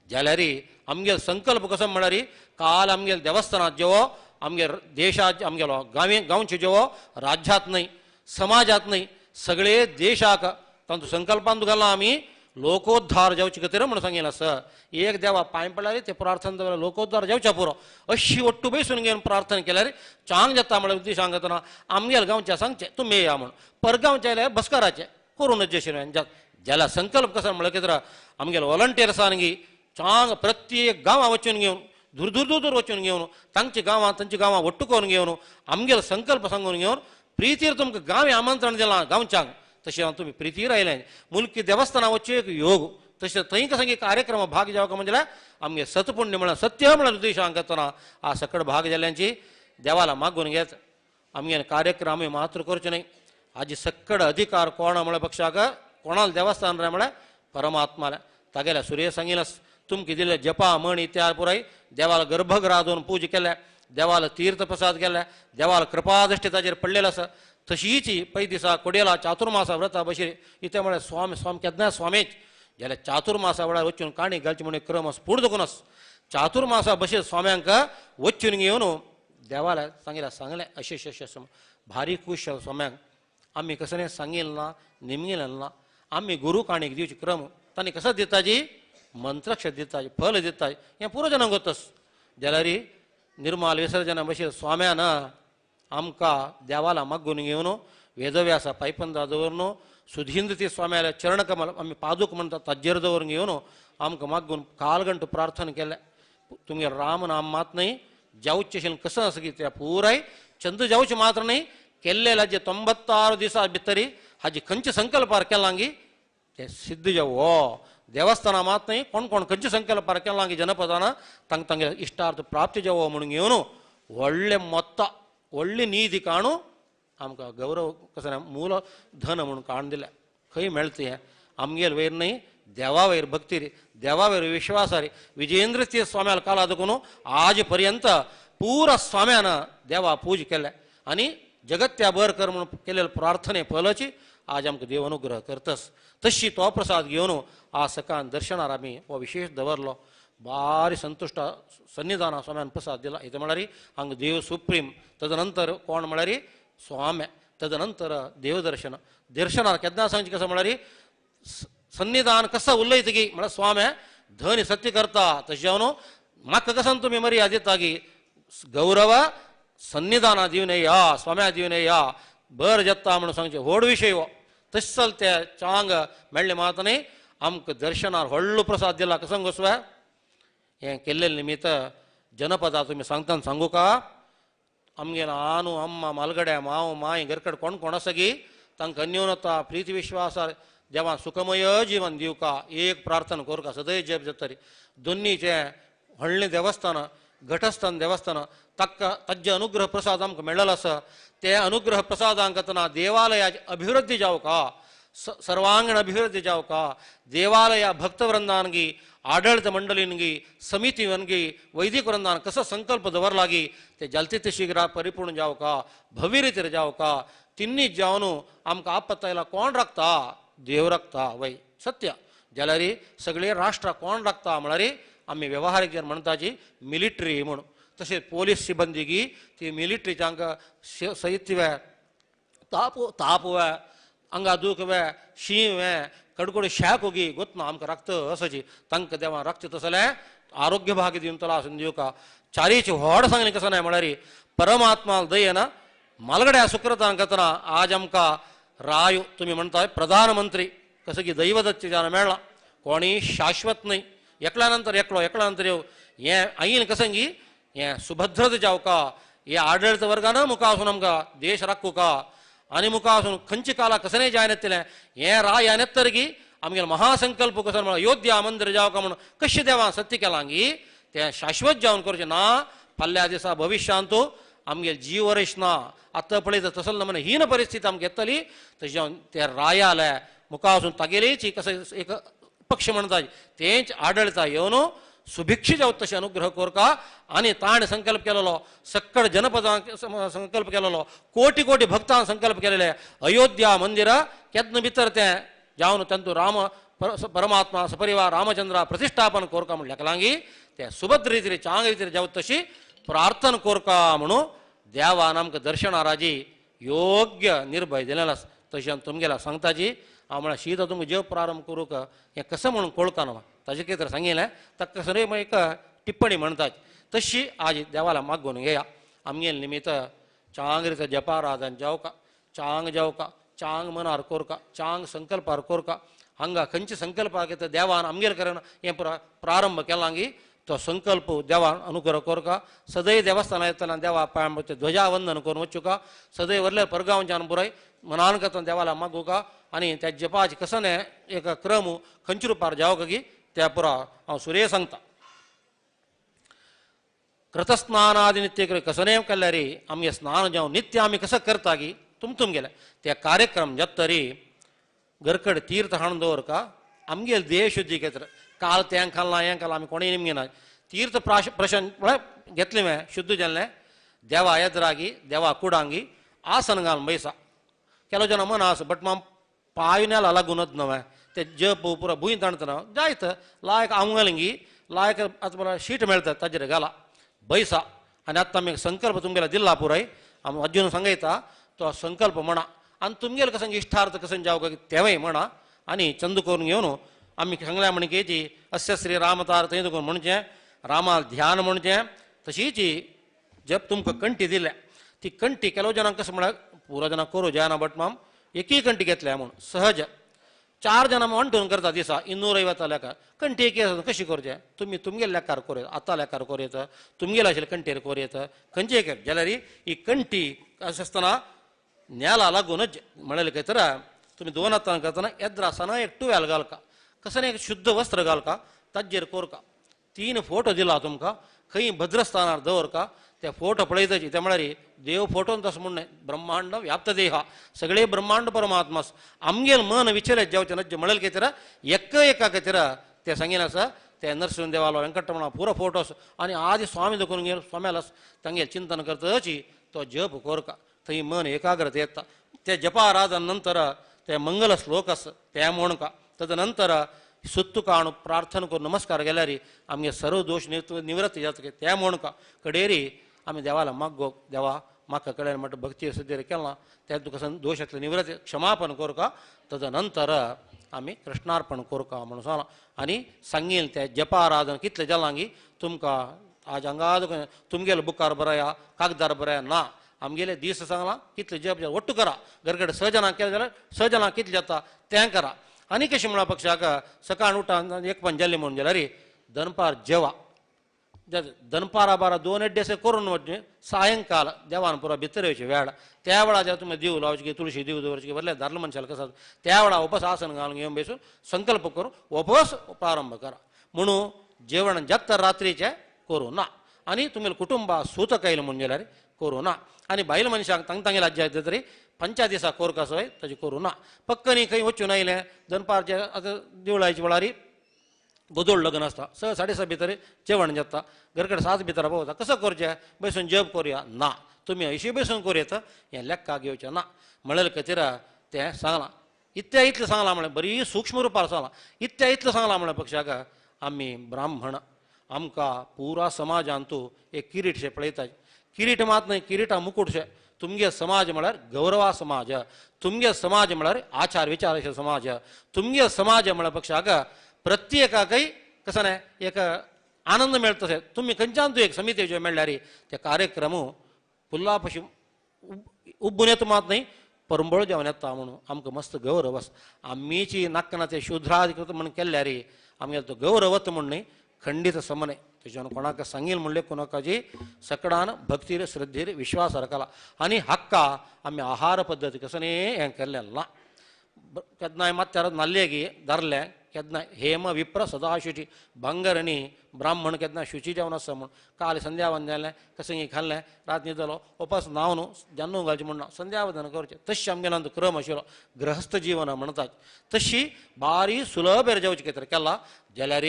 [SPEAKER 2] जाल्यार आमगेलो संकल्प कसो म्हळ्यार काल आमगेले देवस्थानांत जेवो आमगे देशात आमगेलो गांवे गांवचे जेवो राज्यांत न्हय समाजांत न्हय सगळे देशाक तांचो संकल्पान घाला आमी लोकोद्धार जावचे खातीर म्हणून सांगिल्लें आसा. एक देवा पांय पडल्यार ते प्रार्थना दवरल्यार लोकोद्धार जावच्या पुरो अशी ಒಟ್ಟು बसून घेवन प्रार्थना केल्यार चांग जाता म्हळ्यार उद्देश सांगतना आमगेले गांवच्या सांगचें तुमी येया म्हूण परगांवचे आयल्यार बसकाराचें करूं नज्जेशी जाल्यार संकल्प कसो म्हळ्यार कितें आमगेले वॉलंटियर्सांनी चांग प्रत्येक गांवां वचून घेवन दूर दूर दूर दूर वचून घेवन तांच्या गांवां तांच्या गांवां ಒಟ್ಟು करून घेवन आमगेलो संकल्प सांगून घेवन प्रितीर तुमकां गांवे आमंत्रण दिलां गांवच्यांक तशें तुमी प्रितीर आयलें मुलकी देवस्थानां वचचे एक योग तशें थंय कसो कार्यक्रम भाग जावका म्हणजे आमगे सतपुण्य म्हळ्यार सत्य म्हळ्यार उद्देश सांगतना आ सकड भाग जाल्यांची देवाला मागून घेत आमगे कार्यक्रम आमी मात्र करचे न्हय. आजी सकड अधिकार कोण म्हळ्या पक्षाक कोणाल देवस्थान रे म्हळ्यार परमात्माला तागेल्या सूर्य सांगिलस तुमकां दिले जपा म्हण त्या पुराय देवाला गर्भगृहात दोन पूजा केल्या देवाला तीर्थ प्रसाद केल्या देवाला कृपादृष्टी ताजेर पडलेलो आसा. तशीच पै दिसा कोडेला चातुर्मासा व्रता बशीर इथे म्हळ्यार स्वामी स्वामी केन्ना स्वामीच जाल्यार चातुर्मासा वेळार वचून काणी घालची म्हण क्रम आसा पूर्ण दखून आसा. चातुर्मासा बशीर स्वाम्यांक वचून घेवन देवाला सांगिल्लें सांगलें अशें अशें अशें भारी खूश स्वाम्यांक आमी कसलें सांगिल्लें ना निमगिलें ना आमी गुरू काणीक दिवची क्रम तांणी कसो दिताजी मंत्रक्ष दिताजी फल दिताजी हें पुरो जनांक गोतस जाल्यार निर्माल विसर्जना बशीर स्वाम्यान आमकां देवाला मागून घेवन वेदव्यासा पायपंदा दवरून सुधींद्र स्वाम्याल्या चरणकमल आमी पादूक म्हणटा ताजेर दवरून घेवन आमकां मागून कालगंट प्रार्थना केलें तुमगे राम नाम मात न्हय जावचें कसं आसा की त्या पुराय चंद्र जावचें मात्र न्हय केल्लेला जे 96 दिसा भितरी हाजी खंयचे संकल्पार केलांगी ते सिद्ध जावो देवस्थानां मात न्हय कोण कोण खंयचे संकल्पार केलांगी जनपदान तांकां तांगे इश्टार्थ प्राप्ती जावो म्हणून घेवन व्हडले मोत्ता व्हडली निधी काणू आमकां गौरव कसं मूल धन म्हणून काण दिलें खंय मेळटा हें आमगेल वयर न्हय देवा वयर भक्ती रे देवा वयर विश्वासा रे विजयेंद्र तीर्थ स्वाम्याल काला दखून आज पर्यंत पुरा स्वाम्यान देवा पूज केल्या आनी जगत्या बर कर म्हणून केलेले प्रार्थने फलाची आज आमकां देव अनुग्रह करतस. तशी तो प्रसाद घेवन आज सकाळ दर्शनार आमी हो विशेष दवरलो भारी संतुश्ट सन्निधाना स्वाम्यान प्रसाद दिला. इतें म्हळ्यार हांगा देव सुप्रीम तदनंतर कोण म्हळ्यार स्वाम्या तदनंतर देवदर्शन दर्शनार केन्ना सांगचें कसं म्हळ्यार सन्निधान कसं उलयत की म्हळ्यार स्वाम्या धन सत्य करता तशें जावन म्हाका कसं तुमी मर्याद दिता की गौरव सन्निधाना दिवन या स्वाम्या दिवन या बर जाता म्हणून सांगचें व्हड विशय हो. तशें चल ते चांग मेळ्ळें मात न्हय आमकां दर्शनार व्हडलो प्रसाद दिला कसं गोसव्या हें केल्लें निमित्त जनपदा तुमी सांगतना सांगू का आमगेलो आनू अम्मा मालगड्या माव माय घरकड कोण कोण आसा की तांकां अन्योन्यता प्रिती विश्वासार देवान सुखमय जीवन दिवका एक प्रार्थना करूका सदैव जप जाता दोन्नीचें व्हडलें देवस्थान घटस्थान देवस्थान ताका ताज्जे अनुग्रह प्रसाद आमकां मेळ्ळेलो आसा ते अनुग्रह प्रसादांक तना देवालयाची अभिवृद्धी जावका सर्वांगण अभिवृद्धी जावका देवालया भक्तवृंदानगी आडळित मंडळीनगी समितीवनगी वैदिक वृंदान कसो संकल्प दवरलागी ते जालते शीघ्र परिपूर्ण जावका भव्य रितीर जावका तिन्नी जावन आमकां आपत्त आयला कोण राखता देव राखता वय सत्य जाल्यार सगळे राष्ट्र कोण राखता म्हळ्यार आमी वेव्हारीक जर म्हणटाची मिलिटरी म्हूण तशें पोलीस सिबंदीगी ती मिलिटरीच्या हांकां साहित्य वे ताप ताप वे हांगा दूख वे शीं वे कडकोड शाक होगी गोतना आमकां राखता असाची तांकां देवान राखचें तसलें आरोग्य भाग्य दिवन तला आसून दिवका चारीची व्हड सांगलें कसं नाय म्हळ्यार परमात्मा दयेन मालगड्या सुक्रतान कतना आज आमकां राय तुमी म्हणटाय प्रधानमंत्री कसं की दैवदत्त जावन मेळ्ळा कोणी शाश्वत न्हय एकल्या नंतर एकलो एकल्या नंतर येव हें आईन कसं की हें सुभद्रत जावका हे आडळित वर्गान मुखार वचून आमकां देश राखूका आनी मुखार वचून खंयच्या काळार कसलें जायनातलें हें राय येतरी आमगेलो महासंकल्प कसो म्हळ्यार अयोध्या मंदिर जावका म्हणून कशें देवान सत्य केलांगी तें शाश्वत जावन करचें ना. फाल्यां दिसा भविश्यांतू आमगेल जीवरेश ना आतां पळयता तसलो नमूने हीन परिस्थिती आमकां येतली. तशें जावन ते रायाले मुखार वचून तागेलीच कसो एक पक्ष म्हणटा तेंच आडळता येवन सुभिक्ष जावं तशें अनुग्रह कोरका. आनी ताणें संकल्प केलेलो सक्कड जनपदांक संकल्प केलेलो कोटी कोटी भक्तांक संकल्प केलेले अयोध्या मंदिर केन्ना भितर तें जावन तांतू राम परमात्मा सपरिवार रामचंद्र प्रतिष्ठापन कोरका म्हण लेखलांगी ते सुभद्र रितीर चांग रितीर जावं तशी प्रार्थना कोरका म्हणून देवान आमकां दर्शनाराजी योग्य निर्भय दिलेलो आसा. तशें तुमगेला सांगताजी हांव म्हळ्यार शीत तुमकां जेव प्रारंभ करूंक हें कसो म्हणून कोळका न्हू ताजें कितें तर सांगिल्लें ताका सर एक टिप्पणी म्हणटात. तशी आज देवाला मागून घेया आमगेले निमित्त चांग रित जपाराधन जावका चांग जावका चांग मनार कोरका चांग संकल्पार कोरका. हांगा खंयचे संकल्पाक येता देवान आमगेर करून हें प्रारंभ केलांगी तो संकल्प देवान अनुग्रह कोरका. सदैव देवस्थानां येतना देवा पांय ध्वजावंदन करून वचुका. सदैव वरले परगांवच्यान पुराय मनान करतना देवाला मागूका आनी त्या जपाचे कसने एक क्रम खंयच्या रुपार जावका की त्या पुरा हांव सुर्य सांगता. कृतस्नानादि नित्य कसने केल्यार आमगे स्नान जावन नित्य आमी कसं करता की तुमतुम गेले ते कार्यक्रम जातरी घरकड तीर्थ हाडून दवरका आमगेल देह शुद्धी घेतर काल तें खाल्लां हें खालां आमी कोणूय निमगेना तीर्थ प्रशन म्हळ्यार घेतलें में शुद्ध जाल्लें देवा येद्रागी देवा कुडांगी आसन घालून बैसा. केलो जन मन आस बट माम पायण्याला लागूनच नवें ते जप पुरा भूंय ताणतना जायत लायक आंगलंगी लायक आतां मला शीट मेळटा ताजेर घाला बैसा. आनी आतां आमी संकल्प तुमगेला दिल्ला पुराय आमी अजून सांगयता तो संकल्प म्हणा आनी तुमगेलो कसं इश्टार्थ कसं जावं तेवय म्हणा. आनी चंद करून घेवन आमी सांगल्या म्हणकेची अस्य श्री रामतार थंय करून म्हणचें रामा ध्यान म्हणचें. तशीच जप तुमकां कंठी दिल्या ती कंठी केलो जाणांक कसं म्हळ्यार पुरो जाणां करूं जायना बट माम एकय कंठी घेतल्या म्हूण सहज चार जाणां वांटून करता दिसा 250 लेखा कंठी एक कशी करचें तुमी तुमगेले लेखार कोर येता आतां लेखार कोर येता तुमगेले आशिल्ले कंठेर कोर येता खंयचे एक जाल्यार ही कंठी अशें आसतना नेला लागूनच म्हणलें काय तर तुमी दोन हातान करतना येद्रासना एक टुवेल घालका कसं एक शुद्ध वस्त्र घालका ताजेर कोरका. 3 फोटो दिला तुमकां खंय भद्रस्थानार दवरका ते फोटो पळयताची ते म्हळ्यार देव फोटो तसो म्हण न्हय ब्रह्मांड व्याप्त देहा सगळे ब्रह्मांड परमात्मा आमगेल मन विचलित जावचें नज्ज म्हणलें खातीर एक एका खातीर ते सांगीन आसा ते नरसिंह देवालो वेंकटरमणा पुरो फोटोस आनी आदी स्वामी दखून गेल स्वाम्याला तांगेल चिंतन करतची तो जप कोरका थंय मन एकाग्रता येता. ते जपाराधन नंतर ते मंगल श्लोक आसा ते म्हणका. तदनंतर सुत्तु काणू प्रार्थना करून नमस्कार केल्यार आमगे सर्व दोश निवृत्ती जाता ते म्हणका. कडेरी आमी देवाला मागो देवा म्हाका कडेन म्हणटा भक्ती सद्य केला त्या तुका दोशांतले निवृत्ती क्षमापण कोरका. तदनंतर आमी कृष्णार्पण कोरका म्हणून सांगलां. आनी सांगील ते जपाराधन कितलें जालांगी तुमकां आज हांगा तुमगेले बुकार बरया कागदार बरया ना आमगेले दीस सांगलां कितले जप ಒಟ್ಟು करा घरकडे 6 जाणां केलें जाल्यार 6 जाणां कितलें जाता तें करा. आनी कशें म्हणा पक्षाक सकाळ उठान एक पण जाल्ली म्हणून जाल्यार दनपार जेवा दनपारा बारा 2 अड्डेसे करून वचचें सायंकाल देवान पुरा भितर येवचें वेळ त्या वेळार जेन्ना तुमी देव लावचे तुळशी देव दवरची बरले धारले मनशाक कसो त्या वेळार उपस आसन घालून घेवन बेसून संकल्प करून उपस प्रारंभ करा म्हणून जेवण जाता रात्रीचें करूं ना. आनी तुमगेले कुटुंबा सूतक आयलें म्हणून जाल्यार करूं ना. आनी बायल मनशांक तांग तांगेले आज्या येता तरी पंचा दिसा कोर कसो ताजें करूं ना. पक्कनी खंय वचून आयलें दनपारचें आतां दिवळायचे वेळार गोदोळ लग्न आसता 6 साडे 6 भितर जेवण जाता घरकडे 7 भितर पावता कसो करचें बेसून जप करुया ना तुमी अशी बेसून करूं येता हें लेखा घेवचें ना म्हणलें खातीर तें सांगलां. इतल्या इतलें सांगलां म्हणलें बरी सूक्ष्म रुपार सांगलां इतल्या इतलें सांगलां म्हणलें पक्षाक आमी ब्राह्मण आमकां पुरा समाजांतू एक किरीटशें पळयता किरीट मात न्हय किरीटा मुकुटशें तुमगे समाज म्हळ्यार गौरवा समाज तुमगे समाज म्हळ्यार आचार विचाराचे समाज तुमगे समाज म्हळ्यार पक्षाक प्रत्येकाकय कसं न्हय एक आनंद मेळटा तशें तुमी खंयच्यान तूं एक समिती ज्यो मेळ्ळ्यार ते कार्यक्रम फुल्ला पशी उब्बून येता मात न्हय परंबळ जेवण येता म्हणून आमकां मस्त गौरव आसा. आमीची नाक्कना ते शुद्राधिकृत म्हण केल्यार आमगेलो तो गौरवत म्हण न्हय खंडीत समन्वय तेच्यान कोणाक सांगील म्हणलें कोणाकाजी सकडान भक्तीर श्रद्धेर विश्वास रकला आनी हक्का आमी आहार पद्दती कसं न्ही हें केल्लें ना. केन्नाय मात्यार नाल्लेगी धरलें केन्ना हेम विप्र सदा शुची भांगरणी ब्राह्मण केन्ना शुची जावन आसा म्हूण काल संध्यावंदन जालें कसंगी खाल्लें रात न्हिदलो उपास न्हांव न्हू जान्नू घालचें म्हूण ना संध्यावंदन करचें तशें आमगेलो क्रम आशिल्लो गृहस्थ जीवन म्हणटात तशी बारी सुलभ जावचें कितें केला जाल्यार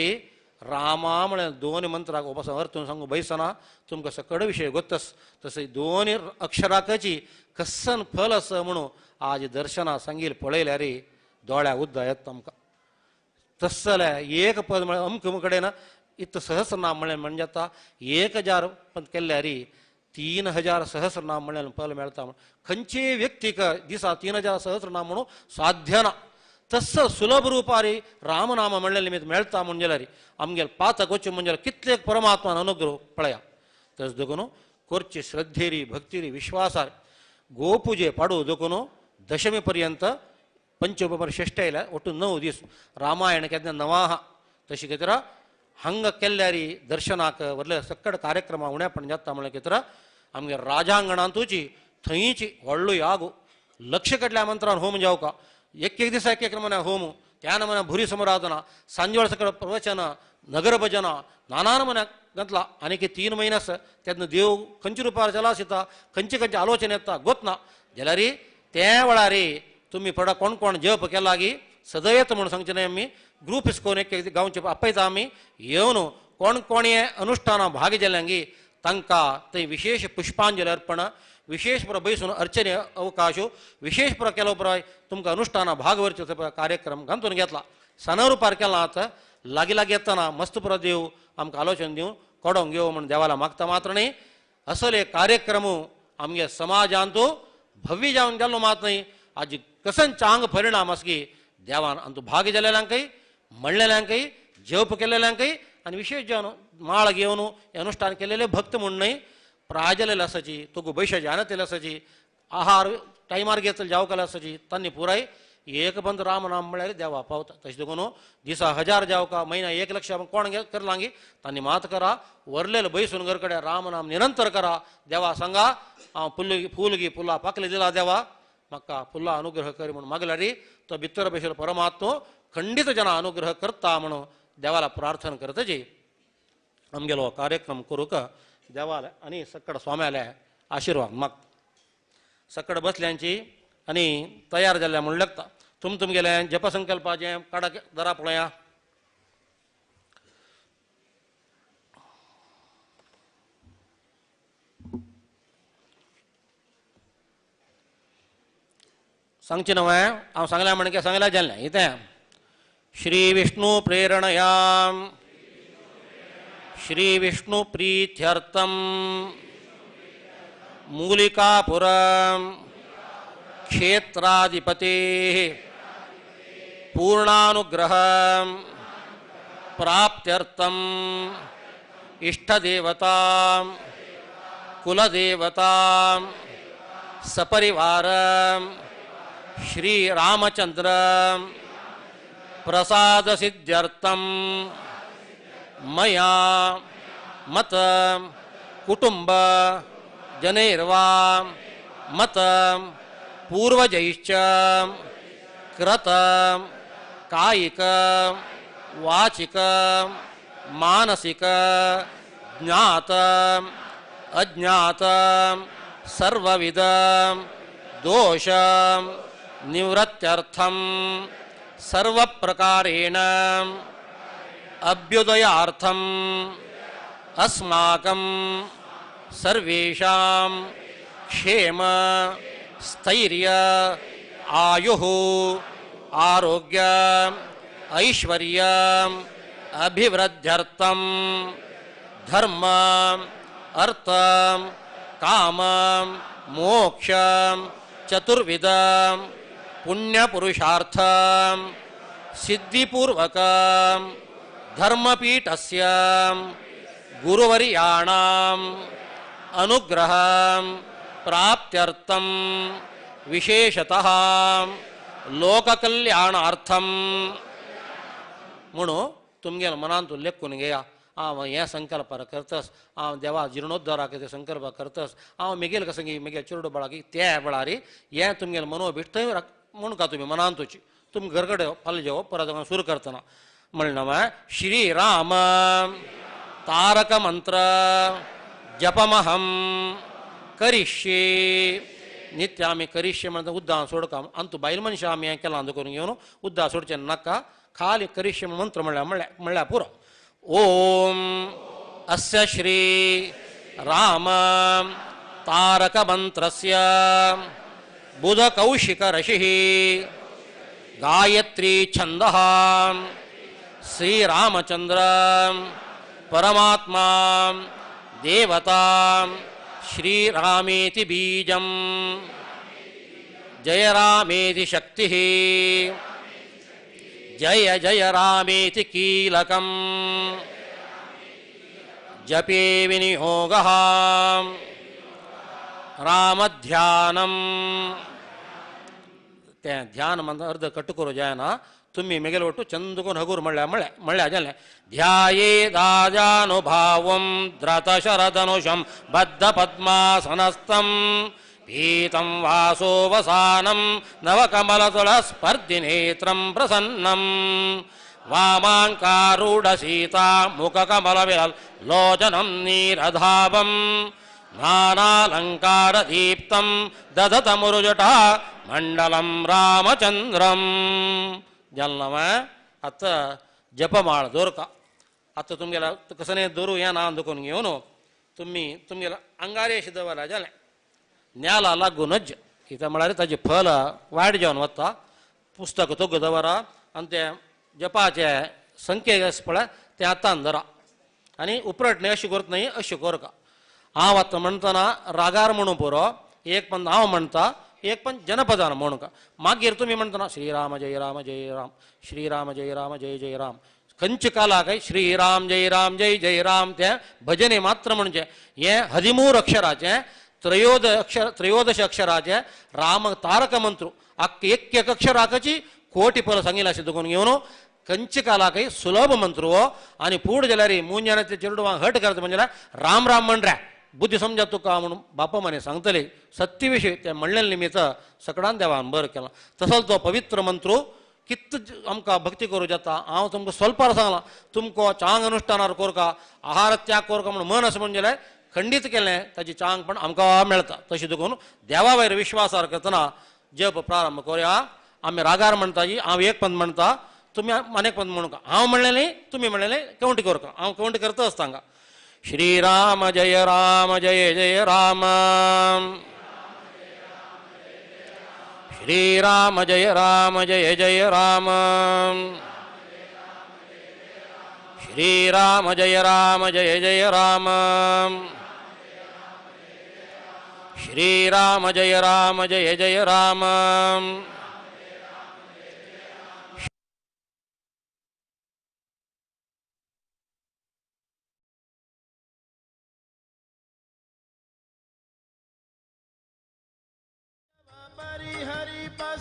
[SPEAKER 2] रामा म्हळ्यार दोन मंत्राक उपास अर्थ सांगू बैसना तुमकां सकड विशय गोत्तस तशें दोन अक्षराकची कसन फल आसा म्हणून आज दर्शना सांगील पळयल्यार दोळ्या उद्दा येता आमकां तस जाल्यार एक पद म्हळ्यार अमक कडेन इत सहस्रनाम म्हळ्यार म्हणजे आतां 1000 पद केल्यार 3000 सहस्रनाम म्हळ्यार फल मेळटा म्हण खंयचेय व्यक्तीक दिसा 3000 सहस्रनाम म्हणून साध्य ना तस सुलभ रुपारी रामनाम म्हणलें निमित्त मेळटा म्हूण जाल्यार आमगेले पातक वचूं म्हण जाल्यार कितले परमात्मान अनुग्रह पळया तस देखून करची श्रद्धेरी भक्तीरी विश्वासार गोपूजे पाडू देखून दशमी पर्यंत पंचोपपर षष्ठ आयल्या ಒಟ್ಟು 9 दीस रामायण केन्ना नवाहा तशी कितें हांगा केल्ल्यारी दर्शनाक व्हडले सक्कड कार्यक्रम उण्यापण जाता म्हणल्यार कितें आमगे राजांगणांतूची थंयची व्हडलो यागो लक्ष कडल्या मंत्रान होम जावका एक एक दिसा एक एक नमूना होम त्या नमुना भुरी समराधना सांजवेळ सकळ प्रवचन नगर भजन नाना नमुना घातला आनी 3 म्हयने आसा तेन्ना देव खंयच्या रुपार चलास येता खंयचे खंयचे आलोचन येता गोत ना जाल्यार त्या वेळार तुमी पडा कोण कोण जप केला की सदयत म्हणून सांगचे न्हय आमी ग्रुप इसकोन एक गांवचे आपयता आमी येवन कोण कोण हे अनुष्ठाना भाग जाल्यांगी तांकां थंय विशेष पुष्पांजली अर्पण विशेष पुरो बैसून अर्चने अवकाश विशेष पुरो केलो पुराय तुमकां अनुष्ठाना भाग व्हरचो कार्यक्रम घालून घेतला सणा रुपार केला आतां लागीं लागीं येतना मस्त पुरो देव आमकां आलोचन दिवन कोडोंक घेवं म्हूण देवाला मागता मात्र न्हय असले कार्यक्रम आमगे समाजांत भव्य जावन गेल्लो मात न्हय आज कसन चांग परिणाम आसा की देवान आमचो भाग जाल्ल्यांकय म्हणलेल्यांकय जप केलेल्यांकय आनी विशेष जावन माळ घेवन अनुष्ठान केलेले भक्त म्हूण न्हय प्राजलेले आसाची तुका बैशाची आनतेले आसाची आहार टायमार घेतले जावकाले आसाची तांणी पुराय एक बंद राम नाम म्हळ्यार देवा पावता तशें देखून दिसा 1000 जावका म्हयन्या 1 लक्ष कोण करलांगी तांणी मात करा वरलेले बैसून घर कडेन राम नाम निरंतर करा देवा सांगा हांव फुल फूल फुलां पाकले दिला देवा म्हाका फुलां अनुग्रह कर म्हणून मागल्यार तो भितर बशिल्लो परमात्मो खंडीत जना अनुग्रह करता म्हणून देवाला प्रार्थना करतची आमगेलो कार्यक्रम करूंक देवाले आनी सकड स्वाम्याले आशिर्वाद माग सकड बसल्यांची आनी तयार जाल्ल्या म्हूण लागता तुम तुमगेले जपसंकल्पाचें काडा दरा पळया सांगचें न्हय हांव सांगल्या म्हणके सांगल्या जाल्लें इतें श्री विष्णु प्रेरणयाम श्री विष्णु प्रीत्यर्थम मूलिकापुरम क्षेत्राधिपतेः पूर्णानुग्रह प्राप्त्यर्थम इष्टदेवतां कुलदेवतां सपरिवारं श्री रामचंद्र प्रसाद सिद्ध्यर्थम मया मत कुटुंब जनैर्वा मत पूर्वजैश्च कृत कायिक वाचिक मानसिक ज्ञात अज्ञात सर्वविध दोष निवृत्त्यर्थम सर्वप्रकारेण अभ्युदयार्थम अस्माकं सर्वेषां क्षेम स्थैर्य आयुः आरोग्य ऐश्वर्य अभिवृद्ध्यर्थम धर्म अर्थ काम मोक्ष चतुर्विध पुण्यपुरुषार्थ सिद्धिपूर्वक धर्मपीठस्य गुरुवर्याणाम अनुग्रह प्राप्त्यर्थम विशेषतः लोककल्याणार्थम म्हणून तुमगेले मनांत लेखून घेया हांव हें संकल्प करतस हांव देवा जिर्णोद्धाराक ते संकल्प करतस हांव मेगेल कसंगी मेगेल चेडू बाळाक ते वेळार हें तुमगेलें मनोभिश्ट थंय म्हणका तुमी मनांतूची तुमी घरकडे फाल्यां जेवप परत सुरू करतना म्हणलं श्रीराम तारक मंत्र जपमहं करिष्ये नित्य आमी करिष्ये म्हणटा उद्दां सोडका आनी तूं बायल मनशां आमी हें केलां करून घेवन उद्दां सोडचें नाका खाली करिष्ये मंत्र म्हणल्यार म्हणल्यार म्हणल्यार पुरो. ओम अस्य श्री राम तारक मंत्रस्य बुधकौशिक ऋषिः गायत्री छंदः श्रीरामचंद्र परमात्मा देवता श्रीरामेति बीजं जय रामेति शक्तिः जय जय रामेति कीलकं जपे विनियोगः रामध्यानं. तें ध्यान म्हणटा अर्द कट्ट करूं जायना तुमी मेगेले ಒಟ್ಟು ಚಂದಕೊಂಡು ಹಗುರು ಮಳ್ಳ ಮಳ್ಳ ಮಳ್ಳ ಜನ ಧ್ಯಾಯೇ ದಾಜಾನುಭಾವಂ ದ್ರತಶರದನುಷಂ ಬದ್ಧ ಪದ್ಮಾಸನಸ್ಥಂ ಪೀತಂ ವಾಸೋವಸಾನಂ ನವಕಮಲತುಳ ಸ್ಪರ್ಧಿನೇತ್ರಂ ಪ್ರಸನ್ನಂ ವಾಮಾಂಕಾರೂಢ ಸೀತಾ ಮುಖಕಮಲವಿರಲ್ ಲೋಚನಂ ನೀರಧಾವಂ ನಾನಾಲಂಕಾರದೀಪ್ತಂ ದದತ ಮುರುಜಟಾ ಮಂಡಲಂ ರಾಮಚಂದ್ರಂ. ಜಲ್ನವ ಅತ್ತ ಜಪ ಮಾಡ ದೋರ್ಕ ಅತ್ತ ತುಮಗೆಲ್ಲ कसने दोरू या ना अंदकून घेवन तुमी तुमगेला अंगारे शिदवला जालें न्याला लागूनच कितें म्हळ्यार ताजें फल वायट जावन वता. पुस्तक तोग दवरा आनी तें जपाचें संख्ये आसा पळय तें हातान धरा आनी उपरट न्हय अशें करत न्हय अशें करका. हांव आतां म्हणटना रागार म्हणू पुरो एक पण हांव म्हणटा एक पण जनपदान म्हणूंक मागीर तुमी म्हणटना श्रीराम जय राम जय राम श्रीराम जय राम जय जय राम खंयच्या कालाक श्रीराम जय राम जय जय राम तें भजने मात्र म्हणजे हें हदिमूर अक्षराचें त्रयोदश अक्षराचें राम तारक मंत्र अक्क एक एक अक्षराकची कोटी पल सांगिल्लें अशें देखून घेवन खंयच्या कालाकय सुलभ मंत्र हो. आनी फूड जाल्यार मुंजाने चेडवांक हट करता म्हणजे राम राम म्हणरे बुद्धी समजा तुका म्हणून बापा माने सांगतले सत्य विशय ते म्हणलेले निमित्त सकडान देवान बरं केलां. तसोच तो पवित्र मंत्र कित आमकां भक्ती करूं जाता. हांव तुमकां स्वल्पार सांगलां तुमकां चांग अनुष्ठानार कोरका आहार त्याग कोरका म्हणून मन अशें म्हणून जाल्यार खंडीत केलें ताची चांग पण आमकां मेळटा. तशें देखून देवा वयर विश्वासार करतना जप प्रारंभ करुया. आमी रागार म्हणटा जी हांव एक पंद म्हणटा तुमी अनेक पंद म्हणूंक हांव म्हणलें तुमी म्हणलें कवंट कोरका हांव कवंट करता आसता हांगा. श्रीराम जय राम जय जय राम श्रीराम जय राम जय जय राम श्रीराम जय राम जय जय राम श्रीराम जय राम जय जय राम.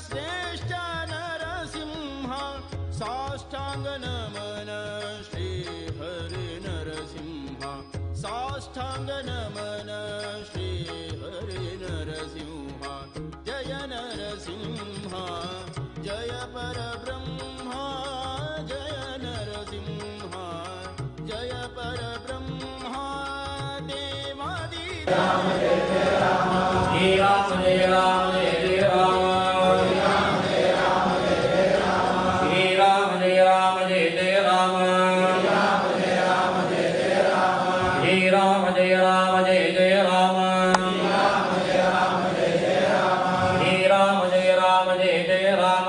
[SPEAKER 8] श्रेष्ठ नरसिंह साष्टांग नमन श्री हरि नरसिंह साष्टांग नमन श्री हरि नरसिंह जय नरसिंह जय परब्रह्मा जय नरसिंह जय परब्रह्मा देवादि
[SPEAKER 2] राम जय राम जय राम जय राम श्रीराम जय राम जय जय राम श्रीराम जय राम जय जय राम श्रीराम जय राम जय जय राम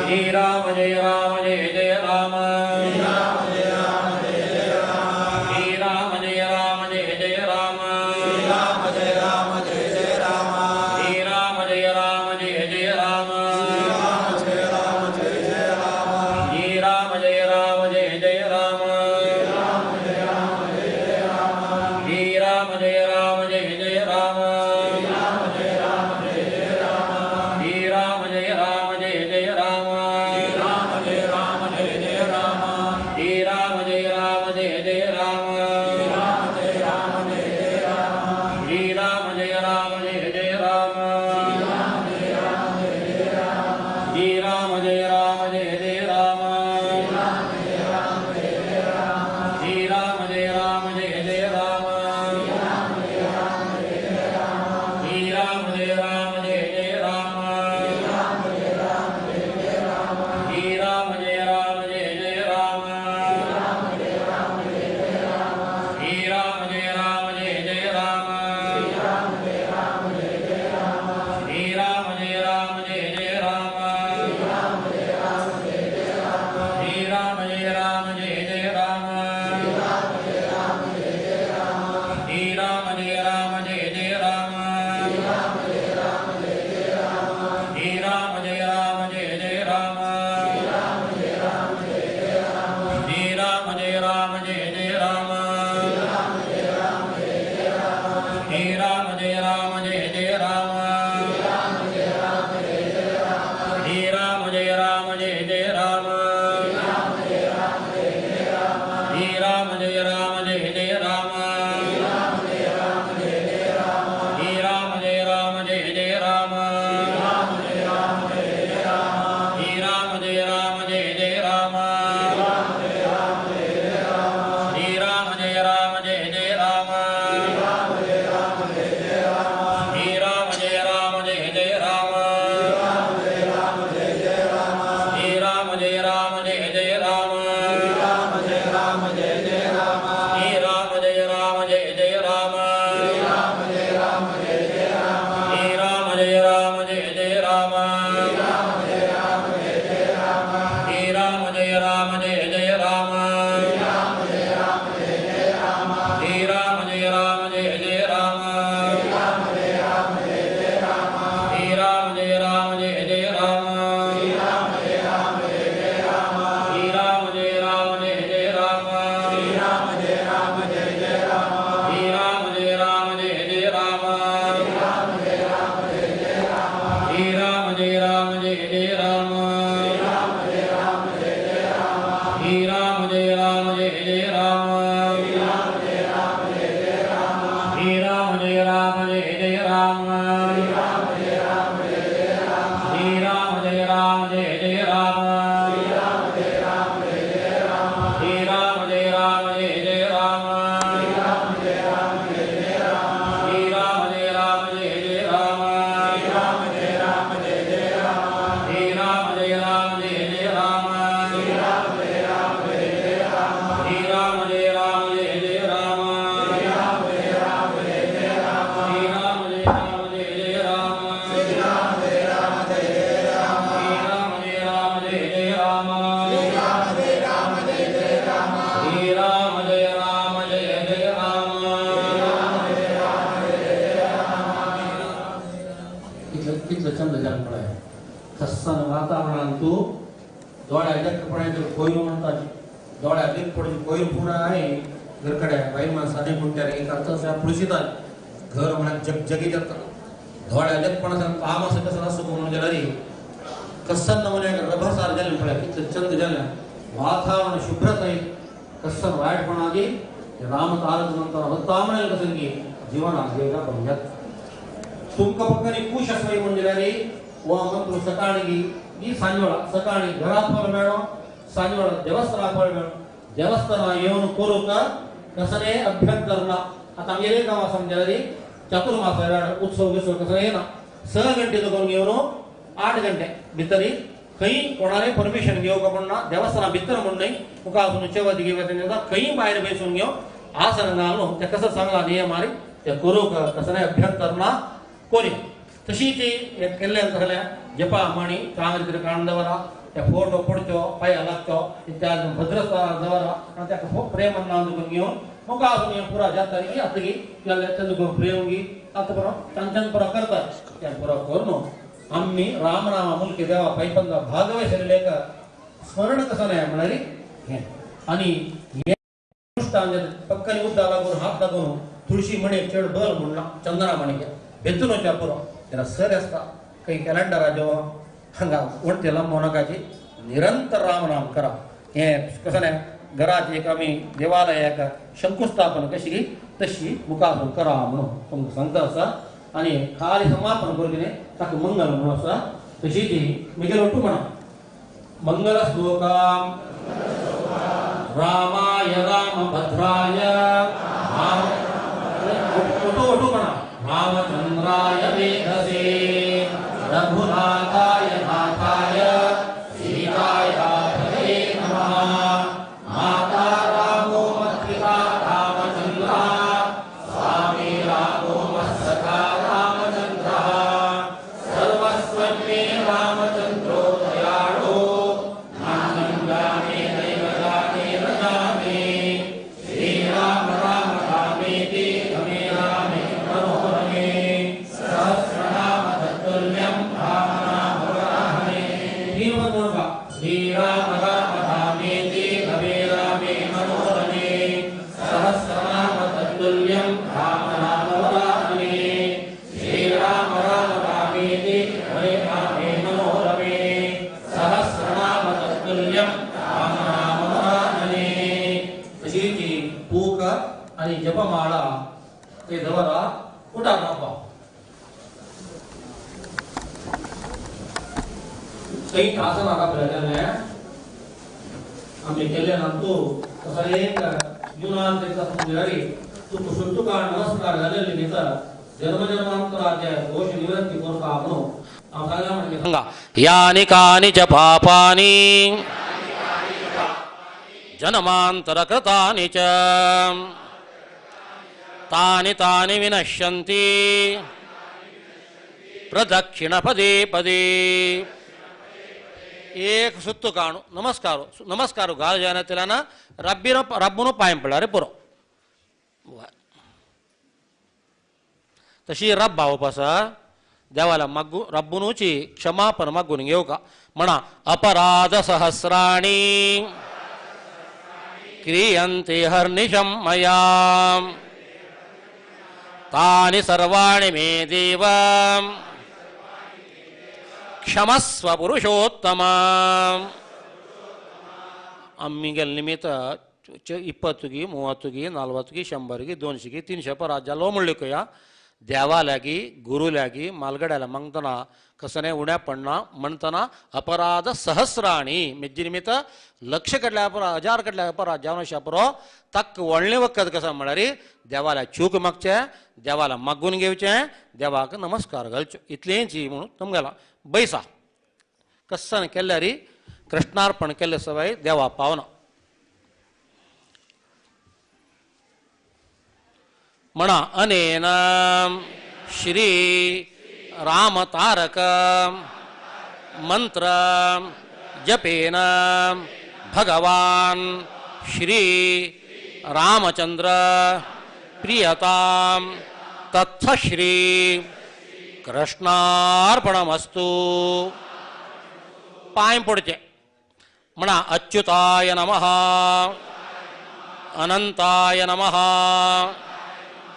[SPEAKER 2] श्रीराम जय राम जय जय राम श्रीराम जय राम जय जय राम. कितलं चंद जाण पळय प्रसन्न वातावरणान तूं दोळ्या पळय कोयर म्हणटा दोळ्या देख पडून कोयर पूर्ण आहे घरकडे बायल माणसाने म्हणटार एक अर्थ अशें पुळशितात घर म्हळ्यार जगजगी जाता दोळ्या लेखपणासान काम आसा कसं आसूं म्हणून जाल्यार प्रसन्न म्हळ्यार रभसार जालें पळय कितलें चंद जालें वातावरण शुभ्रताय कसन वायटपणागी राम तारक मंत्र होतामणे कसंगी जीवन आगेगा बंगत तुमका पक्काने कुश असवाई म्हणून जाल्यार वो मंत्र सकाळी ही सांजवेळा सकाळी घरात फळ मेळो सांजवेळा देवस्थाना फळ मेळो देवस्थाना येवन करूक कसने अभ्यंतर ना आता आमगेले गांव आसा म्हणजे चातुर्मास उत्सव बित्सव कसं येना 6 गंटे करून येवन 8 गंटे भितरी खंय कोणाले परमिशन घेवंक म्हण ना देवस्थाना भितर म्हण न्हय मुखार वचून चवथ घेवप खंय भायर बेसून घेवन आसन घालून ते कसं सांगला नियम आनी ते करूक कसने अभ्यंतर ना कोरी तशी ती केल्ल्यान सगळ्या जपा मणी चांगली तरी काडून दवरा त्या फोटो पडचो पांया लागचो इत्यादी भद्रस्थानार दवरा आनी ताका प्रेमान नांव करून घेवन मुखार वचून पुरा जाता की आतां तेंदु प्रेम गी आतां पुरो चांचान पुरो करतात तें पुरो करून आम्ही राम राम मुलके देवा पैपंदा भागवे शरीर स्मरण कसं नाही म्हणाली हें आनी हें अनुष्ठान पक्कानी उद्दा लागून हात लागून तुळशी म्हणे चड बल म्हणना चंदना म्हणे बेतून पुरो तेन्ना सर आसता खंय कॅलेंडराचो हांगा वणटी लांबो नाकाची निरंतर राम नाम करा हें कसं नाही घरात एक आमी देवालयाक शंकुस्थापन कशी तशी मुखार करा म्हणून तुमकां सांगता आसा आनी खाली समापन करून कितें ताका मंगल म्हणून आसा तशी ती म्हगेलो ಒಟ್ಟು म्हणा मंगल श्लोकां रामाय रामभद्राय राम ಒಟ್ಟು ಒಟ್ಟು म्हणा रामचंद्राय वेधसे रघुनाथाय नाथाय सीताय पतये नमः माता रामो मत्पिता रामचंद्रः स्वामी रामो मत्सखा रामचंद्रः सर्वस्वं मे रामचंद्रो दयाळो नान्यं जाने नैव जाने न जाने श्रीराम राम रामेति रमे रामे मनोरमे सहस्रनाम तत्तुल्यं राम नाम वराहने श्रीराम राम रामेति रमे रामे मनोरमे सहस्रनाम तत्तुल्यं राम नाम वराहने श्रीराम राम रामेति रमे रामे मनोरमे सहस्रनाम तत्तुल्यं राम नाम वराहने अशी ती पूक आणि जपमाळा ते दवरा उठा बाबा काही आसना आपल्याला आम्ही केले ना तू तसा एक जुना त्याचा तू कुसुंतुका नमस्कार झालेले नेता जन्मजन्मांतराच्या दोष निवृत्ती करता म्हणून आमकां म्हणजे
[SPEAKER 6] सांगा यानि कानि च पापानि जन्मांतरकृतानि च तानि तानि विनश्यन्ति प्रदक्षिणपदे पदे. एक सुत्तु काणु नमस्कार नमस्कार गाल जाना रब्बिनो रब्बुनो पांय पडला रे पुरो तशी रब भावप आसा देवाला मागू रब्बुनूची क्षमापण मागून घेवका म्हणा अपराध सहस्राणि क्रियन्ते हर्निशं मया तानि सर्वाणि मे देव क्षमस्व पुरुषोत्तम. आम्ही गेले निमित्त 20 गी 30 गी 40 गी 100 गी 200 गी 300 अपराध जालो म्हणले कया देवा लागी गुरु लागी मालगड्याला मागतना कसने उण्या पडना म्हणतना अपराध सहस्राणी मेज्जी निमित्त लक्ष कडल्या अपराध हजार कडल्या अपराध जावन अशें तक वळणे वखद कसं म्हळ्यार देवाला चूक मागचे देवाला मागून घेवचें देवाक नमस्कार घालचो इतलेंच म्हणून तुमगेला बैसा कस्सन केल्यारी कृष्णार्पण केल्ले सवाय देवा पावना. म्हणा अनेन श्री रामतारक मंत्र जपेन भगवान श्री रामचंद्र प्रियताम तत्सश्री
[SPEAKER 2] कृष्णार्पणमस्तु. पांय पडचे म्हणा अच्युताय नमः, अनंताय नमः,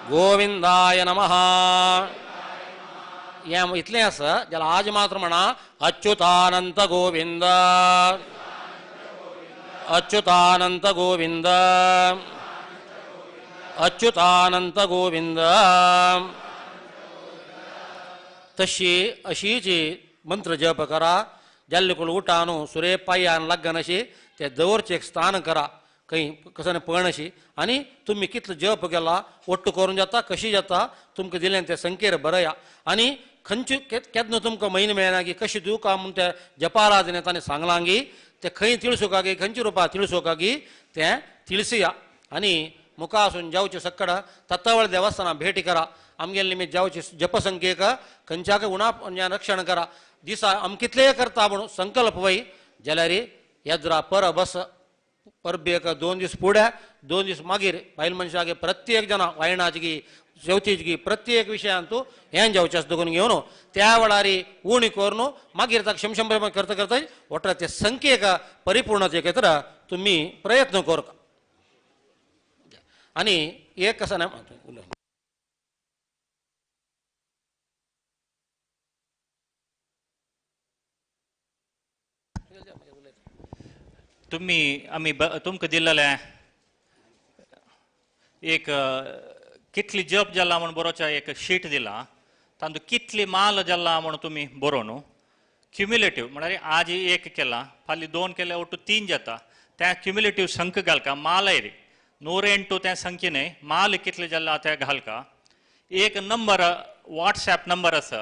[SPEAKER 2] गोविंदाय नमः. हें इतलें आसा जाल्यार आज मात्र म्हणा अच्युतानंत गोविंद, अच्युतानंत गोविंद, अच्युतानंत गोविंद. तशी अशीच मंत्र जप करा. जाल्ले कोण उठा न्हू सुरे पांयान लागनाशी ते दवरचें एक स्थान करा खंय कसं पळणशी आनी तुमी कितलो जप केला ಒಟ್ಟು करून जाता कशी जाता तुमकां दिलें ते संख्येर बरया आनी खंयचे केन्ना तुमकां म्हयनो मेळना की कशी दिवका म्हूण ते जपाराधने ताणें सांगलां गी ते खंय तिळसुका गी खंयच्या रुपा तिळसुका गी तें तिळसया आनी मुखासून जावचे सक्कड तत्वळ देवस्थाना भेटी करा. आमगेले निमित्त जावचे जपसंख्येक खंयच्याक उणा रक्षण करा. दिसा आम कितलेय करता म्हणून संकल्प वय जाल्यार येद्रा पर बस परबेक 2 दीस फुडें 2 दीस मागीर बायल मनशाक प्रत्येक जाणा वायणाची चवथीची प्रत्येक विशयान तूं हें जावचें आसा देखून घेवन त्या वेळार उणी करून मागीर ताका शमशम करता करता वट्ट ते संख्येक परिपूर्णते खातीर तुमी प्रयत्न करता. आनी एक आसा उलय
[SPEAKER 3] तुम्ही आमी तुमकां दिल्लें एक कितली जप जाला म्हूण बरोवच्या एक शीट दिला तातूंत कितली माल जाला म्हूण तुमी बरोवन क्युम्युलेटीव म्हळ्यार आज एक केला फाल्यां 2 केल्या ಒಟ್ಟು 3 जाता त्या क्युम्युलेटीव संख घालका माल रे 108 त्या संख्ये न्हय माल कितले जाला ते घालका. एक नंबर वॉट्सॅप नंबर आसा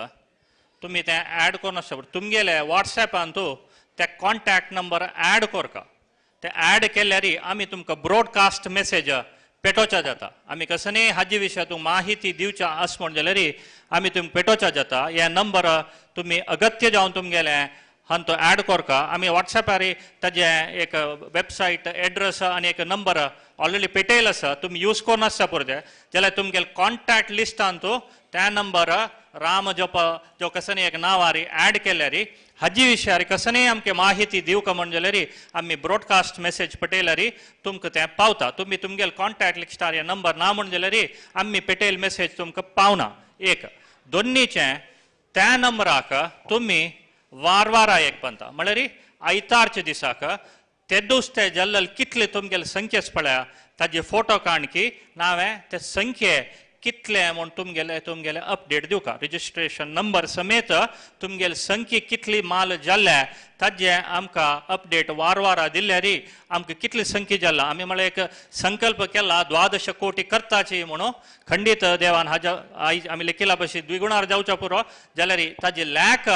[SPEAKER 3] तुमी तें ॲड करून आसता तुमगेले वॉट्सॅपान तूं ते कॉन्टॅक्ट नंबर ॲड करका. ते ॲड केल्यार आमी तुमकां ब्रॉडकास्ट मेसेज पेटोवच्या जाता. आमी कसने हाजे विशया तूं माहिती दिवच्या आस म्हण जाल्यार आमी तुमकां पेटोवच्या जाता. हे नंबर तुमी अगत्य जावन तुमगेले हांव तो ॲड करका. आमी वॉट्सॅपार ताजे एक वेबसायट एड्रेस आनी एक नंबर ऑलरेडी पेटयल आसा तुमी यूज करून आसता पुरो जाल्यार तुमगेले कॉन्टॅक्ट लिस्टान तूं त्या नंबर राम जप जो कसने एक नांवार ॲड केल्यार हाजी विशयार कसने आमकां माहिती दिवका म्हण जाल्यार आमी ब्रॉडकास्ट मेसेज पेटयल्यार तुमकां तें पावता. तुमी तुमगेले कॉन्टॅक्ट लिस्टार हे नंबर ना म्हण जाल्यार आमी पेटयल मेसेज तुमकां पावना. एक दोन्नीचें त्या नंबराक तुमी वार वारा एक पंता म्हळ्यार आयतारच्या दिसाक ते दोस ते जल्लल कितले तुमगेले संख्येच पळया ताजे फोटो काडकी नांवें ते संख्ये कितले म्हूण तुमगेले तुमगेले अपडेट दिवका. रजिस्ट्रेशन नंबर समेत तुमगेले संख्ये कितली माल जाल्या ताजे आमकां अपडेट वार वारा दिल्यार आमकां कितली संख्या जाला. आमी म्हळ्यार एक संकल्प केला 12 कोटी करताची म्हणून खंडीत देवान हाज्या आयज आमी लेखिला भशेन द्विगुणार जावच्या पुरो जाल्यार ताजी लॅक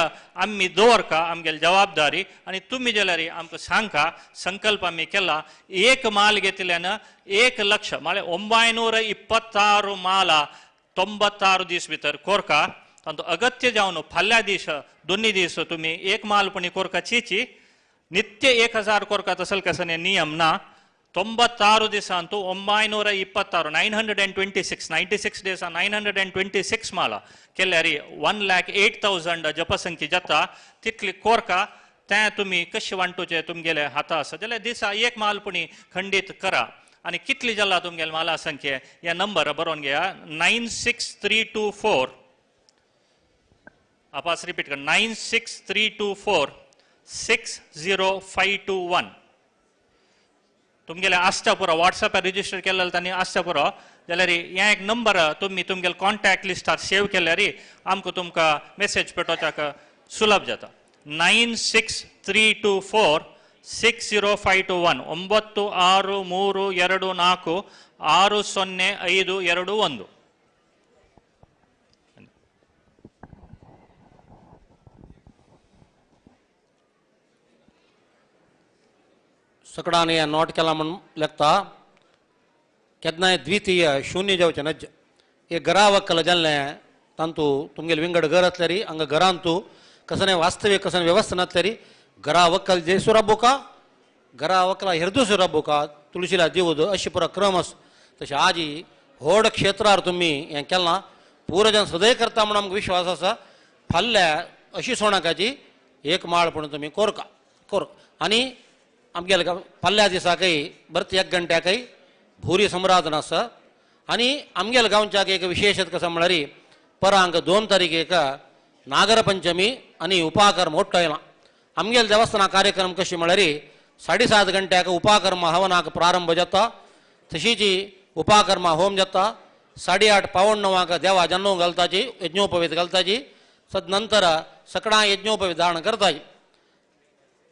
[SPEAKER 3] आमी दवरका आमगेली जबाबदारी आनी तुमी जाल्यार आमकां सांगका. संकल्प आमी केला एक माल घेतल्यान 1 लक्ष म्हळ्यार 926 माला 96 दीस भितर कोरका. तांतूत अगत्य जावन फाल्यां दीस दोन्ही दीस तुमी एक माल पणी कोरका चीची नित्य 1000 कोरका तसल कसं नियम ना. 96 दिसांतू 926 926 96 डेसा 926 माला केल्यार 1,08,000 जपसंख्या जाता तितली कोरका. तें तुमी कशें वांटूचे तुमगेले हाता आसा जाल्यार दिसा एक माल पणी खंडीत करा. आनी कितली जाला तुमगेले माला संख्ये ह्या नंबर बरोवन घेया 96324. आपास रिपीट कर 96324 60521. तुमगेले आसता पुरो वॉट्सॅपार रजिस्टर केल्ले तांणी आसता पुरो जाल्यार हें एक नंबर तुमी तुमगेले कॉन्टॅक्ट लिस्टार सेव केल्यार आमकां तुमकां मेसेज पेटोवच्याक सुलभ जाता. 96324 60521 9 6 3 2 4 6 0 5 2 1.
[SPEAKER 2] सकडाने नोट केला म्हूण लेखता केन्नाय द्वितीय शून्य जावचें नज्ज एक घरा वक्कल जाल्लें तांतू तुमगेले विंगड घर आसल्यार हांगा घरांत तूं कसने वास्तवीक कसने व्यवस्था नासल्यार घरा वक्कल जयसूर राबोका घरा वक्कला हेरदूसूर राबोका तुळशीला दिवद अशी पुरो क्रम आसा. तशें आजी व्हड क्षेत्रार तुमी हें केलां पुरजन सदैव करता म्हूण आमकां विश्वास आसा. फाल्ल्या अशी सोणाकाची एक माळ पण तुमी कोरका कोर आनी आमगेले फाल्ल्या दिसाकय भरती एक घंट्याकय भुरी सम्राधन आसा. आनी आमगेले गांवच्याक एक विशेश कसं म्हळ्यार परांक 2 तारखेक नागरपंचमी आनी उपाकर्म मोठो येला. आमगेले देवस्थाना कार्यक्रम कशी म्हळ्यार 7:30 घंट्याक उपाकर्म हवनाक प्रारंभ जाता, तशीच उपाकर्म होम जाता. 8:30 8:45 देवा जन्नो घालताची यज्ञोपवीत घालताची, तदनंतर सकडां यज्ञोपवीत धारण करताची.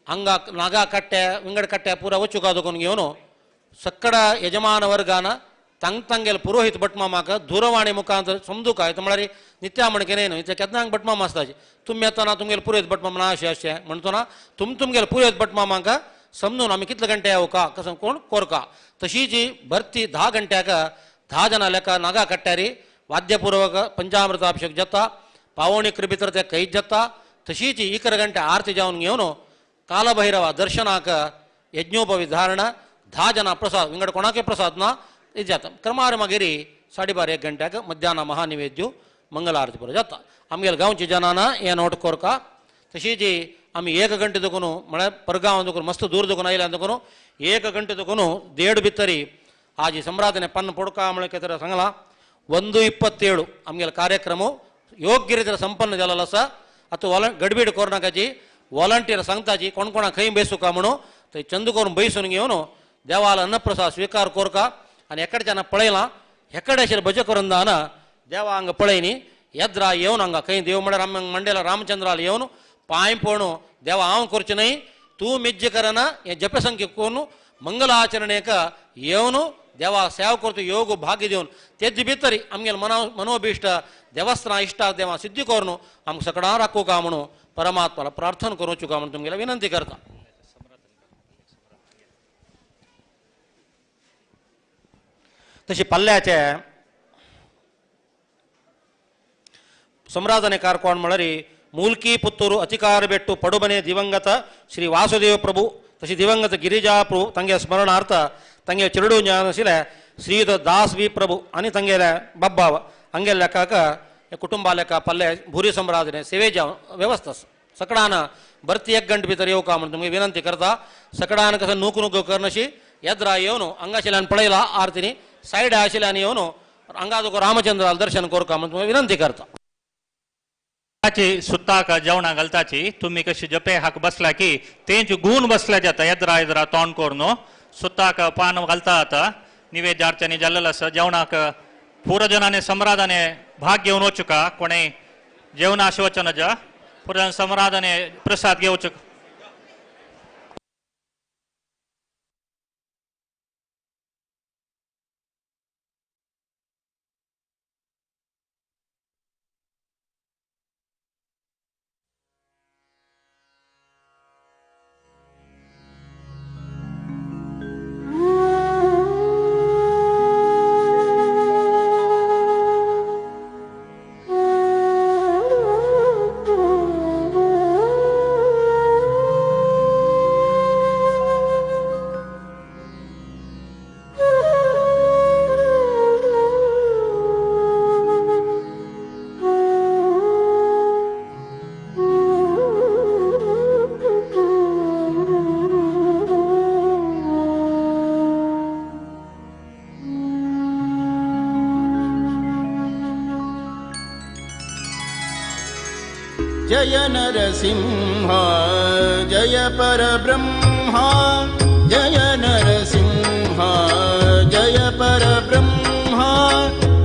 [SPEAKER 2] हांगा नागा कट्ट्या विंगड कट्ट्या पुरा वचुका दुखून घेवन सकड यजमान वर्गान तांग तांगेल पुरोहित भटमामाक दूरवाणी मुखांत समजूका येता म्हळ्यार नित्या म्हणके न्हय न्हय केन्नाक भटमामा आसताची तुमी येतना तुमगेले पुरोहित भटमामा ना अशें अशें म्हणतो ना तुम तुमगेले पुरोहित भटमामाक समजून आमी कितले घंटे येवका कसं कोण कोरका. तशीच भरती 10 घंट्याक 10 जाणां लेखा नागा कट्ट्यारी वाद्यपूर्वक पंचामृताभिषेक जाता, पावणी भितर ते कैद जाता. तशीच 11 घंटे आरती जावन घेवन कालभैरवा दर्शनाक यज्ञोपवीत धारण 10 जाणां प्रसाद विंगड कोणाकय प्रसाद ना ఇది जाता. क्रमार मागीर 12:30 1 घंट्याक मध्यान्ह महानिवेद्य मंगल आरती पुरो जाता. आमगेले गांवची जनाना हे नोट कोरका. तशीच आमी 1 घंटे दुखून म्हळ्यार परगांव दुखून मस्त दूर दुखून आयल्या दुखून 1 घंटे दुखून 1.5 भितरी आजी सम्राटने पन्न पोडका म्हळ्यार कितें सांगलां 1:27 आमगेले कार्यक्रम योग्य रितीन संपन्न जाल्लो आसा. आतां गडबीड कोरनाकाची वॉलंटियर सांगताची कोण कोणा खंय बेसुका म्हणून थंय चंद करून बैसून घेवन देवाल अन्नप्रसाद स्विकार कोरका. आनी एकडच्यान पळयलां एकडे आशिल्लें भजन करून दाना देवा हांगा पळय न्ही येद्रा येवन हांगा खंय देव म्हळ्यार आमी मंडेला रामचंद्राल येवन पांय पळोवन देवा हांव करचें न्हय तूं मेज्जे करना हें जपसंख्य करून मंगलाचरणेक येवन देवा सेवा करतो योग भाग्य दिवन तेज भितर आमगेले मनोभीष्ट देवस्थाना इश्टा देवा सिद्धी करून आमकां सगळ्यां राखूका म्हणून परमात्माला प्रार्थना करूं चुका म्हणून तुमगेले विनंती करता. तशी पल्ल्याचे सम्राजने कारकोण म्हळ्यार मूलकी पुत्तूರು ಅಧಿಕಾರ ಬೆಟ್ಟು ಪಡುಬನೆ ದಿವಂಗತ ಶ್ರೀ ವಾಸುದೇವ ಪ್ರಭು ತशी ದಿವಂಗತ ಗಿರಿಜಾ ಪ್ರಭು ತಂಗೆ ಸ್ಮರಣಾರ್ಥ ತಂಗೆ ಚಿರಡು ಜ್ಞಾನಶಿಲೆ ಶ್ರೀಯುತ ದಾಸ್ ವಿ ಪ್ರಭು आणि ತಂಗೆಲೆ ಬಬ್ಬಾವ ಹಂಗೆ ಲೆಕ್ಕಾಕ ಕುಟುಂಬ ಲೆಕ್ಕ ಪಲ್ಲೆ ಭೂರಿ सम्राजने सेवेच्या व्यवस्था सकडान भरती 1 गंट भितर येवका म्हणून तुमगे विनंती करता. सकडान कसं नूक नूक करनशी येद्रा येवन हांगाशिल्यान पळयला आरतीनी सायड आशिल्ल्यान येवन हांगा तुका रामचंद्राल दर्शन करका म्हणून तुमगे विनंती करता.
[SPEAKER 3] सुताक जेवणा घालताची तुम्ही कशी जपे हाक बसला की तेंच गुण बसल्या जाता येद्रा येद्रा तोंड करून सुताक पान घालता आता निवेद्यार्चने जाल्लेलो आसा. जेवणाक पुरजनाने सम्राजाने भाग घेवन वचुका कोणे जेवणा अशें वचना जा पुरजन सम्राजाने प्रसाद घेवचो.
[SPEAKER 8] जय नरसिंह जय परब्रह्मा जय नरसिंह जय परब्रह्मा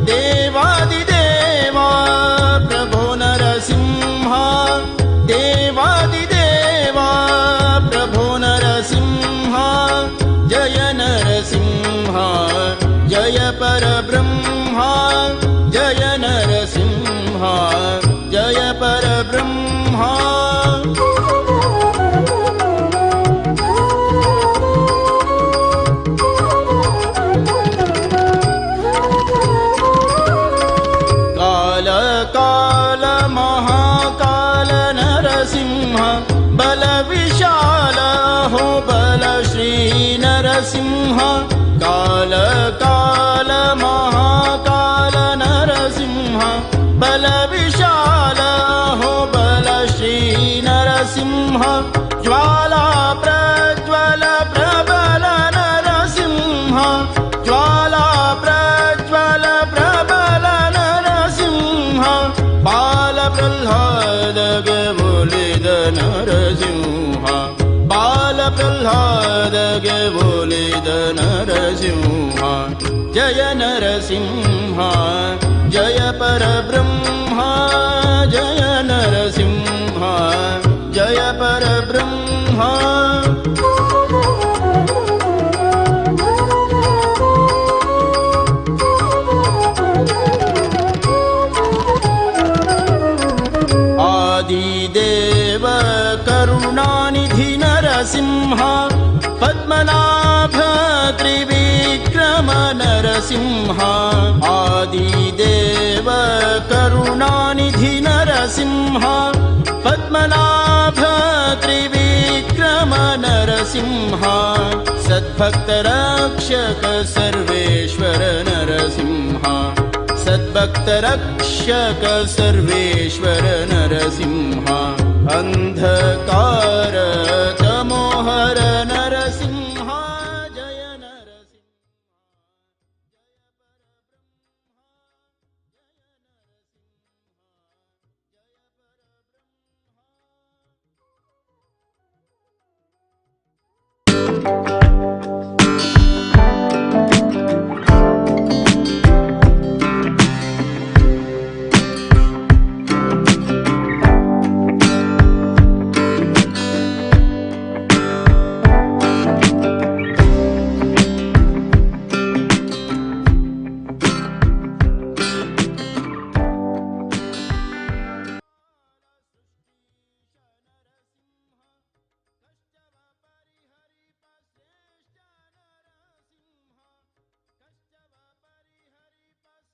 [SPEAKER 8] देवादिदेवा प्रभो नरसिंह देवादिदेवा प्रभो नरसिंह जय नरसिंह जय परब्रह्मा जय नरसिंह जय परब्रह्मा. ಪ್ರಹ್ಲಾದಗೆ ಒಲಿದ ನರಸಿಂಹ, ಬಾಲ ಪ್ರಹ್ಲಾದಗೆ ಒಲಿದ ನರಸಿಂಹ. ಜಯ ನರಸಿಂಹ ಜಯ ಪರಬ್ರಹ್ಮ, ಜಯ ನರಸಿಂಹ ಜಯ ಪರಬ್ರಹ್ಮ. ಆದಿದೇವ ಕರುಣಾನಿಧಿ ನರಸಿಂಹ, ಪದ್ಮನಾಭ ತ್ರಿವಿಕ್ರಮ ನರಸಿಂಹ. ಆದಿದೇವ ಕರುಣಾನಿಧಿ ನರಸಿಂಹ, ಪದ್ಮನಾಭ ತ್ರಿವಿಕ್ರಮ ನರಸಿಂಹ. ಸದ್ಭಕ್ತ ರಕ್ಷಕ ಸರ್ವೇಶ್ವರ ನರಸಿಂಹ, ಸದ್ಭಕ್ತ ರಕ್ಷಕ ಸರ್ವೇಶ್ವರ ನರಸಿಂಹ. ಅಂಧಕಾರ